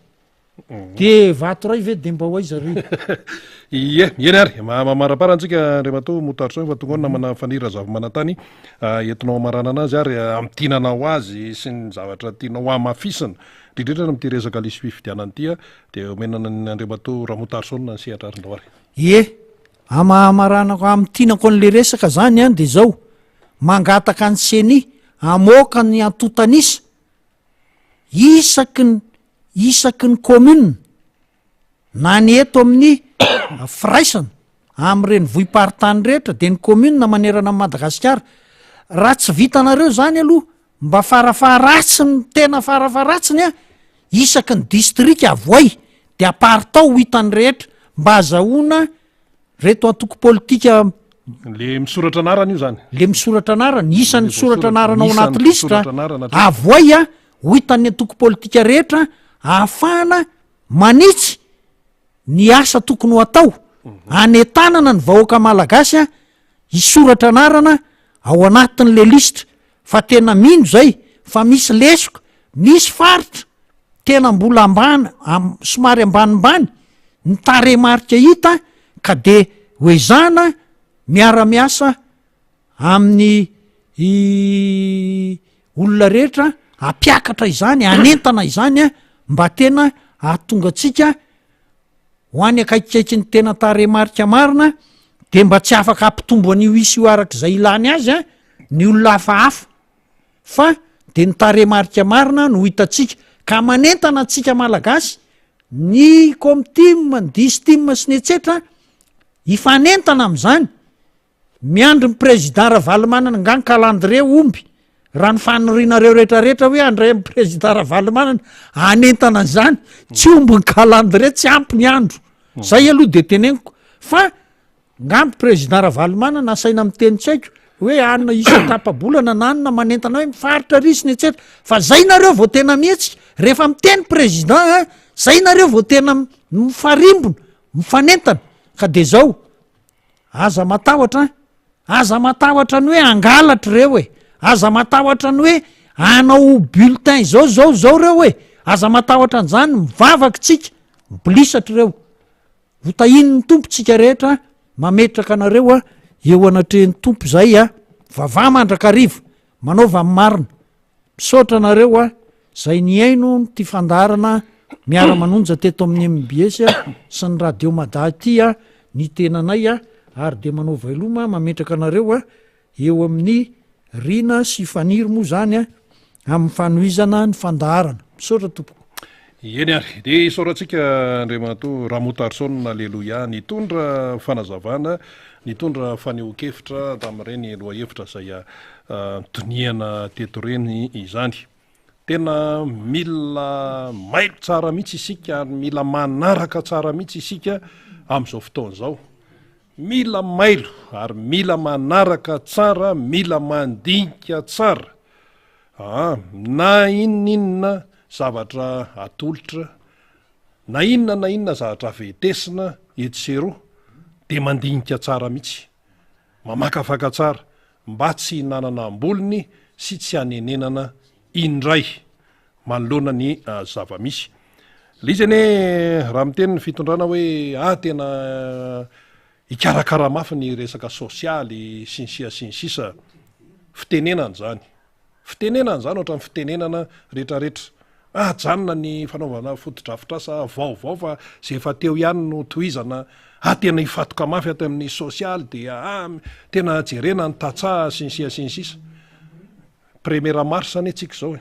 De vato ray ve de mba ho aiza ry? Ie, eny ary, mamarapara antsika Andriamatoa Moutarson fa tonga ao ny namana Faniry Razafimanantany ah, entinao hamaranana azy ary ah, amintinanao azy sy ny zavatra tianao hamafisina, indrindra indrindra amin'ity resaka lisi-pifidianana ity ah, dia omena an'i Andriamatoa Ramotarson ny sehatra ary ndao ary. Ie, amahamaranako amintinako an'le resaka zany an de zao, mangataka ny ceni hamoaka ny antontan'isa isaky ny isaky ny commune na ny eto amin'ny firaisana amin'ny renivohi-paritany rehetra de ny commune manerana an'i Madagasikara, raha tsy vitanareo zany aloha mba farafaharatsiny tena farafaharatsiny an isaky ny distrika avoay de aparitao ho hitan'ny rehetra mba azahoana Reto antoko politika. Le misoratra anarana io zany. Le misoratra anarana, isan'ny misoratra anarana ao anaty lisitra, avoay a, ho hitan'ny antoko politika rehetra ahafahana manitsy ny asa tokony ho atao, hanentanana ny vahoaka malagasy a, hisoratra anarana ao anatin'le lisitra, fa tena mino zay fa misy lesoka, misy faritra tena mbola ambany, somary ambanimbany ny tarehimarika hita ka de ho ezahana miara-miasa amin'ny olona rehetra hampiakatra izany, hanentana izany mba tena hahatonga antsika ho any akaikikaiky ny tena tarehimarika marina de mba tsy afaka hampitombo an'io isa io arak'izay ilany azy an ny olona hafahafa fa de ny tarehimarika marina no hitantsika ka manentana antsika malagasy ny comtim ny distim sy ny etsetra hifanentana am'izany Miandry ny président Ravalomanana nga ny calendrier omby raha ny fanirianareo rehetra rehetra hoe handray amin'ny président Ravalomanana hanentana an'izany tsy omby ny calendrier tsy ampy ny andro zay aloha de teneniko fa ngamby président Ravalomanana asaina miteny tsy haiko hoe anona isan-tapa-bolana na anona manentana hoe mifaritra ry sy ny etsetra fa zay nareo vao tena mihetsika rehefa miteny président a zay nareo vao tena mifarimbona mifanentana ka de zao Aza matahotra an! Aza matahotra ny hoe hangalatra ireo e! Aza matahotra ny hoe hanao bulletin izao izao izao ireo e! Aza matahotra an'izany, mivavaka tsika, mibolisatra ireo. Ho tahian'ny Tompo tsika rehetra, mametraka anareo a eo anatrehan'ny Tompo izay a, vavaha mandrakariva, manaova ny marina. Misaotra anareo a zay nihaino ity fandaharana miara manonja teto amin'ny mbs sy ny radio mada ity a ny tenanay a ary de manao veloma mametraka anareo a eo amin'ny Rina sy Faniry moa zany a amin'ny fanohizana ny fandaharana. Misaotra tompoko. Eny ary, dia isaorantsika Andriamatoa Ramotarson Aleloia nitondra fanazavana, nitondra fanehoan-kevitra tamin'ireny lohahevitra izay nodinihana teto ireny izany. Tena mila mailo tsara mihitsy isika ary mila manaraka tsara mihitsy isika amin'izao fotoana izao. Mila mailo ary mila manaraka tsara, mila mandinika tsara. Aa na inon'inona zavatra atolotra, na inona na inona zavatra vetesina etsy sy eroa dia mandinika tsara mihitsy, mamakafaka tsara mba tsy hinanana ambolony sy tsy hanenenana indray manoloana ny zava-misy. Le izy anie raha miteny ny fitondrana hoe ah tena hikarakara mafy ny resaka sosialy sy ny sia sy ny sisa, fitenenana izany. Fitenenana izany ohatran'ny fitenenana retraretra. Ajanona ny fanaovana fotodrafitrasa vaovao fa izay efa teo ihany no tohizana. Ah tena hifantoka mafy ato amin'ny sosialy dia ah tena jerena ny tantsaha sy ny sisa sy ny sisa. Premiera mars anie tsika izao e.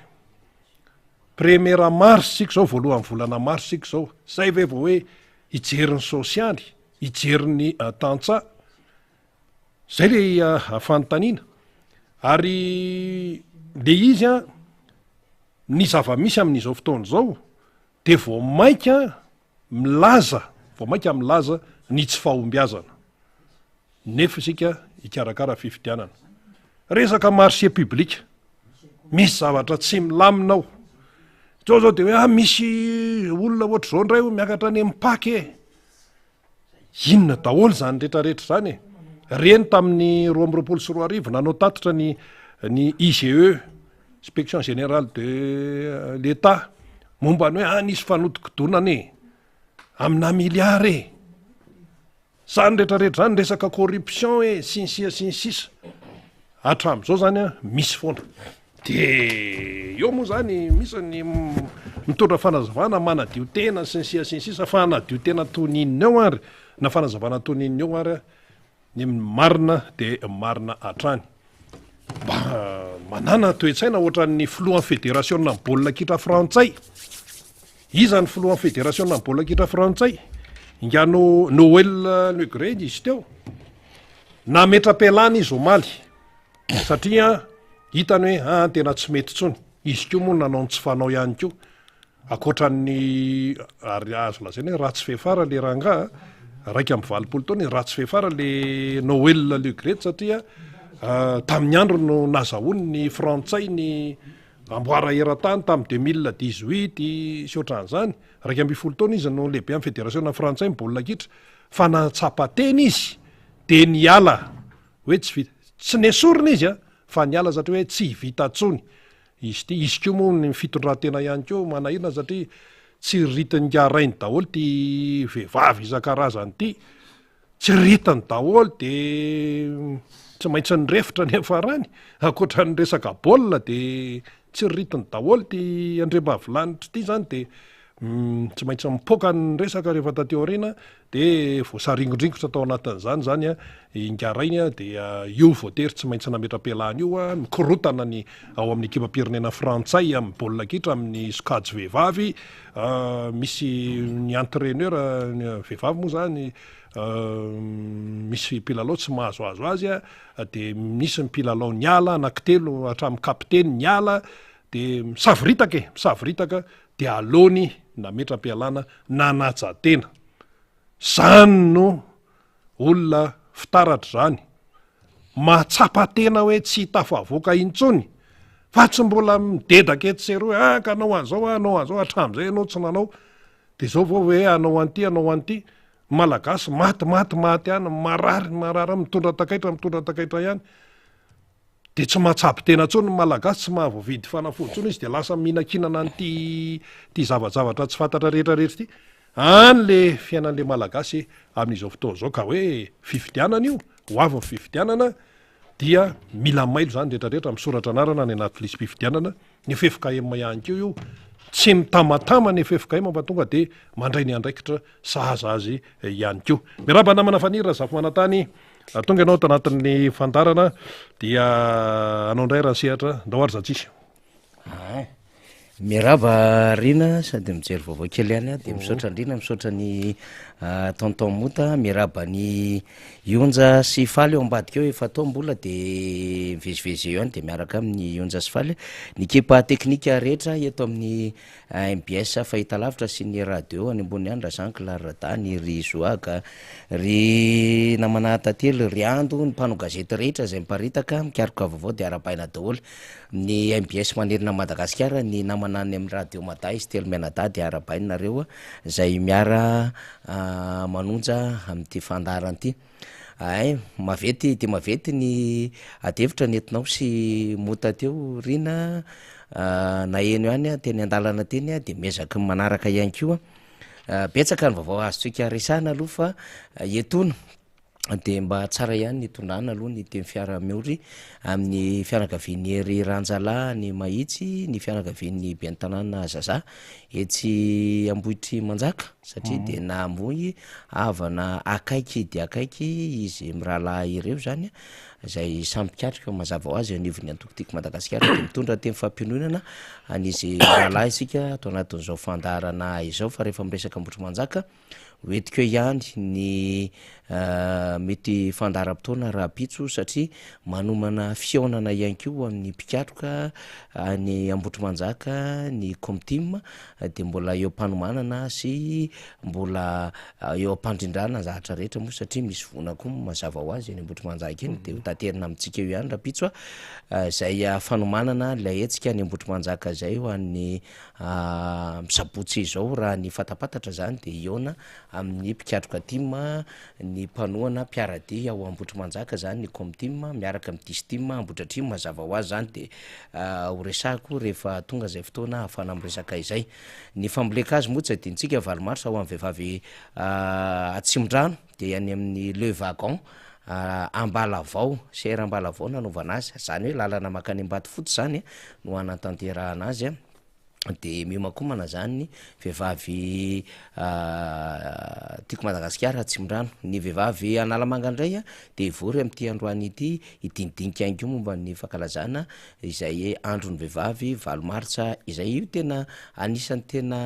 Premiera mars tsika izao, voalohan'ny volana mars tsika izao. Zay ve vao hoe hijery ny sosialy, hijery ny tantsaha? Zay le fanontaniana. Ary le izy an, ny zava-misy amin'izao fotoana izao dia vao mainka milaza, vao mainka milaza ny tsy fahombiazana. Nefa isika hikarakara fifidianana. Resaka marché public, misy zavatra tsy milamina ao. Zao zao dia hoe ah misy olona ohatr'izao indray hoy miakatra any amin'ny Pac e. Inona daholo izany rehetra rehetra izany e? Reny tamin'ny 2022 nanao tatitra ny ny IGE, Inspection Générale de l'Etat, momba ny hoe ah nisy fanodikodonana e, amina milliard e. Izany rehetra rehetra izany resaka corruption e, sy ny sisa sy ny sisa. Hatramin'izao izany an, misy foana. De eo moa zany misy ny mitondra fanazavana manadio tena sy ny sisa sy ny sisa fa hanadio tena toy ny inona eo ary na fanazavana toy ny inona eo ary ny marina de marina hatrany. Mba manàna toe-tsaina ohatran'ny filohan'ny federasiona ny baolina kitra frantsay. Iza ny filohan'ny federasiona ny baolina kitra frantsay? Ingano Noël Le Graët izy teo. Nametra-pialana izy omaly. Satria hitany hoe aa tena tsy mety intsony. Izy koa moa nanao ny tsy fanao ihany koa. Ankoatran'ny ary azo lazaina hoe ratsy fiafara le rangahy, 81 taona izy, ratsy fiafara le Noël Le Graët satria tamin'ny androny no nazahoany ny frantsay ny amboara eran-tany tamin'ny 2018 sy ohatran'izany. 11 taona izy no lehibe amin'ny federasiona frantsay ny baolina kitra fa nahatsapa tena izy dia niala Hoe tsy vita. Tsy nesorina izy an, fa niala satria hoe tsy vita tsony izy ity. Izy koa moa ny fitondran-tena ihany koa manahirana satria tsy ritin'ingahy rainy daholo ity vehivavy isan-karazany ity. Tsy ritiny daholo de tsy maintsy nirefotra ny hafarany. Ankoatra ny resaka baolina de tsy ritiny daholo ity andriambavilanitra ity zany de tsy maintsy mipoaka ny resaka rehefa taty aoriana Dia voasaringondringotra tao anatin'izany izany Ingahy Rainy dia io voatery tsy maintsy nametra-pialana io, mikorotana ny ao amin'ny ekipam-pirenena frantsay amin'ny baolina kitra amin'ny sokajy vehivavy, misy ny entraineur vehivavy moa izany misy mpilalao tsy mahazoazo azy dia misy ny mpilalao niala anankitelo hatramin'ny kapiteny niala dia misavoritaka e, misavoritaka dia aleony nametra-pialana nanaja tena. Zany no olona fitaratra zany. Mahatsapa tena hoe tsy tafavoaka intsony fa tsy mbola midedaka etsy sy eroa hoe ah ka hanao an'izao aho, hanao an'izao, hatramin'izay ianao tsy nanao de zao vao hoe hanao an'ity, hanao an'ity. Malagasy maty maty maty ihany, marary marary, mitondra takaitra mitondra takaitra ihany. Dia tsy mahatsabo tena intsony ny Malagasy, tsy mahavoavidy fanafody intsony izy dia lasa mihinankinana an'ity ity zavajavatra tsy fantatra rehetra rehetra ity. Any le fiainan'le Malagasy amin'izao fotoana izao ka hoe fifidianana io, ho avy ny fifidianana dia mila mailo izany rehetra rehetra misoratra anarana any anaty lisi-pifidianana, ny ffkm ihany koa io, tsy mitamatama ny ffkm fa tonga dia mandray ny andraikitra sahaza azy ihany koa. Miarahaba namana Faniry Razafimanantany. Tonga ianao tanatin'ny fandaharana dia anao indray raha sehatra, ndao ary zatsisy. Ah, miarahaba Rina sady mijery vaovao kely ihany aho dia misaotra an-dRina, misaotra ny ah, tonton Mota, miarahaba an'i Ionja sy Faly eo ambadika eo efa tao mbola dia mivezivezy eo ihany dia miaraka amin'ny Ionja sy Faly, ny ekipa teknika rehetra eto amin'ny Mbs fahitalavitra sy ny radio any ambony any Razankl ary Radany, ry Zoaga, ry namana Tantely, ry Ando, ny mpanao gazety rehetra izay miparitaka mikaroka vaovao dia arahabaina daholo. Ny mbs manerana an'i Madagasikara, ny namana any amin'ny radio Mada izy telo mianadahy dia arahabaina nareo izay miara manonja amin'ity fandaharana ity. Hay, maventy dia maventy ny adihevitra nentinao sy Mota teo Rina a, naheno ihany aho teny an-dalana teny dia miezaka manaraka ihany koa. Betsaka ny vaovao azontsika resahina aloha fa etoana. Dia mba tsara ihany ny hitondrana aloha ny teny fiara-miory amin'ny fianakavian'i Hery Ranjalahy any Mahitsy, ny fianakavian'ny ben'ny tanàna Zaza etsy Ambohitrimanjaka satria dia namoy havana akaiky dia akaiky izy mirahalahy ireo izany izay samy mpikatroka mazava ho azy eo anivon'ny antoko Tiako Madagasikara dia mitondra teny fampiononana an'izy mirahalahy isika ato anatin'izao fandaharana izao fa rehefa miresaka Ambohitrimanjaka Ho entiko eo ihany ny mety fandaharam-potoana rahampitso satria manomana fihaonana ihany koa ho an'ny mpikatroka any Ambohitrimanjaka ny Comtim dia mbola eo am-panomanana sy mbola eo am-pandrindrana ny zavatra rehetra moa satria misy voina koa mazava ho azy eny Ambohitrimanjaka eny dia ho taterina amintsika eo ihany rahampitso izay fanomanana ilay hetsika any Ambohitrimanjaka izay ho an'ny Amin'ny sabotsy izao raha ny fatapantatra izany dia hihaona amin'ny mpikatroka tim ny mpanohana mpiara-dia ao Ambohitrimanjaka izany ny Comtim miaraka amin'ny Distim Ambohidratrimo mazava ho azy izany dia ho resahiko rehefa tonga izay fotoana ahafahana miresaka izay. Ny fambolen-kazo moa tsy adinontsika valo marsa ho an'ny vehivavy Atsimondrano dia any amin'ny Le Wagon Ambalavao, CR Ambalavao nanaovana azy, izany hoe lalana mankany Ambatofotsy izany no hanatanterahana azy. de miomankomana zany ny vehivavy Tiako Madagasikara Atsimondrano. Ny vehivavy Analamanga indray a de hivory amin'ity androany ity hidinidinika ihany koa momba ny fankalazana izay andron'ny vehivavy valo martsa izay. Io tena anisan'ny tena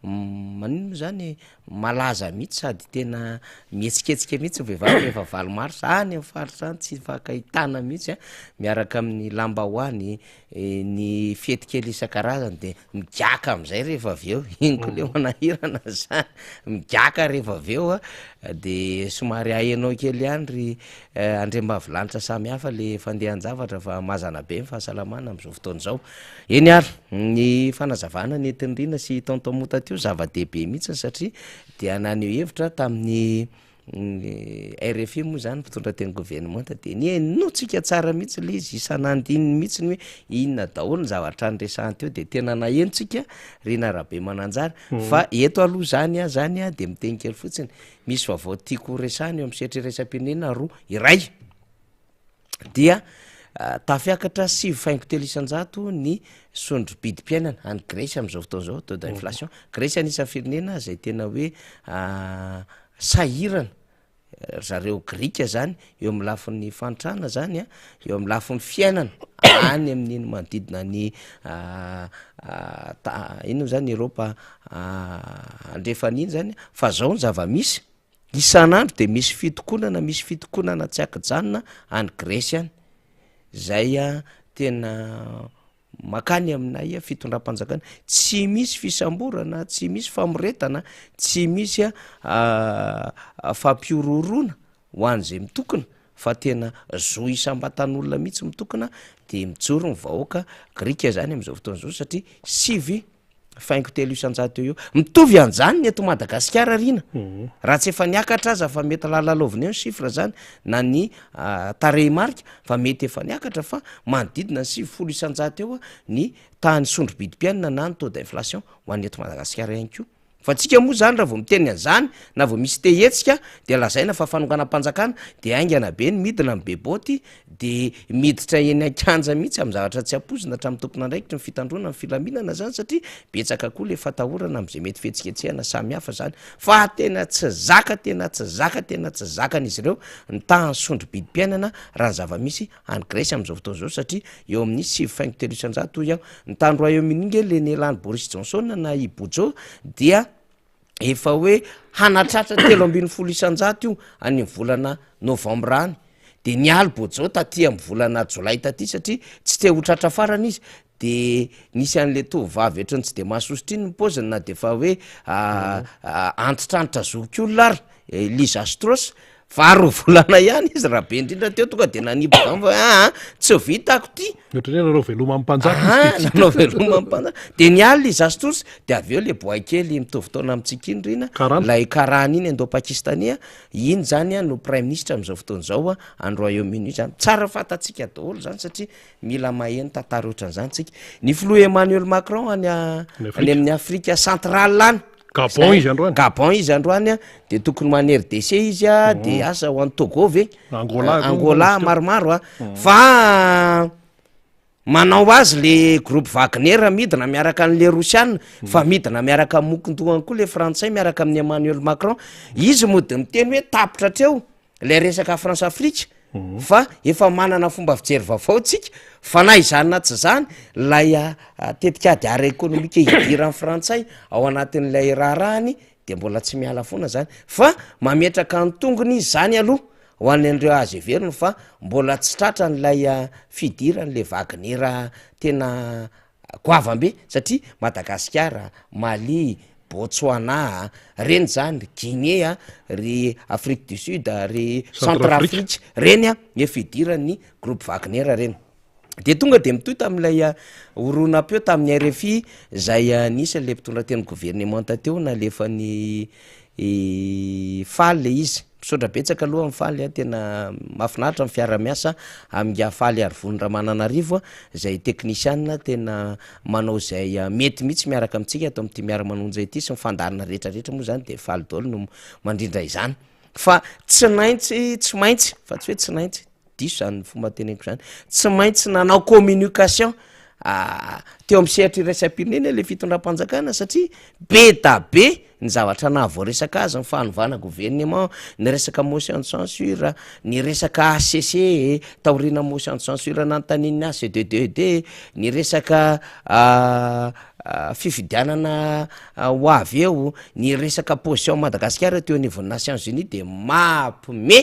maninona moa zany e, malaza mihitsy sady tena mihetsiketsika mihitsy ny vehivavy rehefa valo marsa, any amin'ny faritra any tsy ifankahitana mihitsy a, miaraka amin'ny lambahoany, ny fety kely isan-karazany de migiaka am'zay rehefa avy eo, iny koa le manahirana zany, migiaka rehefa avy eo a, de somary ahenao kely ihany ry andriambavilanitra samy hafa le fandehan-javatra fa mazana be ny fahasalamana am'zao fotoana izao. Eny ary, ny fanazavana nentin'i Rina sy tonton Mota teo zava-dehibe mihitsiny satria dia naneho hevitra tamin'ny Ny rfi moa zany mpitondra teny governemanta de nihenotsika tsara mihitsy le izy isan'andininy mihitsy ny hoe inona daholo ny zavatra niresahany teo de tena nahenotsika Rina Rabemananjara fa eto aloha zany aho zany a de miteny kely fotsiny misy vaovao tiako ho resahana eo amin'ny sehatra iraisam-pirenena roa, iray dia tafiakatra 9,3% ny sondro-bidim-piainana any Gresy amin'izao fotoana izao, taux d'inflation. Gresy anisan'ny firenena izay tena hoe sahirana ry zareo grika zany eo amin'ny lafiny fahantrana zany a, eo amin'ny lafiny fiainana any amin'iny manodidina ny ta- inona moa zany Eropa andrefana iny zany fa zao ny zava-misy Isan'andro dia misy fitokonana, misy fitokonana tsy ankijanona any Gresy any, zay tena makany aminay fitondram-panjakana, tsy misy fisamborana, tsy misy famoretana, tsy misy fampihorohoroana ho an'izay mitokona fa tena zo isam-batan'olona mihitsy mitokona de mijoro ny vahoaka grika zany am'izao fotoana izao satria sivy faingo 3% eo eo. Mitovy an'izany ny eto Madagasikara Rina. Raha tsy efa niakatra aza fa mety lalalaovina eo ny chiffre zany na ny tarehimarika fa mety efa niakatra fa manodidina ny 90% eo ny tahan'ny sondro-bidim-piainana na ny taux d'inflation ho an'ny eto Madagasikara ihany koa. Fa tsika moa zany raha vao miteny an'izany na vao misy te hihetsika dia lazaina fa fanonganam-panjakana dia haingana be ny midina ny be boty de miditra eny an-kianja mihitsy amin'ny zavatra tsy ampoizina hatramin'ny tompon'andraikitry ny fitandroana ny filaminana zany satria betsaka koa le fatahorana amin'izay mety fihetsiketsehana samihafa zany fa tena tsy zaka tena tsy zaka tena tsy zakan'izy ireo ny tahan'ny sondro-bidim-piainana raha ny zava-misy any Grèce amin'izao fotoana izao satria eo amin'ny 9,3% hoy aho. Ny tany Royaume-Uni nge le nialan'i Boris Johnson na i Bojo dia efa hoe hanatratra 13% io any amin'ny volana novambra any. De nialy Bojo taty amin'ny volana jolay taty satria tsy te ho tratra farany izy de nisy an'le tovovavy ohatran'ny tsy de mahasosotra iny ny paoziny na de efa hoe antitrantitra zokiolona ary Liza Strauss fa roa volana ihany izy raha be indrindra teo tonga de nanipy zany fa aa tsy vitako ty. Ohatran'ny hoe nanao veloma amin'ny mpanjaka izy de tsy nanao veloma amin'ny mpanjaka de niala Liza Strauss de avy eo le boay kely mitovy taona amintsika iny ry ina lay karana iny indo-pakistanais iny zany no praiminisitra amin'izao fotoana izao any Royaume-Uni zany tsara fantatsika daholo zany satria mila maheno tantara ohatran'izany tsika. Ny filoha Emmanuel Macron any any amin'ny Afrika centrale any. Gabon izy androany. Gabon izy androany a, de tokony ho any RDC izy a, de asa ho any Togo ve? Angola koa Angola misy teo. maromaro a, fa manao azy le groupe Wagner midina miaraka an'le Rosiana, fa midina miaraka amin'ny mokondohany koa le Frantsay miaraka amin'i Emmanuel Macron, izy mody miteny hoe tapitra hatreo Ilay resaka France Afrique fa efa manana fomba fijery vaovao tsika fa na izany na tsy izany ilay tetikady ara-ekonomika hidiran'ny frantsay ao anatin'ilay raharahany de mbola tsy miala foana zany fa mametraka ny tongony izy zany aloha ho any an'ireo azo heverina fa mbola tsy tratra an'ilay fidiran'le Wagner tena Goavam-be satria Madagasikara, Mali, Botswana, reny zany, Guinée a, ry Afrique du Sud, ry Centrafrique, reny a, efa fidiran'ny groupe Wagner reny. De tonga de mitohy tamin'ilay horonam-peo tamin'ny rfi zay nisy an'le mpitondra teny governemanta teo nalefan'i Faly le izy. Misaotra betsaka aloha an'i Faly a, tena mahafinaritra ny fiara-miasa amin'ingahy Faly Arivony Ramananarivo a, izay teknisiana tena manao izay mety mihitsy miaraka amintsika ato amin'ity miara-manonja ity sy ny fandaharana rehetra rehetra moa izany de Faly daholo no mandrindra izany fa tsy naintsy tsy maintsy fa tsy hoe tsy naintsy diso zany fomba teneniko zany, tsy maintsy nanao communication teo amin'ny sehatra iraisam-pirenena le fitondram-panjakana satria be da be ny zavatra nahavoaresaka azy, ny fanovana gouvernement, ny resaka motion de censure, ny resaka HCC taoriana motion de censure nanontanian'ny HCDDD, ny resaka fifidianana ho avy eo, ny resaka position Madagasikara teo anivon'ny Nations Unies de mampime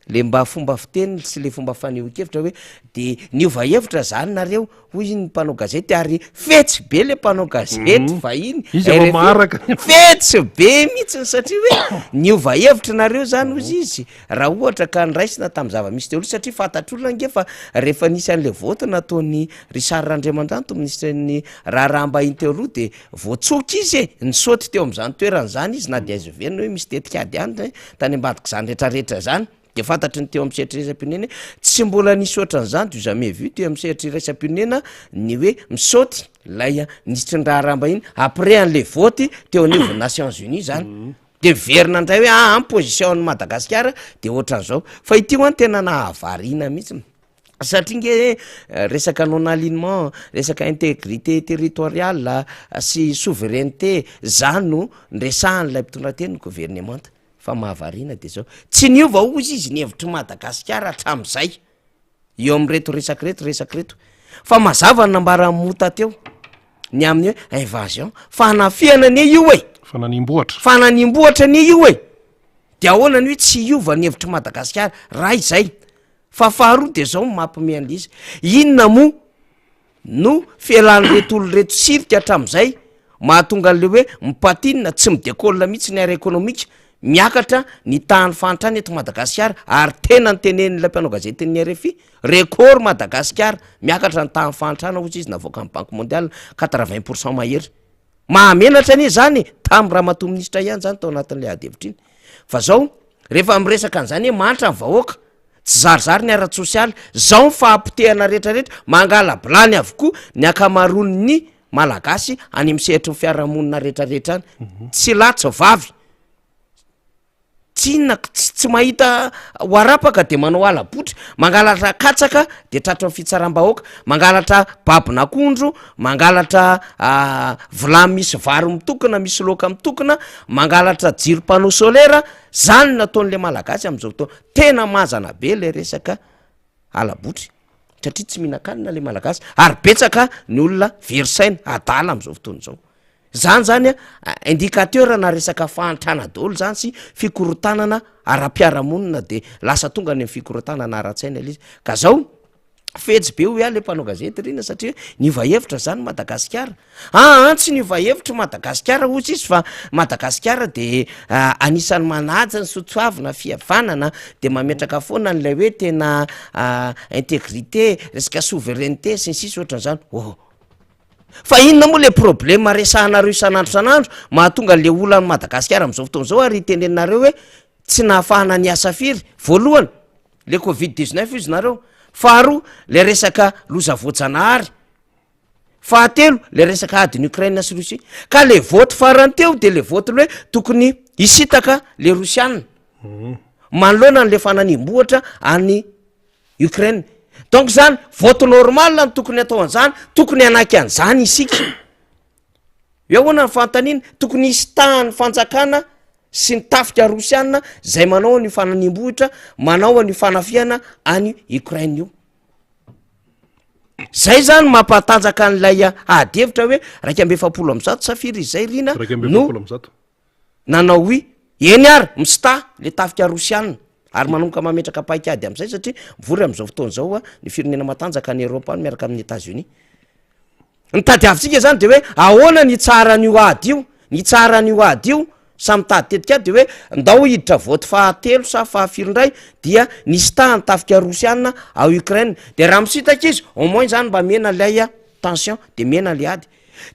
Le mba fomba fiteny sy le fomba fanehoan-kevitra hoe de niova hevitra zany nareo hoy ny mpanao gazety ary fetsy be le mpanao gazety mhm. vahiny izy efa maharaka fetsy be mihitsiny satria hoe niova hevitra nareo zany mhm. ozy izy raha ohatra ka nraisina tamin'ny zava-misy teo aloha satria fantatr'olona ange fa rehefa nisy an'le vote nataon'i Richard Randriamandranto minisitry ny raharaham-bahiny teo aloha de voatsoka izy e nisaoty teo amin'izany toerana izany izy na de aiza heverina hoe misy tetikady any Tany ambadik'izany rehetrarehetra izany dia fantatry ny teo amin'ny sehatra iraisam-pirenena hoe tsy mbola nisy ohatran'izany du jamais vu teo amin'ny sehatra iraisam-pirenena ny hoe misaoty ilay minisitry ny raharaham-bahiny après an'le vote teo anivon'ny Nations Unies zany mhm. de miverina indray hoe aa ah, position an'i Madagasikara de ohatran'izao fa ity ho any tena nahavariana mihitsy satria nge eh, resaka non alignement resaka intégrité territoriale sy souveraineté zany no nresahan'ilay mpitondra teny ny governemanta fa mahavariana de zao tsy niova ozy izy ny hevitry Madagasikara hatramin'izay eo amin'ireto resaka reto resaka reto fa mazava ny nambaran'i Mota teo ny amin'ny hoe invasion fanafihana anie io e fananimbohatra fananimbohatra anie io e de ahoana ny hoe tsy hiova ny hevitry Madagasikara raha izay Fa faharoa dia zao no mampime an'le izy, inona moa no fialan'ireto olona ireto sirika hatramin'izay mahatonga an'le hoe mi-patine tsy mi-decolle mihitsy ny ara-ekonomika, miakatra ny tahan'ny fahantrana eto Madagasikara ary tena notenenin'ilay mpanao gazetin'ny rfi, record Madagasikara, miakatra ny tahan'ny fahantrana hozy izy navoakan'ny banque mondiale, quatre-vingt pour cent mahery. Mahamenatra anie zany e, tamin'ny ramatoa minisitra ihany zany tao anatin'ilay ady hevitra iny. Fa zao, rehefa miresaka an'izany hoe mahantra ny vahoaka, tsy zarizary ny ara-tsosialy, zao ny fahapotehana rehetrarehetra, mangala-bilany avokoa ny ankamaroan'ny Malagasy any amin'ny sehatry ny fiarahamonina rehetrarehetra any, tsy lahy tsy vavy. Tsy inona tsy tsy mahita ho arapaka de manao hala-botry, mangalatra katsaka de tratry ny fitsaram-bahoaka, mangalatra babon'akondro, mangalatra vilany misy vary mitokona, misy laoka mitokona, mangalatra jiro panneau solaire, zany no nataon'le malagasy am'zao fotoana, tena mazana be le resaka hala-botry satria tsy mihinan-kanina le malagasy ary betsaka ny olona very saina, adala am'zao fotoana zao. Zany zany a indicateur na resaka fahantrana daholo zany sy fikorontanana ara-piarahamonina de lasa tonga any am'fikorontanana ara-tsaina le izy ka zao fetsy be hoy aho le mpanao gazety rina satria niova hevitra zany Madagasikara, aa tsy niova hevitra Madagasikara hozy izy fa Madagasikara de anisan'ny manaja ny soatoavina fihavanana de mametraka foana an'ilay hoe tena intégrité resaka souveraineté sy ny sisa ohatran'zany, oh. Fa inona moa le problème resahanareo isan'andro isan'andro mahatonga le olan'i Madagasikara amin'izao fotoana izao ary teneninareo hoe tsy nahafahana niasa firy? Voalohany le covid 19 izy nareo, faharoa le resaka loza voajanahary. Fahatelo, le resaka adin'i Ukraine sy Russie. Ka le vote farany teo de le vote le hoe tokony hisintaka le Rosiana manoloana an'le fananihim-bohitra any Ukraine. Donc zany vote normal no tokony atao an'zany, tokony hanaiky an'zany isika. Eo ahoana ny fanontaniana? Tokony hisitahan'ny fanjakana sy ny tafika rosiana zay manao an'io fananihim-bohitra, manao an'io fanafihana any Ukraine io. Zay zany mampatanjaka an'ilay ady hevitra hoe 141 sa firy izy zay Rina no nanao oui. Eny ary, misitaha le tafika rosiana ary manomboka mametraka paik'ady am'zay satria mivory am'zao fotoana izao ny firenena matanjaka any Europe any miaraka amin'ny Etats-Unis. Ny tadiavintsika zany de hoe ahoana ny hitsaharan'io ady io, ny hitsaharan'io ady io, samy mitady tetikady de hoe ndao hiditra vote fahatelo sa fahafiry indray dia nisitahan'ny tafika rosiana ao Ukraine, de raha misintaka izy au moins zany mba mihena ilay tension de mihena le ady,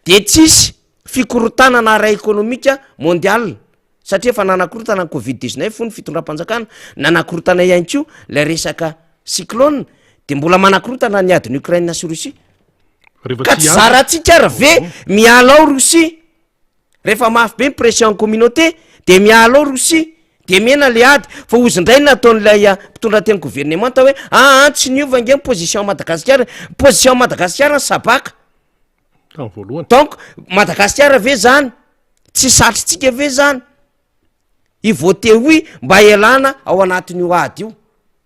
de tsisy fikorontanana ara-ekonomika mondial satria efa nanakorontana ny covid 19 fony fitondram-panjakana, nanakorontana ihany koa ilay resaka cyclone, de mbola manakorontana ny adin'i Ukraine sy Russie. Rehefa Ka tsy tsy hiady. zarantsika ary ve miala ao Russie? Rehefa mafy be ny pression communauté de miala ao Russie, de mihena le ady, fa ozy indray ny nataon'ilay mpitondra teny gouvernemanta hoe aa tsy niova ange ny position Madagasikara e, ny position Madagasikara ny sabaka. Tamin'ny voalohany. Donc Madagasikara ve zany tsy satrintsika ve zany hi voter oui mba hialana ao anatin'io ady io,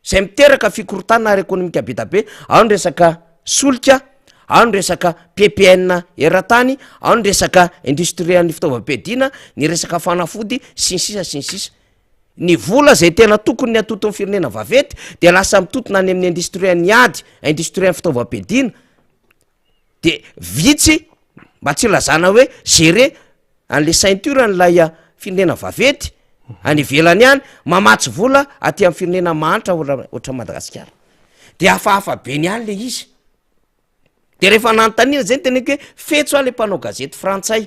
zay miteraka fikorontanana ara-ekonomika be da be, ao ny resaka solika, ao ny resaka PPN eran-tany, ao ny resaka industrie-n'ny fitaovam-piadiana, ny resaka fanafody sy ny sisa sy ny sisa. Ny vola zay tena tokony ny atoton'ny firenena vaventy de lasa mitotona any amin'ny industrie-n'ny ady, industrie-n'ny fitaovam-piadiana, de vitsy mba tsy ilazana hoe gérer an'le ceinture an'ilay firenena vaventy any ivelany any mamatsy vola aty amin'ny firenena mahantra ohatra ohatran'i Madagasikara de hafahafa be ny any le izy de rehefa nanontaniana zay ny teneniko hoe fetso aho le mpanao gazety frantsay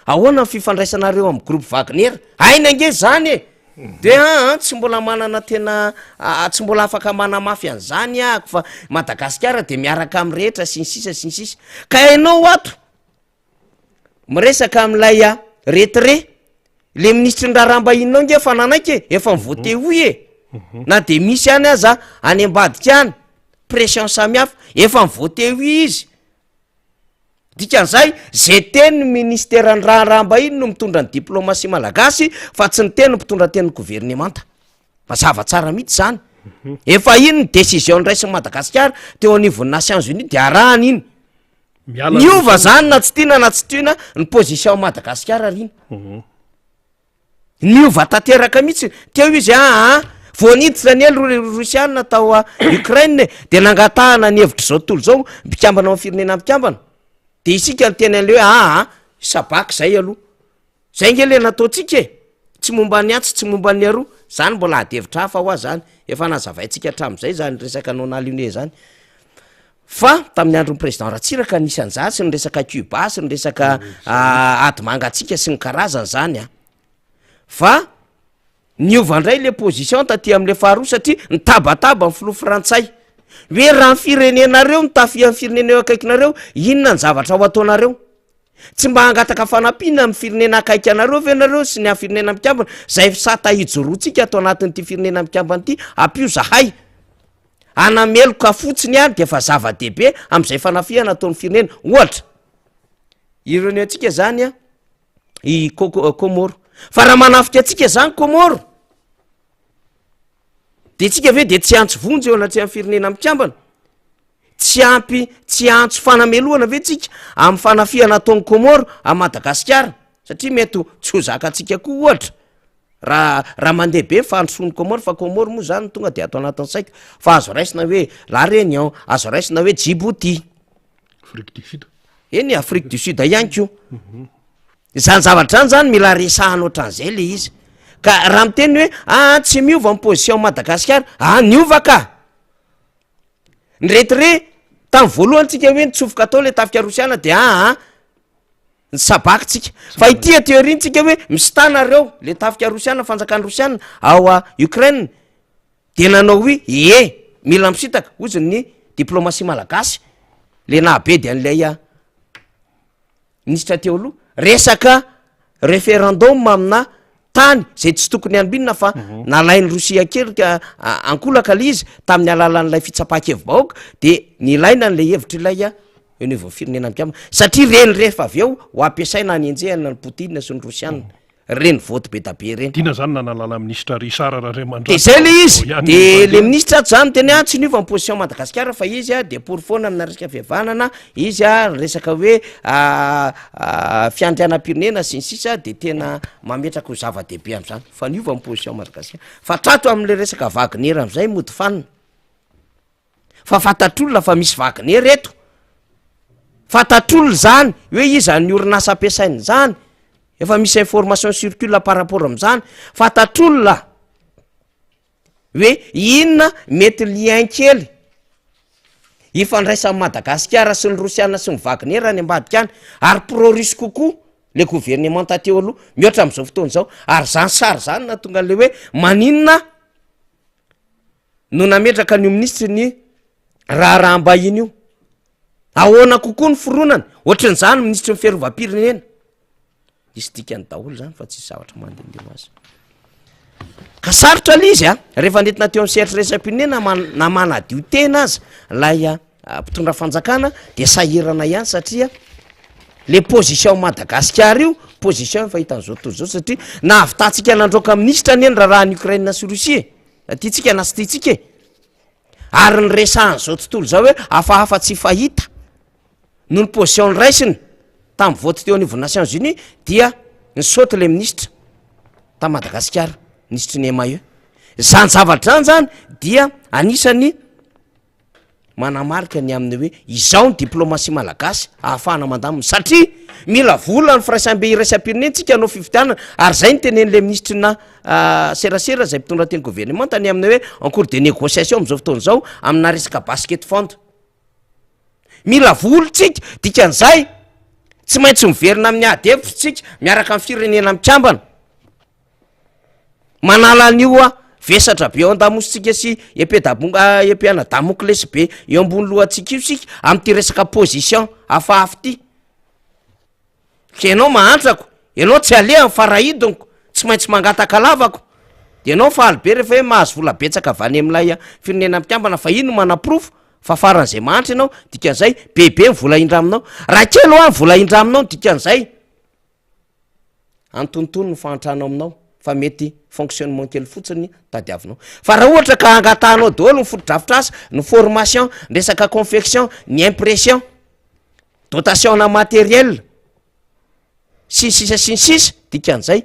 Ahoana ny fifandraisanareo amin'ny groupe Wagner? Hainy ange zany e! De aa tsy mbola manana tena tsy mbola afaka manamafy an'izany ahako fa Madagasikara de miaraka amin'ny rehetra sy ny sisa sy ny sisa. Ka ianao ato miresaka amin'ilay retrait, le minisitry ny raharaham-bahininao nge efa nanaiky e, efa ni-voter oui e! Na de misy ihany aza any ambadika any pression samihafa, efa ni-voter oui izy. Dikan'izay, ze teny ny ministeran'ny raharaham-bahiny no mitondra ny diplomasia malagasy fa tsy ny teny mpitondra tenin'ny governemanta. Mazava tsara mihitsy izany. Efa iny ny décision noraisin'i Madagasikara teo anivon'ny Nations Unies de arahana iny. Miala Niova zany na tsy tiana na tsy tiana ny position Madagasikara ry iny. Niova tanteraka mihitsy, teo izy aa vao niditra anie ry Rosiana tao Ukraine e, de nangatahana ny hevitr'izao tontolo izao mpikambana ao amin'ny firenena mpikambana, de isika niteny an'le hoe aa sabaka zay aloha, zay nge le nataontsika e, tsy momba ny atsy tsy momba ny aroa, zany mbola ady hevitra hafa hoa zany, efa nazavaintsika hatramin'izay zany resaka non aligné zany, fa tamin'ny andron'ny président Ratsiraka nisy an'zany sy ny resaka Cuba sy ny resaka ady mangatsiaka sy ny karazany zany an, fa niova indray le position taty am'le faharoa satria nitabataba ny filoha frantsay hoe raha ny firenenareo no tafihan'ny firenena eo akaikinareo inona ny zavatra ho ataonareo? Tsy mba hangataka fanampiana amin'ny firenena akaiky anareo ve nareo sy ny firenena mikambana zay sata ijoroantsika ato anatin'ity firenena mikambana ity ampio zahay hanameloka fotsiny ihany de efa zava-dehibe am'izay fanafihana ataon'ny firenena ohatra ireo antsika zany a i Koko- Komoro fa raha manafika antsika zany Komoro de tsika ve de tsy antso vonjy eo anatrehan'ny firenena mikambana Tsy ampy tsy antso fanamelohana ve tsika amin'ny fanafihana ataon'i Comores à Madagasikara? Satria mety ho tsy ho zakantsika koa ohatra raha raha mandeha be ny fandrosoan'i Comores fa Comores moa zany tonga de ato anatin'ny saiko fa azo raisina hoe La Réunion, azo raisina hoe Djibouti. Afrique du Sud. Eny e, Afrique du Sud ihany koa. Izany zavatra izany zany mila resahana ohatran'izay le izy. Ka raha miteny hoe aa tsy miova ny position Madagasikara, aa niova ka! Ny retrait, tamin'ny voalohany tsika hoe nitsofoka tao le tafika rosiana de aa nisabaky tsika, fa ity aty aoriana tsika hoe misitaha nareo le tafika rosiana, fanjakana rosiana ao a Ukraine de nanao hoe ie mila misitaka hozy ny diplomatie malagasy le nahabedy an'ilay a. Minisitra teo aloha, resaka referendum amina tany zay tsy tokony hambinina fa nalain'i Rosia an-kerika ankolaka le izy tamin'ny alalan'ilay fitsapan-kevi-bahoaka de nilaina an'ilay hevitr'ilay eo anivon'ny firenena mikambana satria reny rehefa avy eo ho ampiasaina hanenjehana an'i Poutine sy ny Rosiana. Reny vote be da be reny. Tiana zany nanalana minisitra Richard Randriamandrato. De zay le izy, de le minisitra ato zany miteny hoe tsy niova ny position Madagasikara fa izy a de pour foana amina resaka fihavanana, izy a resaka hoe fiandrianam-pirenena sy ny sisa de tena mametraka ho zava-dehibe am'zany fa niova ny position Madagasikara fa trato am'le resaka Wagner am'zay mody fanina. Fa fantatr'olona fa misy Wagner eto. Fantatr'olona izany hoe iza ny orinasa ampiasaina izany. Efa misy information circule par rapport amin'izany. Fantatr'olona hoe inona mety lien kely ifandraisan'i Madagasikara sy ny Rosiana sy ny Wagner any ambadika any. Ary pro-russe kokoa le gouvernemanta teo aloha mihoatra amin'izao fotoana izao. Ary izany sary izany nahatonga an'le hoe maninona no nametraka an'io minisitry ny raharaham-bahiny io. Ahoana kokoa ny fironany? Ohatran'izany minisitry ny fiarovam-pirenena. Misy dikany daholo zany fa tsisy zavatra mandehandeha ho azy. Ka sarotra le izy a, rehefa nentina teo amin'ny sehatra iraisam-pirenena man- na manadio tena aza lay mpitondra fanjakana de sahirana ihany satria le position Madagasikara io position efa hitan'izao tontolo izao satria nahavitantsika nandroaka minisitra anie ny raharahan'i Ukraine sy Russie e. Na tiantsika na tsy tiantsika e! Ary ny resahan'izao tontolo izao hoe hafahafa tsy fahita noho ny position noraisiny tamin'ny vote teo anivon'ny Nations Unies dia nisaoty ilay minisitra tany Madagasikara, minisitry ny MAE. Izany zavatra izany zany dia anisan'ny manamarika ny amin'ny hoe izao ny diplomatie malagasy ahafahana mandamina satria mila vola ny firaisambe iraisam-pirenena tsika hanao fifidianana ary zay ny tenen'ilay minisitry na ah, serasera zay mpitondra teny gouvernemanta ny amin'ny hoe en cours de négociation amin'izao fotoana izao amina resaka basket fund mila vola tsika dikan'izay tsy maintsy miverina amin'ny ady hevitra tsika miaraka amin'ny firenena mikambana Manala an'io a vesatra be eo an-damosintsika sy épée dabon- épée ana Damoclès be eo ambony lohantsika io isika amin'ity resaka position hafahafa ity. Ianao mahantrako, ianao tsy alehany fa raidiniko, tsy maintsy mangataka lavako. De ianao faly be rehefa hoe mahazo vola betsaka avy any amin'ilay firenena mikambana fa iny no manaporofo fa faran'izay mahantra ianao, dikan'izay bebe ny vola indraminao. Raha kely hoa ny vola indraminao ny dikan'izay. Antonontonony ny fahantrana ao aminao fa mety fonctionnement kely fotsiny tadiavinao. Fa raha ohatra ka angatahanao daholo ny fotodrafitrasa, ny formation, ny resaka confection, ny impression, dotation ana matériel, sy ny sisa sy ny sisa, dikan'izay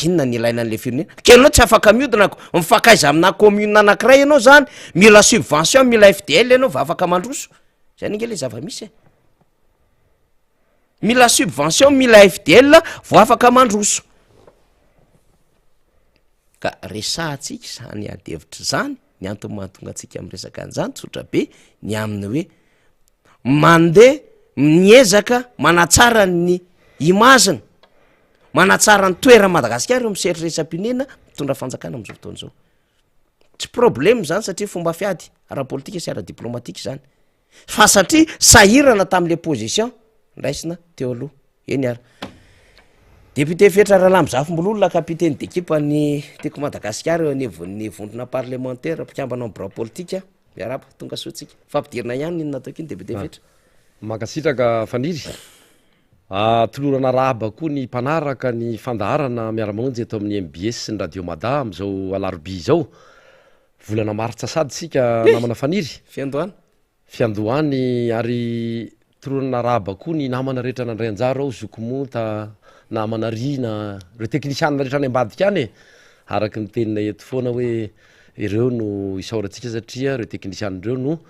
inona ny ilaina an'le firenena? Ka ianao tsy afaka miodina ko, mifankaiza amina commune anakiray ianao zany, mila subvention, mila FDL ianao vao afaka mandroso, zay anie nge le zava-misy e. Mila subvention, mila FDL vao afaka mandroso. Ka resahantsika izany ady hevitra izany, ny antony mahatonga antsika miresaka an'izany tsotra be ny amin'ny hoe mandeha miezaka manatsara ny image-ny, manatsara ny toeran'i Madagasikara eo amin'ny sehatra iraisam-pirenena mitondra fanjakana amin'izao fotoana izao. Tsy problème izany satria fomba fiady ara-politika sy ara-diplomatika izany. Fa satria sahirana tamin'le position ndraisina teo aloha. Eny ary. Député Fetra Ralambozafimbololona, capitaine d'équipe an'ny Tiako Madagasikara eo anivon'ny vondrona parlemantera, mpikambana ao amin'ny birao politika. Miarahaba, tonga soa tsika. Fampidirina ihany iny nataoko iny député Fetra. Mankasitraka Faniry. Atolorana arahaba koa ny mpanaraka ny fandaharana Miara-manonja eto amin'ny mbs sy ny Radio Mada amin'izao alarobia izao. Volana martsa sady isika namana Faniry. Fiandohana. Fiandohany ary tolorana arahaba koa ny namana rehetra nandray anjara ao, Zoky Monta, namana Rina, ireo teknisianina rehetra any ambadika any e! Araka ny teninay eto foana hoe ireo no isaorantsika satria ireo teknisianina ireo no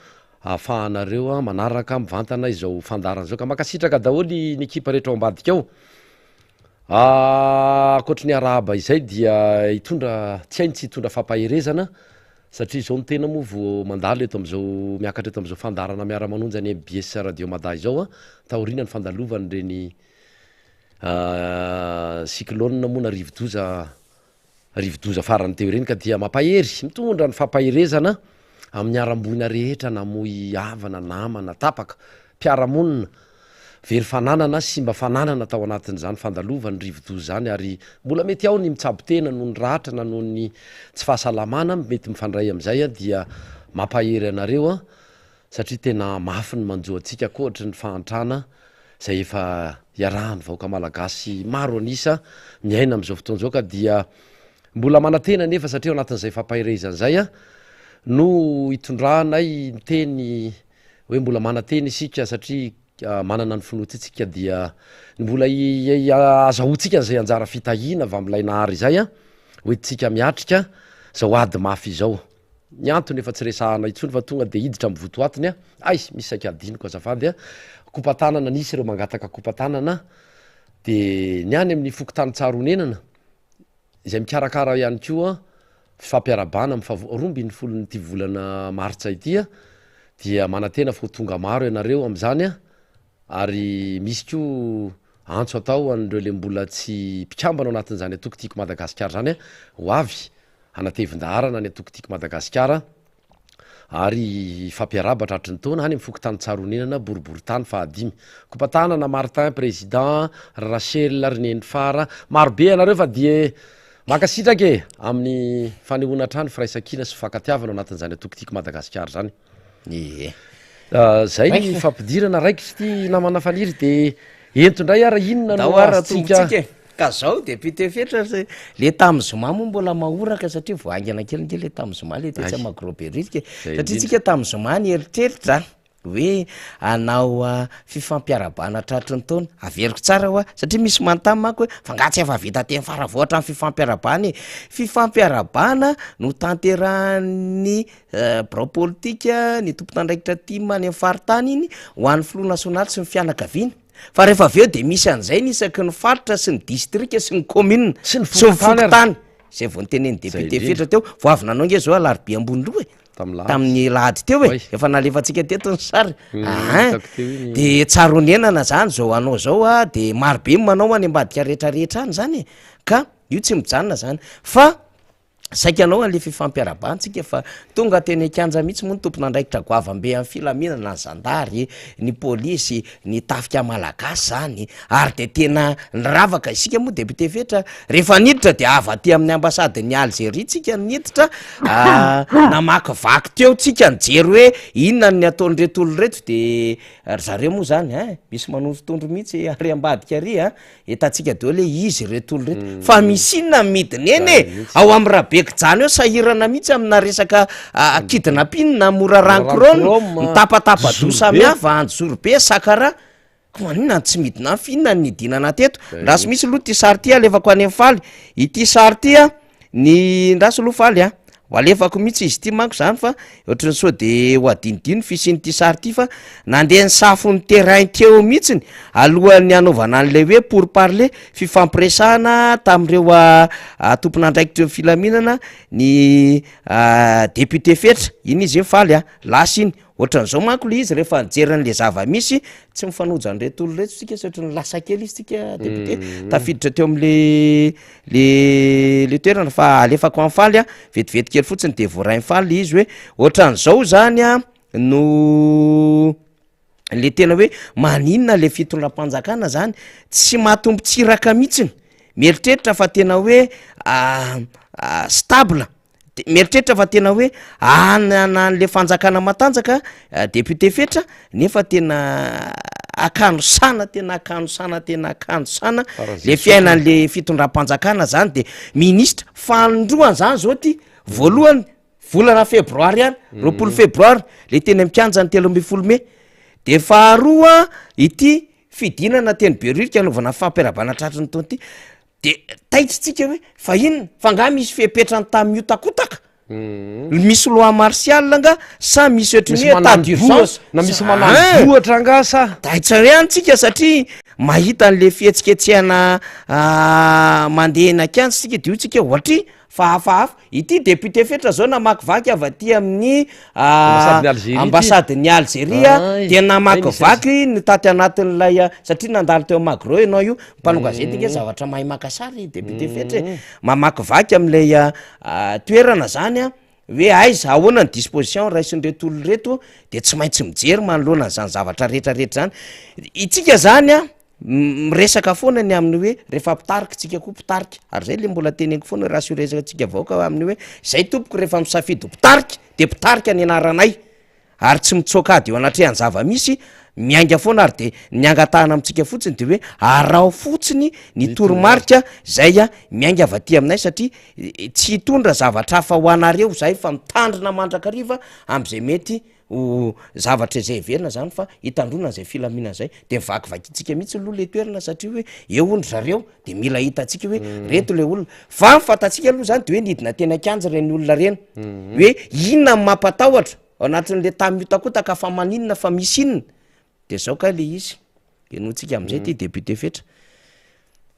ahafahanareo manaraka mivantana izao fandaharana izao ka mankasitraka daholo ny ekipa rehetra ao ambadika ao. Ankoatry ny arahaba izay dia hitondra, tsy hay ny tsy hitondra fampaherezana satria izao ny tena moa vao mandalo eto amin'izao, miakatra eto amin'izao fandaharana miara-manonja ny mbs Radio Mada izao an, taoriana ny fandalovan'ireny cyclone moa na rivodoza, rivodoza farany teo ireny ka dia mampahery, mitondra ny fampaherezana amin'ny haram-boina rehetra namoy havana, namana, tapaka, mpiara-monina. Very fananana, simba fananana tao anatin'izany fandalovan'ny rivodoza izany ary mbola mety ao ny mitsabo tena noho ny ratra na noho ny tsy fahasalamana mety mifandray amin'izay dia mampahery anareo satria tena mafy ny manjo antsika ankoatry ny fahantrana izay efa iarahan'ny vahoaka malagasy maro an'isa miaina amin'izao fotoana izao ka dia mbola manantena anefa satria ao anatin'izay fampaherezana izay no hitondranay ny teny hoe mbola manantena isika satria manana ny finoantsika dia ny mbola azahoantsika an'izay anjara fitahiana avy amin'ilay Nahary izay hoentintsika miatrika izao ady mafy izao. Ny antony efa tsy resahana intsony fa tonga dia hiditra amin'ny votoatiny a! Hay! Misy saika adinoko azafady a! Kopa-tanana, nisy ireo mangataka kopa-tanana dia ny any amin'ny fokontany Tsaronenana izay mikarakara ihany koa fifampiarahabana amin'ny faha 12n'ity volana martsa ity a! dia manantena fa ho tonga maro ianareo amin'izany a! Ary misy koa antso atao ho an'ireo le mbola tsy mpikambana ao anatin'izany antoko Tiako Madagasikara izany a! ho avy hanatevin-daharana ny antoko Tiako Madagasikara ary hifampiarahaba tratry ny taona any amin'ny fokontany Tsaronenana, boriborintany fahadimy. Kopatanana Martin, Président, ry Rachel, ry Nenifara, maro be ianareo fa dia mankasitraka e! amin'ny fanehoana hatrany firaisankina sy fifankatiavana ao anatin'izany antoko Tiako Madagasikara izany. Ie. Zay ny fampidirana raikitra ity namana Faniry de ento indray ara inona no Ndao ara azontsika atombotsika e. Ka zao député Fetra se le tamin'ny zoma moa mbola mahoraka satria vao haingana kely nge le tamin'ny zoma le tetsy Ay. Magro Behoririka e. Zay Satria indrindra. tsika tamin'ny zoma nieritreritra hoe hanao fifampiarahabana tratry ny taona. Averiko tsara hoa satria misy manontany manko hoe fa nga tsy efa vita teny Faravohitra ny fifampiarahabana e. Fifampiarahabana notanterahan'ny Birao politika, ny tompon'andraikitra tim any amin'ny faritany iny ho an'ny filoha nasionaly sy ny fianakaviany. Fa rehefa avy eo dia misy an'izay ny isaky ny faritra sy ny distrika sy ny commune Sy ny sy ny fokontany ary. fokontany. Izay vao notenenin'ny Izay député indrindra. Fetra teo, vao avy nanao ange zao alarobia ambony loha e. Tamin'ny lahady. Tamin'ny lahady teo e. Oay. Efa nalefantsika teto ny sary. Mm, Ahan. hitako teo iny. De tsaronenana zany zao anao zao a, de marobe ny manao any ambadika rehetrarehetra any zany e. Ka io tsy mijanona zany. Fa Saika hanao an'le fifampiarahabana tsika fa tonga teny an-kianja mihitsy moa ny tompon'andraikitra goavam-be amin'ny filaminana, ny zandary, ny polisy, ny tafika malagasy zany ary de tena niravaka isika moa député Fetra rehefa niditra de avy aty amin'ny ambasadin'i Algerie tsika no niditra namakivaky teo tsika nijery hoe inona ny ataon'ireto olona ireto de ry zareo moa zany ein misy manondrotondro mihitsy ary ambadika ary an. Hitantsika daholo hoe izy ireto olona ireto fa misy inona ny midina eny e! Ao amin'ny Rabekijana eo sahirana mihitsy amina resaka kidnapping na mora rancrone, mitapatapa-doha samihafa, Anjozorobe, Sakara, ka maninona no tsy midina any fa inona no nidinana teto? Ndraso mihitsy aloha ity sary ity alefako any amin'ny Faly, ity sary ity an! Ny ndraso aloha faly a, ho alefako mihitsy izy ity manko zany fa ohatran'ny sao de ho adinodino ny fisian'ity sary ity fa nandeha nisafo ny terrain teo mihitsiny alohan'ny hanaovana an'ilay hoe pourparler fifampiresahana tamin'ireo tompon'andraikitry ny filaminana ny député Fetra, iny izy iny faly a, lasa iny. Ohatran'izao manko le izy rehefa nijery an'le zava-misy, tsy mifanojo an'ireto olona ireto tsika satria ny lasa kely izy tsika député, tafiditra teo am'le le le toerana fa alefako any faly a, vetivety kely fotsiny de voarain'i faly le izy hoe ohatran'izao zany a no le tena hoe maninona le fitondram-panjakana zany tsy mahatombo-tsiraka mihitsiny, mieritreritra fa tena hoe stable. De mieritreritra fa tena hoe hanana an'le fanjakana matanjaka député Fetra nefa tena akanosana tena akanosana tena akanosana le fiainan'le fitondram-panjakana zany de ministra fanindroany zany zao ty voalohany volana febroary ihany 20 febroary le teny amin'ny kianja ny 13 mey de faharoa ity fidinana teny Behoririka anaovana fampiarahabana tratry ny taona ity De taitra tsika hoe fa inona? Fa nga misy fepetrany tamin'ny miotakotaka? Misy loi martiale nga sa misy ohatry ny Misy hoe état manano d'urgence? na misy Sa- manano Hein! ohatra nga sa? Taitra ihany tsika satria mahita an'le fihetsiketsehana mandeha eny an-kianja tsika de hoy tsika ohatry fa hafahafa. Ity député Fetra zao namakivaky avy aty amin'ny Ambasadin'i Algérie ity. ambasadin'i Algérie Ay, dia ay, nisy namakivaky ny taty anatin'ilay satria nandalo teo Magro ianao io, mpanao gazety nge zavatra mahay maka sary député Fetra e, mamakivaky amin'ilay toerana zany an. hoe aiza, ahoana ny disposition raisin'ireto olona ireto de tsy maintsy mijery manoloana an'izany zavatra rehetrarehetra zany. Itsika zany an, miresaka foana ny amin'ny hoe rehefa mpitarika tsika koa mpitarika, ary zay le mbola teneniko foana hoe rassurer antsika vahoaka amin'ny hoe zay tompoko rehefa misafidy ho mpitarika de mpitarika ny anaranay. ary tsy mitsoaka ady eo anatrehan'ny zava-misy, miainga foana ary de ny angatahana amintsika fotsiny de hoe araho fotsiny ny toromarika zay miainga avy aty aminay satria tsy hitondra zavatra hafa ho anareo zahay fa mitandrina mandrakariva am'zay mety ho zavatra izay heverina zany fa hitandroana an'izay filaminana zay, de mivakivakintsika mihitsy aloha le toerana satria hoe eo hono zareo de mila hitantsika hoe reto le olona, fa ny fantatsika aloha zany de hoe nidina teny an-kianja ireny olona ireny, hoe inona no mampatahotra ao anatin'le tany mihotakotaka fa maninona fa misy inona, de zao kay le izy, henointsika am'zay ty député Fetra,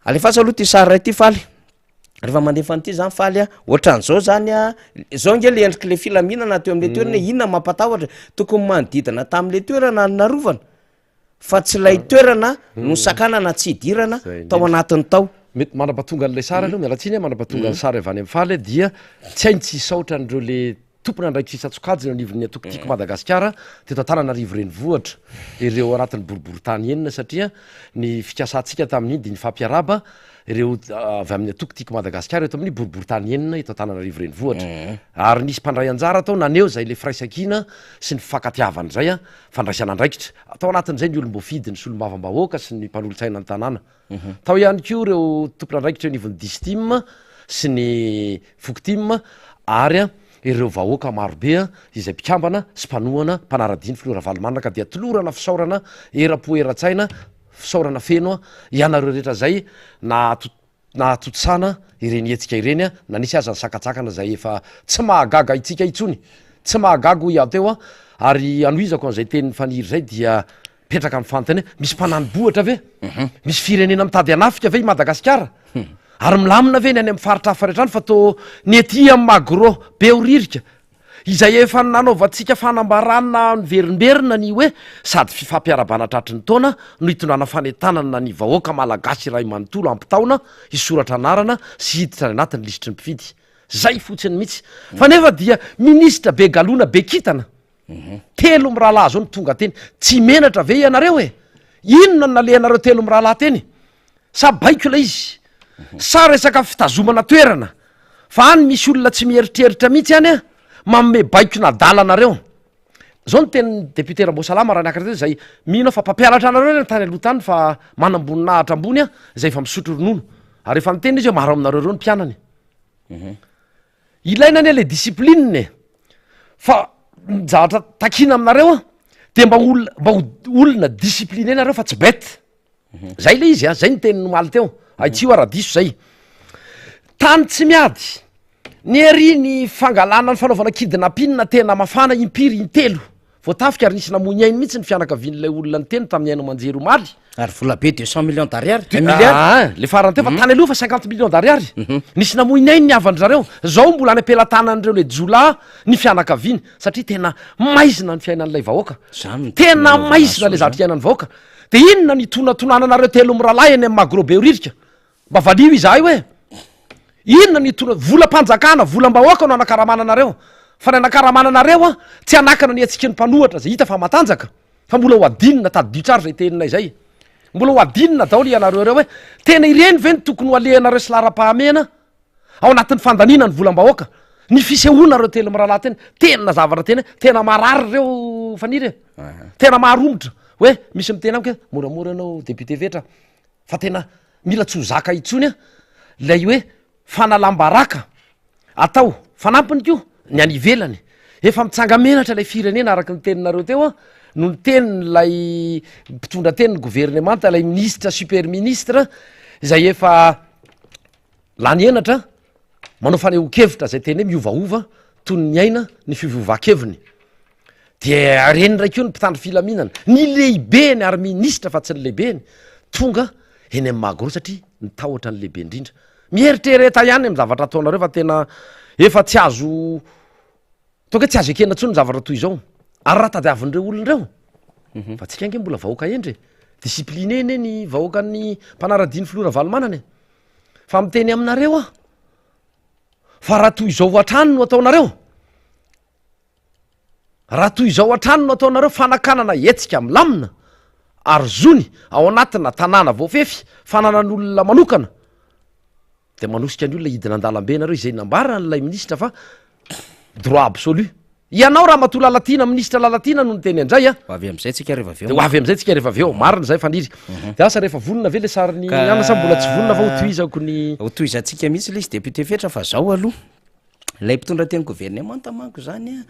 alefaso aloha ty sary ray ty Faly, rehefa mandefa an'ity zany Faly a, ohatran'izao zany a, zao nge le endrik'le filaminana teo am'le toerana hoe inona no mampatahotra, tokony manodidina tam'le toerana no narovana. fa tsy ilay toerana nosakanana tsy hidirana tao anatiny tao. Mety mandrapatonga an'ilay sary aloha, miala tsiny a, mandrapatonga ny sary avy any amin'ny faly dia tsy hay ny tsy hisaotra an'ireo le tompon'andraikitra isan-tsokajiny eo anivon'ny antoko Tiako Madagasikara teto Antananarivo Renivohitra, ireo anatin'ny boriborintany enina satria ny fikasantsika tamin'iny dia ny fampiaraba ireo avy amin'ny antoko Tiako Madagasikara eto amin'ny boriborintany enina eto Antananarivo Renivohitra ary nisy mpandray anjara tao naneho izay le firaisankina sy ny fifankatiavana izay a. fandraisana andraikitra. Tao anatin'izay ny olom-boafidy, ny solombavambahoaka sy ny mpanolotsaina ny tanàna. Tao ihany koa ireo tompon'andraikitra eo anivon'ny Distim sy ny Fokotim ary ireo vahoaka marobe izay mpikambana sy mpanohana mpanara-dia ny filoha Ravalomanana ka dia tolorana fisaorana eram-po eran-tsaina, fisaorana feno ianareo rehetra izay nahato nahatontosana ireny hetsika ireny na nisy aza ny sakantsakana izay efa tsy mahagaga antsika intsony. Tsy mahagaga hoy aho teo ary hanohizako an'izay tenin'i Faniry izay dia mipetraka ny fanontaniana, misy mpanani-bohitra ve? Misy firenena mitady hanafika ve i Madagasikara? Ary milamina ve ny any amin'ny faritra hafa rehetra any fa toa ny ety amin'ny Magro Behoririka Izay efa nanaovantsika fanambarana miverimberina ny hoe sady fifampiarahabana tratry ny taona no hitondrana fanentanana ny vahoaka malagasy iray manontolo hampitaona hisoratra anarana sy hiditra any anatin'ny lisitry ny mpifidy. Zay fotsiny mihitsy. Fa nefa dia minisitra be galona be kintana telo mirahalahy zao no tonga teny. Tsy menatra ve ianareo e? Inona no nalehanareo telo mirahalahy teny? Sa baiko ilay izy? Sa resaka fitazomana toerana? Fa any misy olona tsy mieritreritra mihitsy any an, manome baiko n'adala anareo. Zao ny tenin'ny député Ramboasalama raha niakatra teo izay mino aho fa mpampianatra anareo ireny tany aloha tany fa manamboninahitra ambony an, izay efa misotro ronono. Ary efa niteny izy hoe maro aminareo ireo ny mpianany. Ilaina anie le discipline e! Fa ny zavatra takiana aminareo an, dia mba olona mba ho olona discipliné nareo fa tsy bête. Zay le izy a, zay ny teniny omaly teo, ahitsio aho raha diso zay. Tany tsy miady, ny ery ny fangalana ny fanaovana kidnapping tena mafana impiry intelo, voatafika ary nisy namoy ny ainy mihitsy ny fianakavian'ilay olona niteny tamin'ny haino aman-jery omaly. Ary vola be deux cent millions d'ariary, un milliard. Ah, le farany teo fa tany aloha fa cinquante millions d'ariary. Nisy namoy ny ainy ny havan-dry zareo, zao mbola any am-pelatanan'ireo le jiolahy ny fianakaviany satria tena maizina ny fiainan'ilay vahoaka, Zany no tokony tena hanaovana maizina le soa zavatra iainan'ny vahoaka. De inona ny itonatonananareo telo mirahalahy eny amin'ny Magro Behoririka? Mba valio izahay hoe inona ny itona, volam-panjakana, volam-bahoaka no anakaramana anareo, fa ny anakaramana anareo an, tsy hanakana ny hetsiky ny mpanohatra izay hita fa matanjaka, fa mbola ho adinina, tadidio tsara izay teninay izay, mbola ho adinina daholo ianareo ireo hoe tena ireny ve no tokony ho alehanareo sy laharam-pahamehana? Ao anatin'ny fandaniana ny volam-bahoaka, ny fisehoana ireo telo mirahalahy teny, tena zavatra tena hoe tena marary ireo Faniry e! Tena maharomotra hoe misy miteny amiko hoe moramora ianao député Fetra fa tena mila tsy ho zaka intsony an, ilay hoe fanalam-baraka atao fanampiny koa ny any ivelany, efa mitsanga-menatra ilay firenena araka ny teninareo teo an, no nitenin'ilay mpitondra tenin'ny governemanta, ilay minisitra super ministre izay efa Lany henatra, manao fanehoan-kevitra izay tena hoe miovaova toy ny aina ny fiovaovan-keviny. Dia ireny indray koa ny mpitandro filaminana, ny lehibeny ary minisitra fa tsy ny lehibeny, tonga eny amin'ny Magro satria ny tahotra ny lehibe indrindra. Mieritrereta ihany amin'ny zavatra ataonareo fa tena efa tsy azo Ataoko hoe tsy azo ekena intsony ny zavatra toy izao. Ary raha tadiavin'ireo olona ireo, fa tsika ange mbola vahoaka hendry e, discipliné anie ny vahoakan'ny mpanara-dia ny filoha Ravalomanana e. Fa miteny aminareo aho, fa raha toy izao hatrany no ataonareo, Raha toy izao hatrany no ataonareo fanakanana hetsika milamina ary zony ao anatina tanàna voafefy fananan'olona manokana dia manosika ny olona hidina an-dalambe nareo izay nambaran'ilay minisitra fa droit absolu. Ianao Ramatoa Lalatiana, minisitra Lalatiana no niteny an'izay a. Ho avy amin'izay tsika rehefa avy eo. Dia ho avy amin'izay tsika rehefa avy eo. Marina izay Faniry. Dia asa rehefa vonona ve le sarin'i Anna sa mbola tsy vonona fa hotohizako ny. Hotohizantsika mihitsy ilay izy député Fetra fa zao aloha. Ilay mpitondra teny governemanta manko izany a,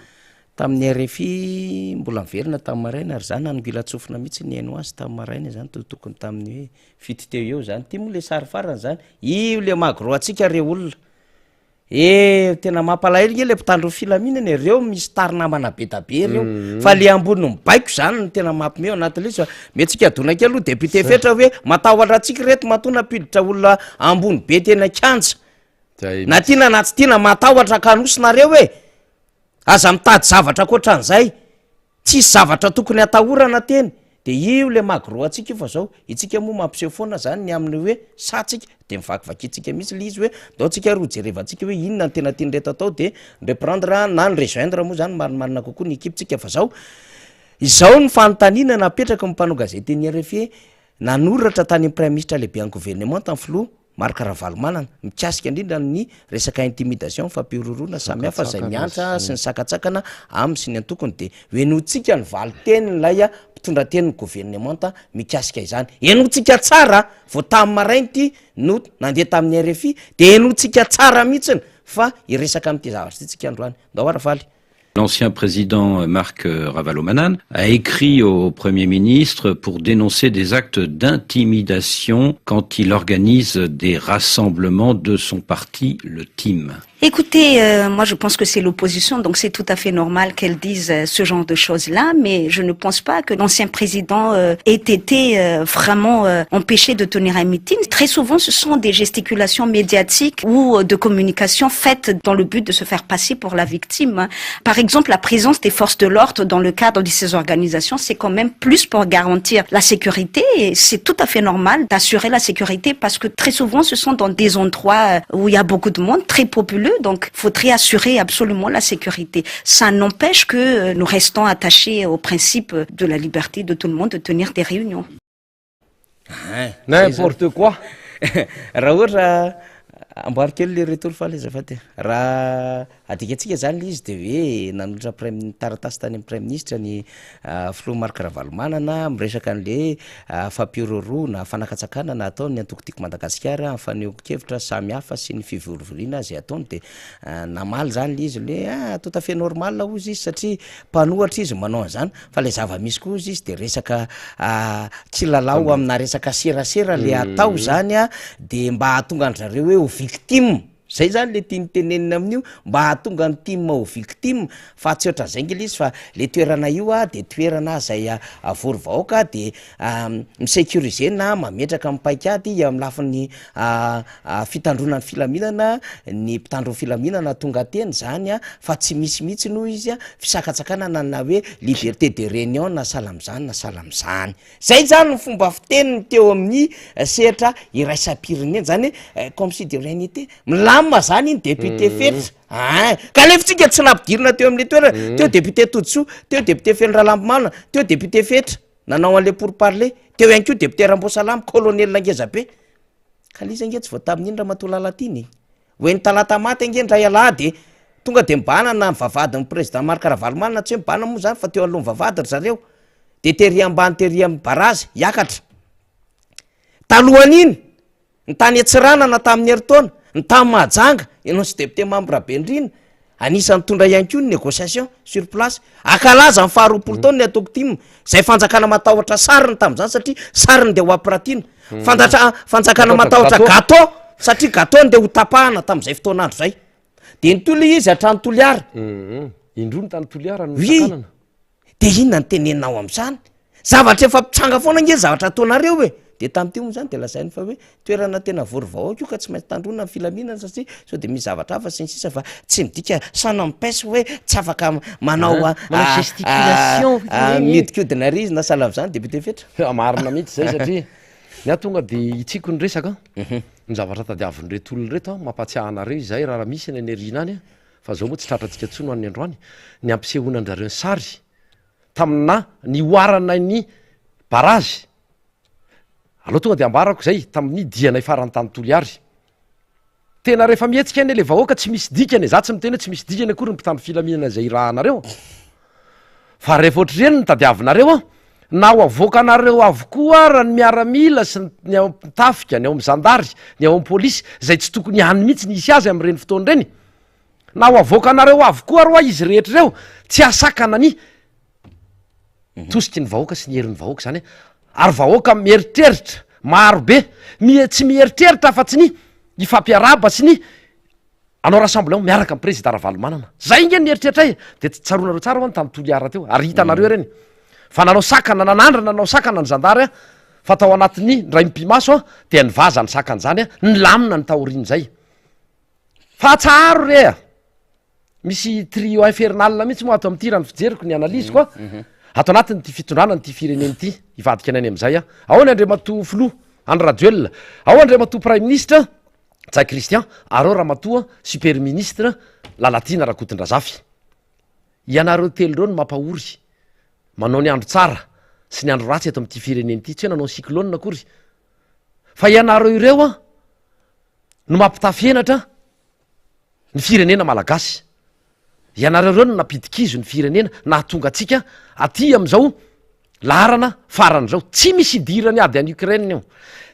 tamin'ny rfi mbola niverina tamin'ny maraina ary za nanongilan-tsofina mihitsy nihaino azy tamin'ny maraina izany to tokony tamin'ny hoe fito teo eo izany. Ity moa ilay sary farany izany, io ilay magro antsika re olona. Eh, tena mampalahelo nge le mpitandro ny filaminana e, reo misy tary namana be da be reo, fa le ambony mibaiko zany no tena mampime ao anatin'le izy fa mety tsika dona kely aloha député Fetra hoe matahotra antsika reto matoa nampiditra olona ambony be teny an-kianja. Na tiana na tsy tiana matahotra kanosy nareo e! Aza mitady zavatra ankoatran'izay, tsisy zavatra tokony atahorana teny, de io le magro antsika io fa zao, itsika moa mampiseho foana zany ny amin'ny hoe sahy tsika, de mivakivakintsika mihitsy le izy hoe ndao tsika ary ho jerevantsika hoe inona no tena tian'ireto atao de ny reprendre na ny rejoindre moa zany marimarina kokoa ny equipe tsika fa zao, izao ny fanontaniana napetraky ny mpanao gazetin'ny rfi nanoratra tany amin'ny praiminisitra lehiben'ny governemanta ny filoha Marc Ravalomanana, mikasika indrindra ny resaka intimidation, fampihorohoroana samihafa izay miantra sy ny sakantsakana aminy sy ny antokony dia henointsika ny valin-tenin'ilay mpitondra tenin'ny governemanta mikasika izany. Henointsika tsara, vao tamin'ny maraina ity no nandeha tamin'ny rfi dia henointsika tsara mihitsiny fa hiresaka amin'ity zavatra ity tsika androany. Ndao ary Faly. L'ancien président Marc Ravalomanana a écrit au Premier ministre pour dénoncer des actes d'intimidation quand il organise des rassemblements de son parti, le TIM. Écoutez, euh, moi je pense que c'est l'opposition, donc c'est tout à fait normal qu'elle dise euh, ce genre de choses-là, mais je ne pense pas que l'ancien président euh, ait été euh, vraiment euh, empêché de tenir un meeting. Très souvent, ce sont des gesticulations médiatiques ou euh, de communication faites dans le but de se faire passer pour la victime. Par exemple, la présence des forces de l'ordre dans le cadre de ces organisations, c'est quand même plus pour garantir la sécurité et c'est tout à fait normal d'assurer la sécurité parce que très souvent, ce sont dans des endroits où il y a beaucoup de monde, très populeux, donc faudrait assurer absolument la sécurité. Ça n'empêche que euh, nous restons attachés au principe de la liberté de tout le monde de tenir des réunions. N'importe quoi! Raha ohatra amboary kely le retour faly azafady e. Raha adikantsika zany le izy de hoe nanolotra praim- taratasy tany amin'ny praiminisitra ny filoha Marc Ravalomanana miresaka an'le fampihorohoroana, fanakatsakanana ataon'ny antoko Tiako Madagasikara amin'ny fanehoan-kevitra samihafa sy ny fivorivoriana izay ataony de namaly zany le izy hoe ah tout à fait normal hozy izy satria mpanohatra izy manao an'zany. Fa le zava-misy koa ozy izy de resaka kilalao amina resaka serasera le atao zany a, de mba hahatonga an-dry zareo hoe ho victime, zay zany le tiany tenenina amin'io, mba hahatonga ny tim ho victime, fa tsy ohatran'izay nge le izy fa le toerana io a de toerana zay avory vahoaka de mi-securiser na mametraka ny paikady eo amin'ny lafiny fitandroana ny filaminana ny mpitandro ny filaminana tonga teny zany a, fa tsy misy mihitsy noho izy a fisakatsakanana na hoe liberté de réunion na sahala am'zany na sahala am'zany. Zay zany ny fomba fiteniny teo amin'ny sehatra iraisam-pirenena, zany hoe comme si de rien n'était, milamina zany iny député Fetra ein, kanefa tsika tsy nampidirina teo am'le toerana, teo député Todisoa, teo député Feno Ralambomanana, teo député Fetra nanao an'le pourparler, teo ihany koa député Ramboasalama, colonel ngeza be. Ka le izy ange tsy vao tamin'iny ramatoa Lalatiana e! Ho eny Talatamaty ange indray alahady e! Tonga de mibahana na ny vavahadin'ny président Marc Ravalomanana, tsy hoe mibahana moa zany fa teo anoloan'ny vavahady ry zareo, de tery ambany tery amin'ny barazy hiakatra. Talohan'iny, ny tany Antsiranana tamin'ny herintaona, ny tany Mahajanga, ianao sy député Mamy Rabendrina, Anisan'ny nitondra ihany koa ny négociation sur place. Hankalaza ny faharoapolo taona ny antoko tim, izay fanjakana matahotra sariny tamin'izany satria sariny dia ho ampiratiana. Fantatra fanjakana matahotra gâteau satria gâteau ndeha ho tapahana tamin'izay fotoan'andro izay. Dia nitohy ilay izy hatrany Toliara. Indroa ny tany Toliara no Oui. nosakanana. De inona no teneninao am'zany? Zavatra efa mpitranga foana ange ny zavatra ataonareo e! De tamin'ity moa zany de lazainy fa hoe toerana tena vory vahoaka io ka tsy maintsy tandroana ny filaminana satria sao de misy zavatra hafa sy ny sisa fa tsy midika ça n'empêche hoe tsy afaka manao Manao gesticulation miodikodina ary izy na sahala am'zany député Fetra. Marina mihitsy zay satria ny ahy tonga de hitsiko ny resaka, ny zavatra tadiavin'ireto olona ireto an, mampatsiahy anareo izay raha misy ny any aoriana any an. Fa zao moa tsy tratrantsika intsony ho an'ny androany, ny hampisehoana an-drareo ny sary taminà nihoarana ny barazy. Aleo tonga de ambarako zay, tamin'ny dianay farany tany Toliary. Tena rehefa mihetsika anie le vahoaka tsy misy dikany e, za tsy miteny hoe tsy misy dikany akory ny mpitandro filaminana izay irahanareo, fa rehefa ohatr'ireny no tadiavinareo an, na ho avoakanareo avokoa ara ny miaramila sy ny ao amin'ny tafika, ny ao amin'ny zandary, ny ao amin'ny polisy, izay tsy tokony any mihitsy ny hisy azy amin'ireny fotoana ireny, na ho avoakanareo avokoa ary hoa izy rehetra ireo, tsy hahasakana ny Tosiky ny vahoaka sy ny herin'ny vahoaka izany ary vahoaka mieritreritra maro be, tsy mieritreritra afa-tsy ny hifampiarahaba sy ny hanao rassemblement miaraka amin'ny prezida Ravalomanana. Zay nge ny eritreritray e! De tsaroanareo tsara hoa ny tany Toliara teo ary hitanareo ireny fa nanao sakana, nanandrana nanao sakana ny zandary a, fa tao anatin'ny indray mipi-maso a dia nivaza ny sakana izany a, nilamina ny taorian'izay. Fa atsaharo re a! Misy trio infernal mihitsy moa ato amin'ity raha ny fijeriko, ny analyse-ko a. Ato anatin'ity fitondrana an'ity firenena ity, hivadika ny any amin'izay aho. Ao ny Andriamatoa Filoha, Andry Rajoelina, ao Andriamatoa Praiminisitra, Ntsay Christian, ary ao Ramatoa Super Ministre, Lalatiana Rakotondrazafy. Ianareo telo ireo no mampahory, manao ny andro tsara sy ny andro ratsy eto amin'ity firenena ity, tsy hoe nanao ny cyclone akory, fa ianareo ireo an no mampitafy henatra ny firenena malagasy. Ianareo ireo no nampidi-kizo ny firenena nahatonga antsika aty amin'izao laharana farany izao. Tsy misy idiran'ny ady any Ukraine io.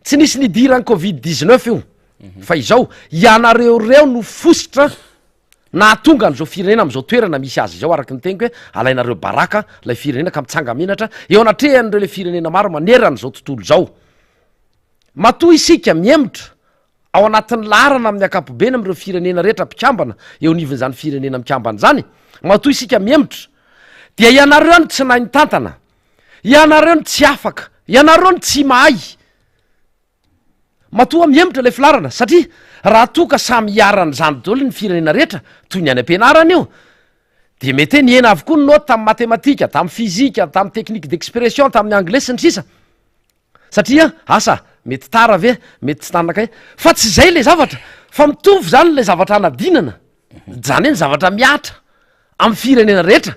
Tsy nisy nidiran'ny covid 19 io. Mhm. Fa izao, ianareo ireo no fositra nahatonga an'izao firenena amin'izao toerana misy azy izao araka ny teniko hoe alainareo baraka ilay firenena ka mitsanga-menatra eo anatrehan'ireo ilay firenena maro manerana izao tontolo izao. Matoa isika mihemotra ao anatin'ny laharana amin'ny ankapobeny amin'ireo firenena rehetra mpikambana eo anivon'izany firenena mikambana izany, matoa isika mihemotra, dia ianareo no tsy nahay nitantana, ianareo no tsy afaka, ianareo no tsy mahay. Matoa mihemotra ilay filaharana, satria raha toa ka samy iharan'izany daholo ny firenena rehetra, toy ny any am-pianarana io, dia mety hoe nihena avokoa ny naoty tamin'ny matematika, tamin'ny fizika, tamin'ny technique d'expression, tamin'ny anglais sy ny sisa. Satria asa mety tara ve, mety tsy nanana kahie, fa tsy izay ilay zavatra, fa mitovy zany ilay zavatra anadinana, zany hoe ny zavatra mihatra amin'ny firenena rehetra,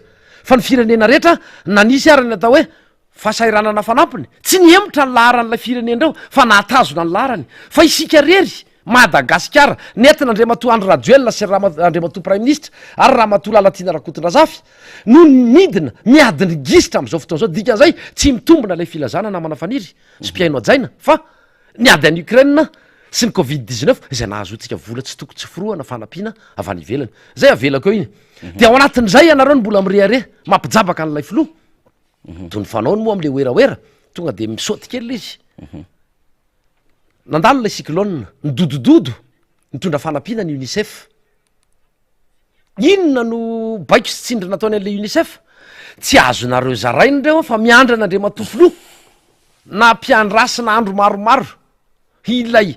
fa ny firenena rehetra na nisy ary ny atao hoe fahasahiranana fanampiny, tsy nihemotra ny laharan'ilay firenena ireo fa nahatazona ny laharany, fa isika rery Madagasikara, nentin'Andriamatoa Andry Rajoelina sy Rama- Andriamatoa Praiminisitra ary Ramatoa Lalatiana Rakotondrazafy no nidina miady ny gisitra amin'izao fotoana izao, dikan'izay tsy mitombina ilay filazana namana Faniry sy mpihaino hajaina fa ny ady any Ukraine sy ny covid 19 izay nahazoantsika vola tsy toko tsy forohana fanampiana avy any ivelany, zay avelako eo iny, dia ao anatin'izay ianareo no mbola mirehareha mampijabaka an'ilay filoha, toy ny fanaony moa amin'ilay werawera tonga dia misaoty kely ilay izy. Nandalo ilay cyclone, nidodododo, nitondra fanampiana ny Unicef. Inona no baiko sy tsindry nataony an'ilay Unicef? Tsy azonareo zaraina ireo fa miandry an'Andriamatoa Filoha nampiandrasina andro maromaro ilay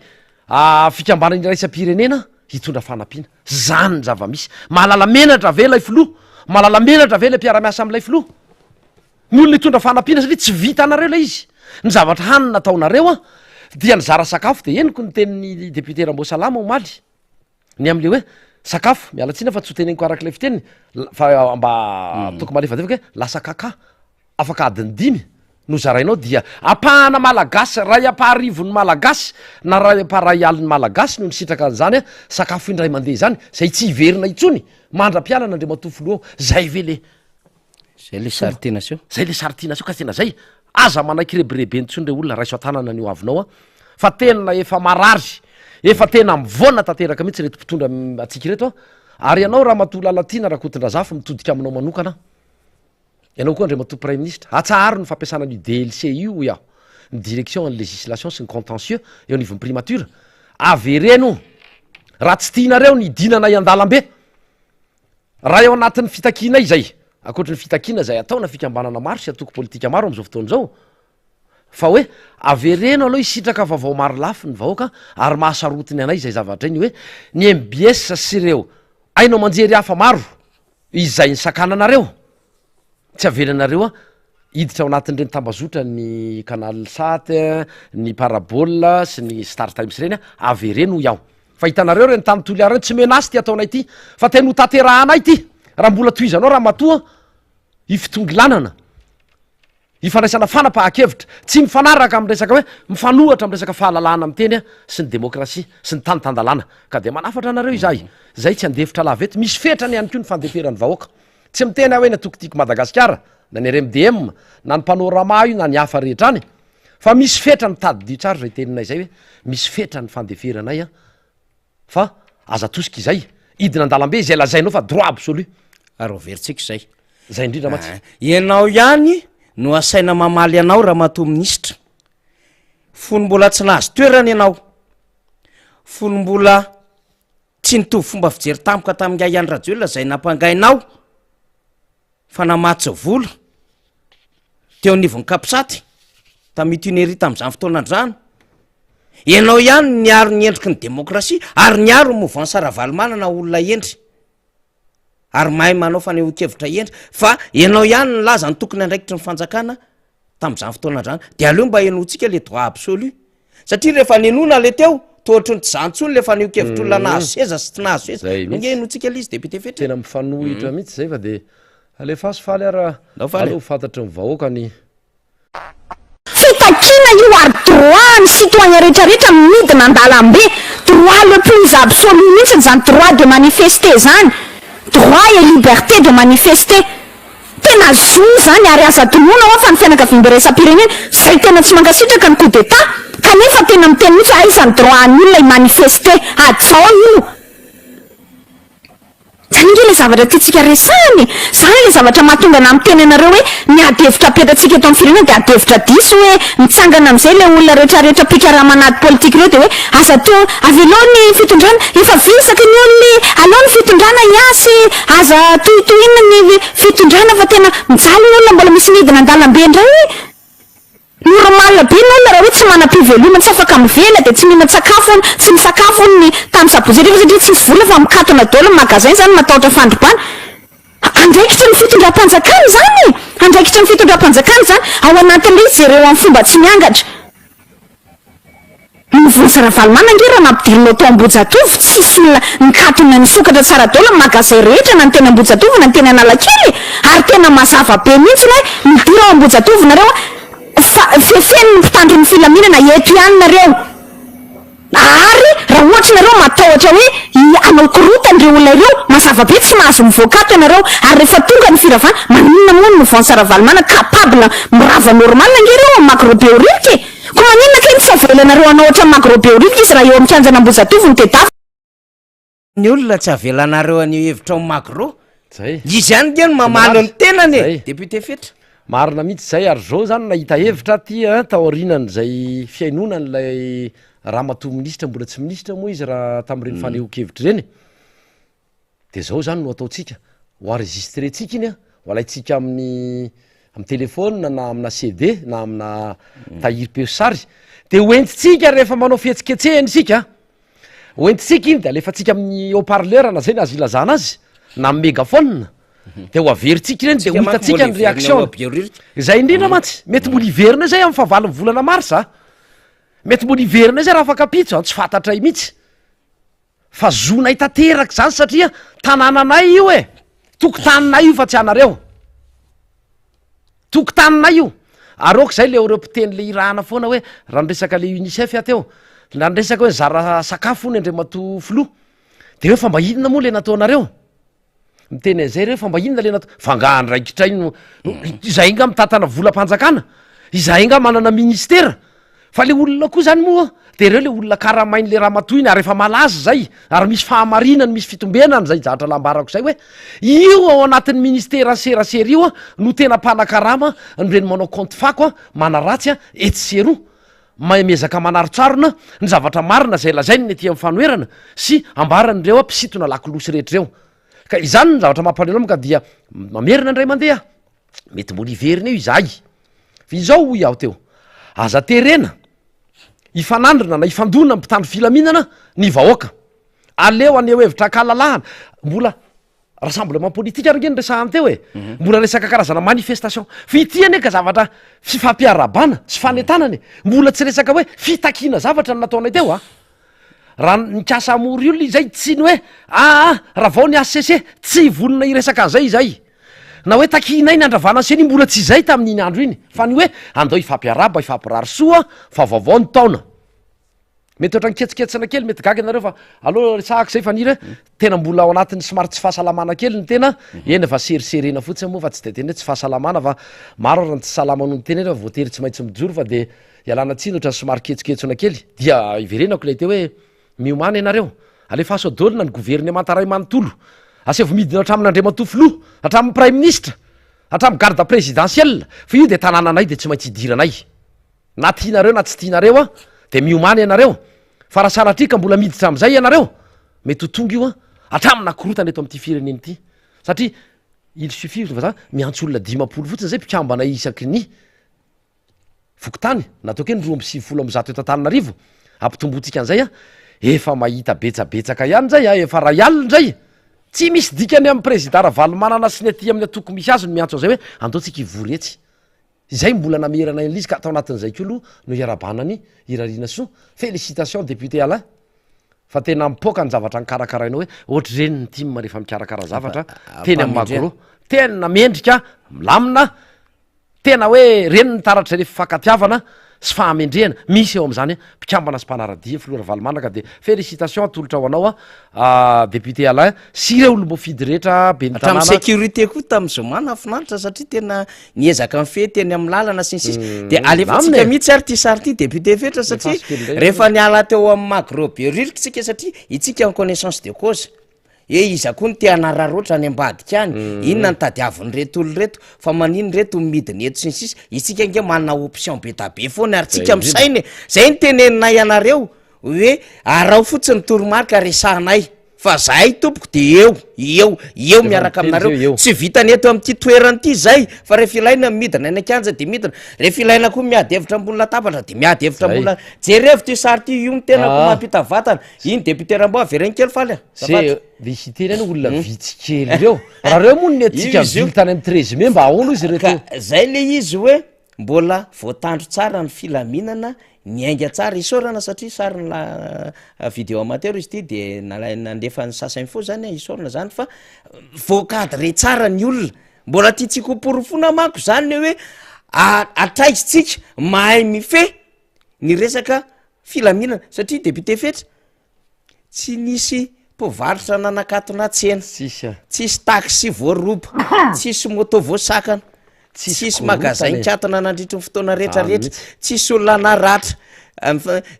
fikambanana iraisam-pirenena hitondra fanampiana. Zany ny zava-misy. Mahalala menatra ve ilay Filoha? Mahalala menatra ve ilay mpiara-miasa amin'ilay Filoha? Ny olona hitondra fanampiana satria tsy vitanareo ilay izy. Ny zavatra hany nataonareo an, dia nizara sakafo dia henoko ny tenin'ny député Ramboasalama omaly, ny amin'ilay hoe sakafo, miala tsiny aho fa tsy ho teneniko araka ilay fiteniny, fa mba ataoko malefadefaka hoe lasa kaka, afaka adiny dimy no zarainao dia ampahana malagasy, ray ampaharivon'ny malagasy na ray ampaharay alin'ny malagasy no nisitraka an'izany an, sakafo indray mandeha izany, izay tsy hiverina intsony mandra-pialana Andriamatoa Filoha, zay ve le Zay le sary tiana aseho. Zay le sary tiana aseho ka tena zay. Aza manaiky rebirebena intsony re olona, raiso an-tanana ny ho avinao an. Fa tena efa marary, efa tena mivoana tanteraka mihitsy ireto mpitondra antsika ireto an. Ary ianao Ramatoa Lalatiana Rakotondrazafy mitodika aminao manokana aho. Ianao koa Andriamatoa Praiminisitra, atsaharo ny fampiasana an'io DLC io hoy aho, ny direction an'ny législation sy ny contentieux eo anivon'ny primature. Avereno raha tsy tianareo ny hidinanay an-dalambe. Raha eo anatin'ny fitakiana izay, ankoatry ny fitakiana izay ataona fikambanana maro sy antoko politika maro amin'izao fotoana izao, fa hoe avereno aloha hisitraka vaovao maro lafy ny vahoaka ary mahasarotiny anay izay zavatra iny hoe ny mbs sy ireo haino aman-jery hafa maro izay nisakananareo, tsy avelanareo hiditra ao anatin'ireny tambazotra ny canal sat, ny parabole sy ny star times ireny, avereno hoy aho. Fa hitanareo ireny tany Toliara ireny, tsy menace ity ataonay ity, fa tena ho tanterahanay ity, raha mbola tohizanao ramatoa io fitongilanana, ifandraisana fanapahan-kevitra, tsy mifanaraka amin'ny resaka hoe mifanohatra amin'ny resaka fahalalahana miteny sy ny demokrasia sy ny tany tan-dalàna. Ka dia manafatra anareo izahay, izay tsy handefitra lava eto, misy fetrany ihany koa ny fandeferan'ny vahoaka. Tsy miteny aho hoe ny antoko Tiako Madagasikara, na ny RMDM, na ny Panorama io na ny hafa rehetra any, fa misy fetrany, tadidio tsara izay teninay izay hoe misy fetrany ny fandeferanay an, fa aza atosika izay, hidina an-dalambe izay lazainao fa droit absolu. Ary ho averintsika izay. Izay indrindra mantsy. Ianao ihany no asaina mamaly anao ramatoa minisitra. Fony mbola tsy nahazo toerana ianao, fony mbola Tsy nitovy fomba fijery tampoka tamin'ingahy Andry Rajoelina izay nampangainao fa namatsy vola teo anivon'ny Capsat tamin'ny mutinerie tamin'izany fotoana izany. Ianao ihany no niaro ny endriky ny demokrasia ary niaro ny mouvance Ravalomanana olona hendry ary mahay manao fanehoan-kevitra hendry fa ianao ihany no nilaza ny tokony andraikitry ny fanjakana tamin'izany fotoana izany de aleo mba henointsika le droit absolu satria rehefa nenoina le teo toa ohatry ny tsy zany intsony le fanehoan-kevitr'olona nahazo seza sy tsy nahazo seza Zay ange mihitsy. henointsika le izy député Fetra Tena mifanohitra mihitsy zay fa de alefaso faly ara Ndao faly e. aleo ho fantatry ny vahoaka ny Fitakiana io ary droit ny citoyen rehetra rehetra midina andalambe, droit le plus absolu mihitsiny zany droit de manifester zany, droit et liberté de manifester. Tena zo izany ary aza adinoina hoa fa ny fianakaviambe iraisam-pirenena izay tena tsy mankasitraka ny coup d'etat kanefa tena miteny mihitsy hoe aiza ny droit an'ny olona hi-manifester, hajao io. Izany ange ilay zavatra tiantsika resahana e! Izany ilay zavatra mahatonga anah miteny anareo hoe ny ady hevitra apetratsika eto amin'ny firenena dia ady hevitra diso hoe mitsangana amin'izay ilay olona rehetrarehetra mpikarama an'ady politika ireo dia hoe aza to avelao ny fitondrana efa vizaka ny olona e! Aleo ny fitondrana hiasa e! Aza tohitohinina ny fitondrana fa tena mijaly ny olona mbola misy midina an-dalambe indray e! Normal be ny olona raha hoe tsy manam-pivelomana, tsy afaka mivela dia tsy mihinan-tsakafo hono, tsy misakafo hono ny tany sabotsy hariva satria tsisy vola fa mikatona daholo ny magasin izany matahotra fandrobana. Andraikitry ny fitondram-panjakana izany e! Andraikitry ny fitondram-panjakana izany, ao anatin'ilay izy jereo amin'ny fomba tsy miangatra. Ny Vonjy Ravalomanana ange raha nampidirinao tao Ambohijatovo tsisy olona nikatona nisokatra tsara daholo ny magasin rehetra na ny teny Ambohijatovo na ny teny Analakely e! Ary tena mazava be mihitsy hoe midira ao Ambohijatovo nareo a fa fefeno ny mpitandro ny filaminana eto ihany nareo ary raha ohatra nareo matahotra hoe hanao korotana ireo olona ireo mazava be tsy mahazo mivoaka ato ianareo ary rehefa tonga ny firavana maninona moa ny Mouvance Ravalomanana capable mirava normal ange ireo amin'ny Magro Behoririka e! Koa maninona kay no tsy avelanareo hanao ohatran'ny Magro Behoririka izy raha eo amin'ny kianjan'Ambohijatovo no tedavina? Ny olona tsy avelanareo haneho hevitra ao Magro. Zay. Izy ihany nge no mamaly ny tenany e. Zay. Député Fetra. Marina mihitsy zay ary zao zany nahita hevitra aho ty an taorianan'izay fihainoana an'ilay ramatoa minisitra mbola tsy minisitra moa izy raha tamin'ireny fanehoan-kevitra ireny. De zao zany no ataontsika, ho enregistrer-tsika iny an, ho alaintsika amin'ny amin'ny téléphone na amina CD na amina tahirim-peo sy sary, de ho entintsika rehefa manao fihetsiketsehana isika an, ho entintsika iny de alefantsika amin'ny haut parleur na zay ny azo ilazana azy, na amin'ny mégaphone, de ho averintsika ireny de ho hitantsika ny réaction. Zay indrindra mantsy, mety mbola hiverina eo zay amin'ny fahavalon'ny volana marsa an, mety mbola hiverina eo zay raha afaka ampitso an, tsy fantatray mihitsy. Fa zonay tanteraka izany satria tanànanay io e! Tokotaninay io fa tsy anareo. Tokotaninay io. Ary aoka izay le ireo mpiteny le irahana foana hoe raha niresaka le UNICEF aho teo, raha niresaka hoe nizara sakafo hono Andriamatoa Filoha, de hoe fa mba inona moa le nataonareo? Miteny an'izay ireo fa mba inona le natao, fa angaha andraikitray no, izahay nga mitantana volam-panjakana, izahay nga manana ministera, fa le olona koa zany moa de reo le olona karamain'le ramatoa iny ary efa malaza zay, ary misy fahamarinany misy fitombenany zay zavatra nambarako zay hoe io ao anatin'ny ministeran'ny serasera io no tena mpanakarama an'ireny manao compte fako manaratsy etsy sy eroa. Mahay miezaka manarontsarona ny zavatra marina izay lazainy ny ety amin'ny fanoherana sy ambaran'ireo mpisintona lakolosy rehetra ireo. Ka izany no zavatra mampalahelo amiko ka dia mamerina indray mandeha aho. Mety mbola hiverina eo izahay. Fa izao hoy aho teo, aza terena hifanandrina na hifandona amin'ny mpitandro filaminana ny vahoaka. Aleo haneho hevitra an-kalalahana. Mbola Rassemblement politique ary nge no resahany teo e! Mbola resaka karazana manifestation. Fa ity anie ka zavatra fifampiarahabana sy fanentanana e! Mbola tsy resaka hoe fitakiana zavatra no nataonay teo a! Raha nikasa hamory olona izay tsy ny hoe aa ravao ny HCC, tsy vonona hiresaka an'izay izahay. Na hoe takianay ny handravana ny ceni, mbola tsy izay tamin'iny andro iny, fa ny hoe andao hifampiarahaba, hifampirary soa fa vaovao ny taona. Mety ohatran'ny ketsiketsina kely, mety gaga ianareo fa aleo resahako izay Faniry a, tena mbola ao anatin'ny somary tsy fahasalamana kely ny tena, eny fa seriserena fotsiny moa fa tsy de tena hoe tsy fahasalamana fa maro ary ny tsy salama noho ny tena nefa voatery tsy maintsy mijoro fa de ialana tsiny ohatran'ny somary ketsiketsona kely, dia iverenako ilay teo hoe miomàna ianareo, alefaso daholo na ny governemanta iray manontolo, asaivo midina hatramin'Andriamatoa Filoha, hatramin'ny Praiminisitra, hatramin'ny garde présidentielle fa io de tanànanay de tsy maintsy idiranay. Na tianareo na tsy tianareo an, dia miomàna ianareo, fa raha sanatria ka mbola miditra amin'izay ianareo, mety ho tonga io an, hatramin'ny nakorotana eto amin'ity firenena ity, satria il suffit ry vazaha miantso olona 50 fotsiny izay mpikambana isaky ny fokontany, na ataoko hoe ny 192 eto Antananarivo, ampitombointsika an'izay an, efa mahita betsabetsaka ihany izay an, efa ray alina izay, tsy misy dikany amin'ny prezida Ravalomanana sy ny aty amin'ny antoko misy azy ny miantso an'izay hoe andao tsika hivory etsy. Izay mbola namerana an'ilay izy ka tao anatin'izay koa aloha no iarahabana an'i Irariana soa. Félicitations député Alain fa tena mipoaka ny zavatra nikarakarainao hoe ohatr'ireny ny tim rehefa mikarakara zavatra teny amin'ny magro. Tena mendrika, milamina, tena hoe ireny ny taratra izay fifankatiavana sy fahamendrehana misy eo amin'izany mpikambana sy mpanara-dia filoha Ravalomanana ka dia félicitations atolotra ho anao député Alain sy ireo olom-boafidy rehetra ben'ny Hatramin'ny tanàna. sécurité koa tamin'ny zoma nahafinaritra satria tena niezaka nifehy teny amin'ny lalana sy ny sisa de Milamina alefantsika e. mihitsy ary ity sary ity député Fetra satria Lefaso kely indray rehefa niala teo amin'ny Magro Behoririka tsika satria itsika en connaissance de cause hoe iza koa no te hanararaotra any ambadika any, inona no tadiavin'ireto olona ireto, fa manino ireto no midina eto sy ny sisa, isika ange manana option be da be foana ary tsika misaina e, zay no teneninay anareo hoe araho fotsiny ny toromarika resahanay fa zahay tompoko de eo, eo, eo miaraka aminareo, tsy vitany eto amin'ity toerana ity zay fa rehefa ilaina midina any an-kianja de midina, rehefa ilaina koa miady hevitra ambony latabatra de miady hevitra ambony la-, jerevo ty sary ty, io no tena koa mampita vatana, iny député Rambo avereno kely faly a, azafady. Ze le hiteny any olona vitsy kely ireo, raha reo moa no nentintsika Io izy io. nivily tany amin'ny 13 mai mba ahoana ozy ireto? Ka zay le izy hoe mbola voatandro tsara ny filaminana, niainga tsara, isaorana satria sary la vidéo amateur izy ity de nalai- nandefa ny sas info zany a, isaorana zany fa voa-cadrer tsara ny olona, mbola tiantsika ho porofoina manko zany le hoe a- hatraiza tsika mahay mifehy ny resaka filaminana satria député Fetra Tsy nisy mpivarotra nanakatona tsena, Tsisy a. tsisy taxi voaroba, tsisy moto voasakana, Tsisy tsisy korontana magasin e. nikatona nandritry ny fotoana Zany rehetrarehetra, mihitsy. tsisy olona naratra,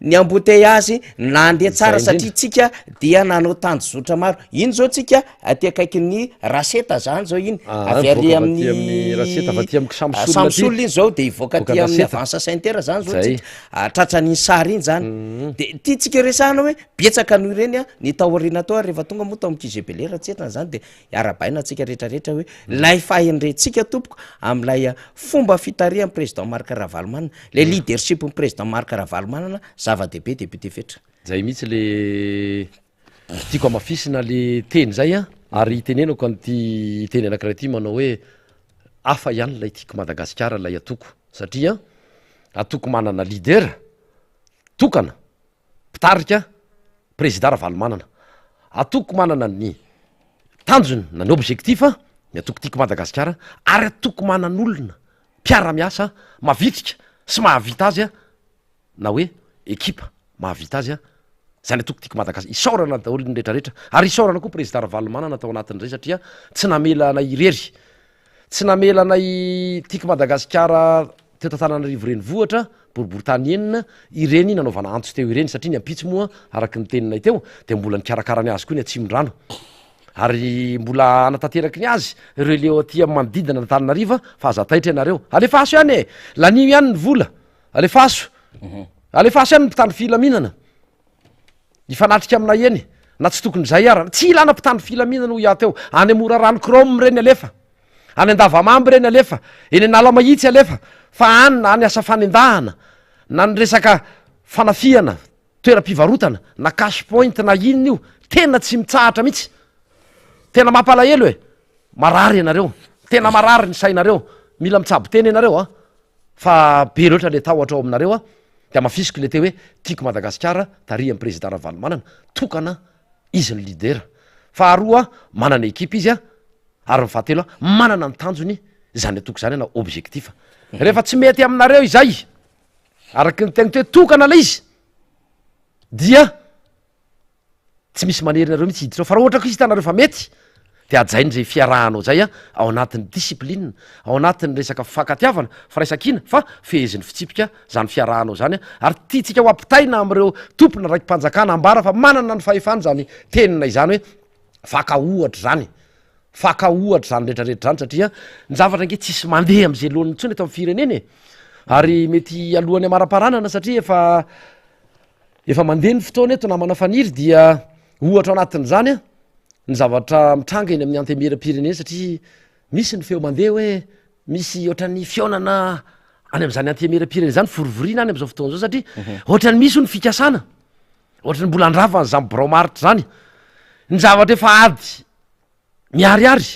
ny embouteillage nandeha tsara Zay satria indrindra. tsika dia nanao tanjozotra maro. Iny zao tsika aty akaikin'ny Raseta zany zao iny, Ah, avy ary mivoaka avy aty amin'ny Raseta, avy aty amin'ny amin'ny Samsol aty. Samsol iny zao de hivoaka Mivoaka aty amin'ny an-dRaseta. Avance Sainte-Terre zany zao Zay. tsika. Ah, tratran'iny sary iny zany mm. de tiantsika resahana hoe betsaka noho ireny a ny tao aoriana tao ary rehefa tonga moa tao amin'ny QG Bel-Air tsetrany zany de arabaina antsika rehetrarehetra hoe lay fahendrentsika tompoko amin'ilay ah, fomba fitarihan'ny président Marc Ravalomanana le mm. leadership ny président Marc Ravalomanana zava-dehibe député Fetra. Zay mihitsy le tiako hamafisina le teny zay a ary itenenako an'ity teny anankiray ity manao hoe hafa ihany ilay tiako Madagasikara ilay atoko satria Antoko manana leader tokana, mpitarika, Prezida Ravalomanana. Antoko manana ny tanjony na ny objectif ny antoko Tiako Madagasikara ary antoko manan'olona mpiara-miasa mavitrika sy mahavita azy na hoe ekipa mahavita azy izany antoko Tiako Madagasikara. Isaorana daholo ny rehetra rehetra ary isaorana koa Prezida Ravalomanana tao anatin'izay satria tsy namela anay irery Tsy namela anay Tiako Madagasikara teto Antananarivo renivohitra, boriborintany enina, ireny nanaovana antso teo ireny satria ny ampitso moa araka ny teninay teo dia mbola nikarakara ny azy koa ny Atsimondrano ary mbola hanatanteraky ny azy ireo leo aty amin'ny manodidina an'Antananarivo fa aza taitra ianareo. Alefaso ihany e! Lanio ihany ny vola. Alefaso. Alefaso ihany ny mpitandro filaminana. Hifanatrika aminay eny na tsy tokony izay ara. Tsy ilana mpitandro filaminana hoy aho teo. Any Morarano Chrome ireny alefa. Any Andavamamba ireny alefa. Eny Analamahitsy alefa. Fa any na any asa fanendahana na ny resaka fanafihana toeram-pivarotana na cash point na inona io tena tsy mitsahatra mihitsy. Tena mampalahelo e. Marary ianareo. Tena marary ny sainareo. Mila mitsabo tena ianareo a. Fa be loatra le tahotra ao aminareo a. De hamafisiko le teo hoe tiako Madagasikara tarihan'ny Président Ravalomanana, tokana izy no leader. Faharoa manana ekipa izy ary ny fahatelo manana ny tanjony izany antoko izany na objectif. Rehefa tsy mety aminareo izay, araky ny teniko hoe tokana ilay izy dia Tsy misy manery nareo mihitsy hiditra ao fa raha ohatra kosa hitanareo fa mety de hajaina izay fiarahanao zay a, ao anatin'ny discipline, ao anatin'ny resaka fifankatiavana, firaisankina fa fehezin'ny fitsipika zany fiarahanao zany a, ary tiantsika ho ampitaina amin'ireo tompona raiki-panjakana ambara fa manana ny fahefana zany teninay zany hoe faka ohatra zany, faka ohatra zany retraretra zany satria ny zavatra ange tsisy mandeha am'zay laoniny intsony eto amin'ny firenena e, ary mety alohan'ny amaraparanana satria efa Efa mandeha ny fotoana eto namana Faniry dia ohatra ao anatin'izany an, ny zavatra mitranga eny amin'ny antemieram-pirenena satria misy ny feo mandeha hoe misy ohatran'ny fihaonana any amin'izany antemieram-pirenena izany, vorivoriana any amin'izao fotoana izao satria mhm. ohatran'ny misy hono fikasana, ohatran'ny mbola andrava an'izany birao maritra izany. Ny zavatra efa ady miharihary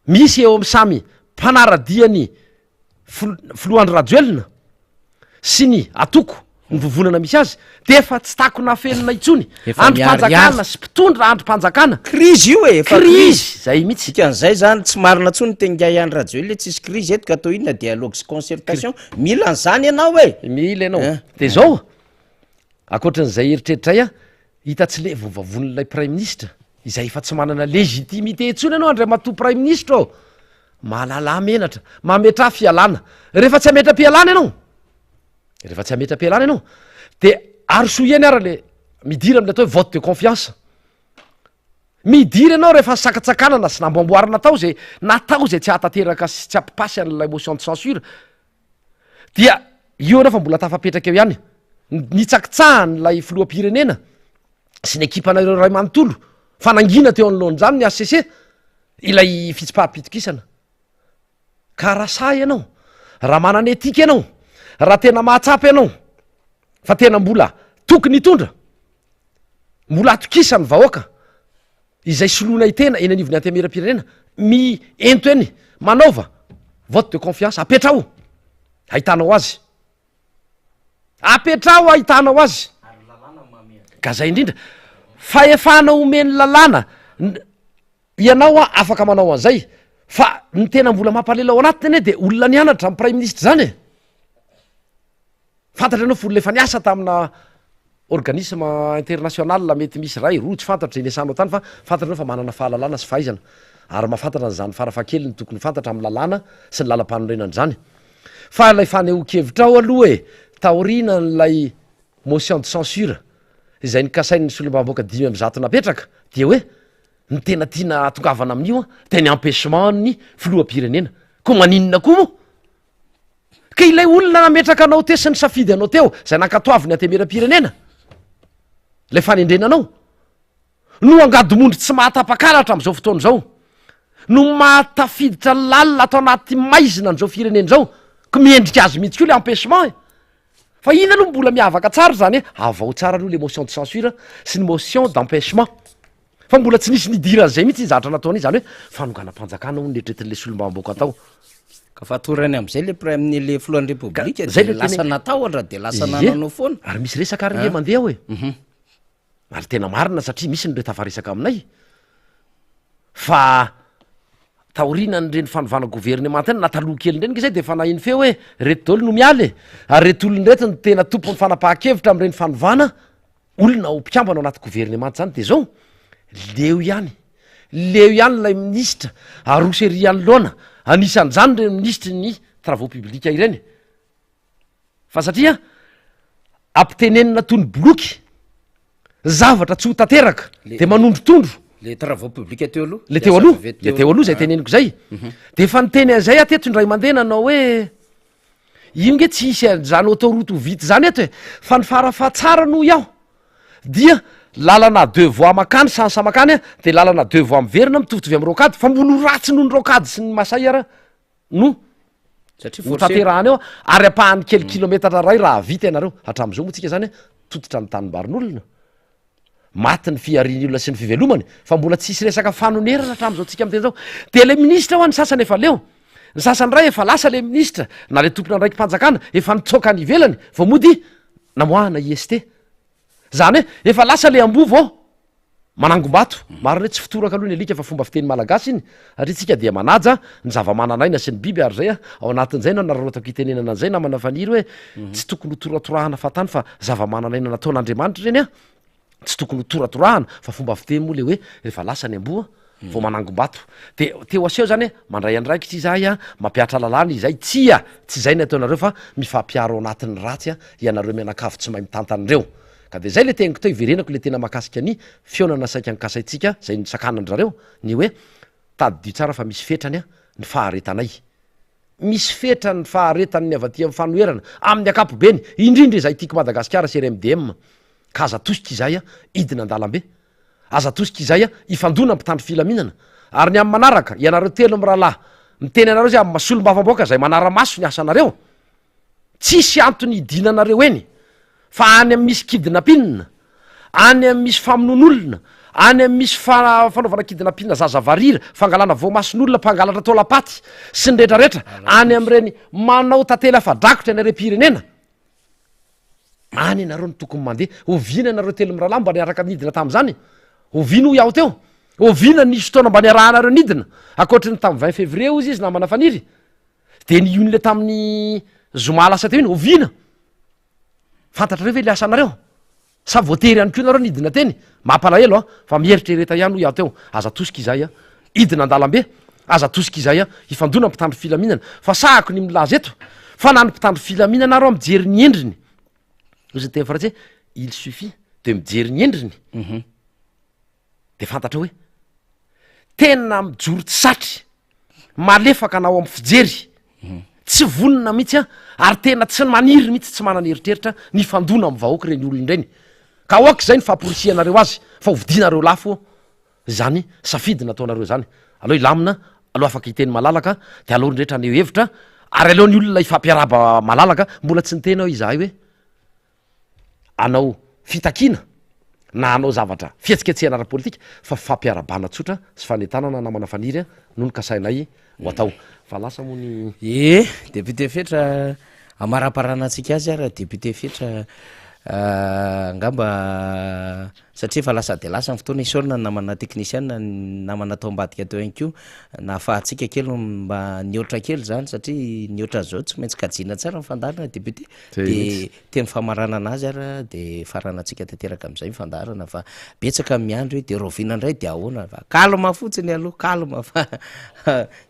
misy eo amin'ny samy mpanara-dia ny filoha Andry Rajoelina sy ny atoko ny vovonana misy azy de efa tsy takona afenina intsony andrim-panjakana sy mpitondra andrim-panjakana krizy io e efa krizy zay mihitsy dikan'izay zany tsy marina ntsony ny teningahy Andry Rajoelina tsisy krizy eto ka atao inona dialogue sy concertation mila an'izany ianao e mila ianao eh. de zao ankoatran'izay eritreritray a Hita tsy levon'ny vavonin'ilay praiminisitra izay efa tsy manana légitimité intsony ianao Andriamatoa praiminisitra ô! Mahalalà menatra, mametraha fialana. Rehefa tsy hametra-pialana ianao, rehefa tsy hametra-pialana ianao, dia arosoy eny ara le midira amin'ilay atao hoe vote de confiance. Midira ianao rehefa sakatsakanana sy namboamboarina tao izay natao izay tsy hahatanteraka sy tsy hampipasy an'ilay motion de censure. Dia io ianao fa mbola tafapetraka eo ihany. Nitsakitsahan'ilay filoham-pirenena sy ny ekipanareo iray manontolo fa nangina teo anoloan'izany ny HCC ilay fitsipaham-pitokisana. Ka raha sahy ianao, raha manana etika ianao, raha tena mahatsapa ianao fa tena mbola tokony hitondra, mbola atokisan'ny vahoaka izay soloinay tena eny anivon'ny antemieram-pirenena, mi ento eny, manaova vote de confiance, apetraho ahitanao azy, apetraho ahitanao azy, ka zay indrindra, fahefana omen'ny lalàna, ianao a afaka manao an'izay, fa ny tena mbola mampalelo ao anatiny anie de olona nianatra ny praiminisitra zany e. Fantatra ianao fa olona efa niasa tamina organisme international mety misy iray, roa, tsy fantatro izay niasanao tany fa fantatra ianao fa manana fahalalana sy fahaizana ary mahafantatra an'izany farafahakeliny tokony ho fantatra amin'ny lalàna sy ny lalampanorenana izany. Fa ilay fanehoan-kevitrao aloha e, taorianan'ilay motion de censure izay nokasain'ny solombavambahoaka 105 napetraka dia hoe ny tena tiana hahatongavana amin'io dia ny empêchement ny filoham-pirenena. Koa maninona koa moa? Ka ilay olona nametraka anao teo sy nisafidy anao teo, izay nankatoavin'ny Antemieram-pirenena, ilay fanendrena anao, no angadimondry tsy mahatapa-karatra amin'izao fotoana izao, no mahatafiditra lalina ato anaty maizina an'izao firenena izao, ko miendrika azy mihitsy koa ilay empêchement e. Fa iny aloha mbola miavaka tsara izany hoe avao tsara aloha ilay motion de censure sy ny motion d'empêchement. Fa mbola tsy nisy nidiran'izay mihitsy iny zavatra nataony iny, izany hoe fanonganam-panjakana hono neritreretin'ilay solombavambahoaka tao. Ka fatorany am'izay le prime le filohan'ny repoblika de lasa natahotra de lasa nananao foana. Ary misy resaka ary nge mandeha ao e. Ary tena marina satria misy ny tafaresaka aminay fa taorianan'ireny fanovana governemanta iny na taloha kely ireny nge zay de efa naheno feo hoe reto daholo no miala e, ary reto olona ireto no tena tompon'ny fanapahan-kevitra amin'ireny fanovana olona ho mpikambana ao anaty governemanta zany de zao leo ihany leo ihany ilay minisitra aroso ery anoloana anisan'izany ireny minisitry ny travaux publics ireny fa satria ampitenenina toy ny boloky zavatra tsy ho tanteraka de manondrotondro le travaux publics teo aloha le teo aloha le teo aloha zay teneniko zay mhm. de efa niteny an'izay aho teto indray mandeha nanao hoe Io nge tsy hisy an'izany autoroute ho vita izany eto e! Fa ny farafahatsarany hoy aho dia lalana deux voies makany sens makany a, de lalana deux voies miverina mitovitovy amin'ny rocade fa mbola ho ratsy noho ny rocade sy ny masay ara no Satria ho forcé. tanterahana eo ary ampahany kely kilometatra iray raha vita ianareo. Hatramin'izao moa tsika zany tototra ny tanimbarin'olona. Maty ny fiharian'ny olona sy ny fivelomany fa mbola tsisy resaka fanonerana hatramin'izao tsika miteny izao. Dia ilay minisitra hoa ny sasany efa leo. Ny sasany indray efa lasa le minisitra na le tompon'andraiki-panjakana efa nitsoaka any ivelany vao mody namoahana IST. Zany hoe efa lasa le amboa vao manangom-bato. Marina hoe tsy fitoraka aloha ny alika fa fomba fiteny malagasy iny satria tsika dia manaja ny zava-manan'aina sy ny biby ary zay ao anatin'izay no anararaotako itenenana an'izay namana Faniry hoe tsy tokony ho toratorahana fahatany fa zava-manan'aina nataon'Andriamanitra ireny an! Tsy tokony ho toratorahana fa fomba fiteny moa le hoe rehefa lasa ny amboa vao manangom-bato. De teo aseho zany hoe mandray andraikitra izahay an, mampihatra lalàna izahay, tsia, tsy izay ny ataonareo fa mifampiaro ao anatin'ny ratsy an, ianareo mianakavy tsy mahay mitantana ireo. Ka de zay le teniko teo, iverenako le tena mahakasika ny fihaonana saika nokasaintsika zay nosakanan-dry zareo, ny hoe tadidio tsara fa misy fetrany an ny faharetanay. Misy fetra ny faharetan'ny avy aty amin'ny fanoherana, amin'ny ankapobeny, indrindra izahay Tiako Madagasikara sy RMDM. Ka aza atosika izahay hidina an-dalambe. Aza atosika izahay hifandona mpitandro filaminana. Ary ny amin'ny manaraka, ianareo telo mirahalahy, miteny anareo izay amin'ny maha solombavambahoaka izay manara-maso ny asanareo, tsisy antony hidinanareo eny fa any amin'ny misy kidnapping, any amin'ny misy famonoan'olona, any amin'ny misy fanaovana kidnapping zaza varira, fangalana voamason'olona, mpangalatra taolam-paty sy ny retraretra, any amin'ireny manao tantely afa-drakotra ny harem-pirenena. Any ianareo no tokony mandeha. Oviana ianareo telo mirahalahy mba niaraka nidina tamin'izany? Oviana hoy aho teo? Oviana nisy fotoana mba niarahanareo nidina? Ankoatry ny tamin'ny 20 février hozy izy namana Faniry. Dia ny iny le tamin'ny zoma lasa teo iny, oviana? Fantatrareo ve le asanareo? Sa voatery ihany koa nareo nidina teny? Mampalahelo an, fa mieritrereta ihany hoy aho teo, aza atosika izahay an, hidina an-dalambe, aza atosika izahay an, hifandona mpitandro filaminana, fa sahako ny milaza eto, fa na ny mpitandro filaminana ary aho mijery ny endriny, hoy ny teny frantsay, il suffit de mijery ny endriny, de fantatra hoe tena mijoro tsy satry, malefaka na ao amin'ny fijery, tsy vonona mihitsy an, ary tena tsy maniry mihitsy, tsy manana eritreritra ny hifandona amin'ny vahoaka ireny olona ireny. Ka aoka izay ny famporisihanareo azy fa ho vidianareo lafo izany safidy nataonareo izany. Aleo hilamina, aleo afaka hiteny malalaka, dia aleo ny rehetra haneho hevitra, ary aleo ny olona hifampiarahaba malalaka. Mbola tsy niteny aho izahay hoe. hanao fitakiana na hanao zavatra fihetsiketsehana ara-politika fa fampiarabana tsotra sy fanentanana namana Faniry no nokasainay ho atao. Fa lasa moa ny. Ie, député Fetra, amaramparanantsika azy ara député Fetra, angamba satria efa lasa dia lasa ny fotoana, isaorana ny namana teknisiana, ny namana tao ambadika teo ihany koa nahafahantsika kely mba nihoatra kely izany satria ny ohatran'izao tsy maintsy kajiana tsara ny fandaharana député. De teny famaranana azy ara de faranantsika tanteraka amin'izay ny fandaharana fa betsaka ny miandry hoe de rahoviana indray de ahoana fa calme fotsiny aloha calme fa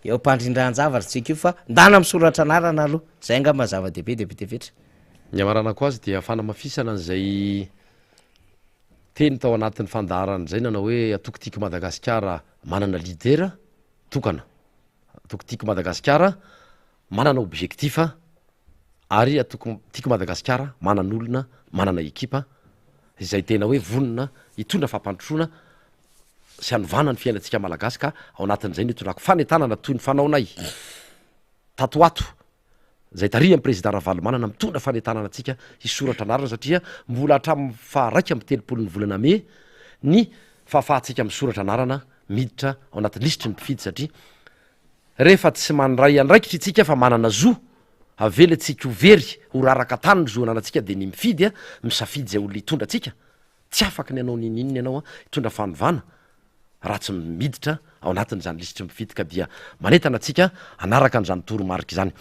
eo am-pandrindran-javatra tsika io fa ndana misoratra anarana aloha, zay angamba ny zava-dehibe député Fetra. Ny hamaranako azy dia fanamafisana an'izay teny tao anatin'ny fandaharana izay nanao hoe Antoko Tiako Madagasikara manana leader tokana, Antoko Tiako Madagasikara manana objectif ary atoko Tiako Madagasikara manan'olona manana ekipa izay tena hoe vonona hitondra fampandrosoana sy hanovana ny fiainantsika Malagasy ka ao anatin'izay no itondrako fanentanana toy ny fanaonay tato ho ato izay tarihan'ny Président Ravalomanana mitondra fanentanana antsika hisoratra anarana satria mbola hatramin'ny faha 31 ny volana mey ny fahafahantsika misoratra anarana miditra ao anaty lisitry ny mpifidy satria Rehefa tsy mandray andraikitra itsika fa manana zo, avela tsika ho very, ho raraka tany ny zo ananantsika dia ny mifidy, misafidy izay olona hitondra antsika. Tsy afaky ny hanao n'inon'inona ianao hitondra fanovana raha tsy miditra ao anatin'izany lisitry ny mpifidy ka dia manentana antsika hanaraka an'izany toromarika izany.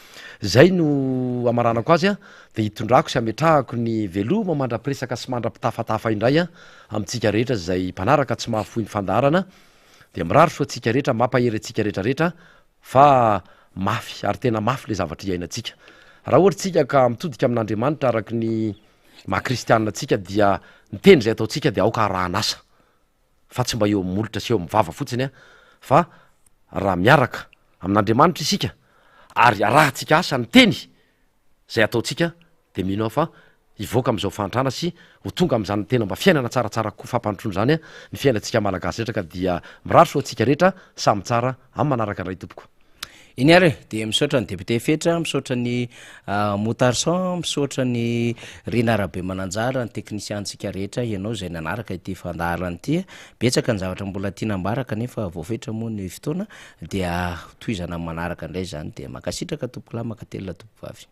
Izay no hamaranako azy dia hitondrako sy hametrahako ny veloma mandra-piresaka sy mandra-pitafatafa indray amintsika rehetra izay mpanaraka tsy mahafoy ny fandaharana. Dia mirary soa antsika rehetra, mampahery antsika rehetra rehetra fa mafy ary tena mafy le zavatra iainantsika. Raha ohatra tsika ka mitodika amin'Andriamanitra araka ny maha kristianina antsika dia ny teny izay ataontsika dia aoka arahan'asa fa tsy mba eo amin'ny molotra sy eo amin'ny vava fotsiny fa raha miaraka amin'Andriamanitra isika ary arahantsika asa ny teny izay ataontsika dia mino aho fa hivoaka amin'izao fahantrana sy ho tonga amin'izany tena mba fiainana tsaratsara kokoa fampandrosoana izany ny fiainantsika Malagasy rehetra ka dia mirary soa antsika rehetra samy tsara amin'ny manaraka indray tompoko. Eny ary e, dia misaotra ny député Fetra, misaotra ny Moutarson, misaotra ny Rina Rabemananjara, ny teknisiantsika rehetra, ianao izay nanaraka ity fandaharana ity. Betsaka ny zavatra mbola tiana ambara kanefa voafetra moa ny fotoana dia tohizana amin'ny manaraka indray izany. Dia mankasitraka tompokolahy, mankatelina tompokovavy.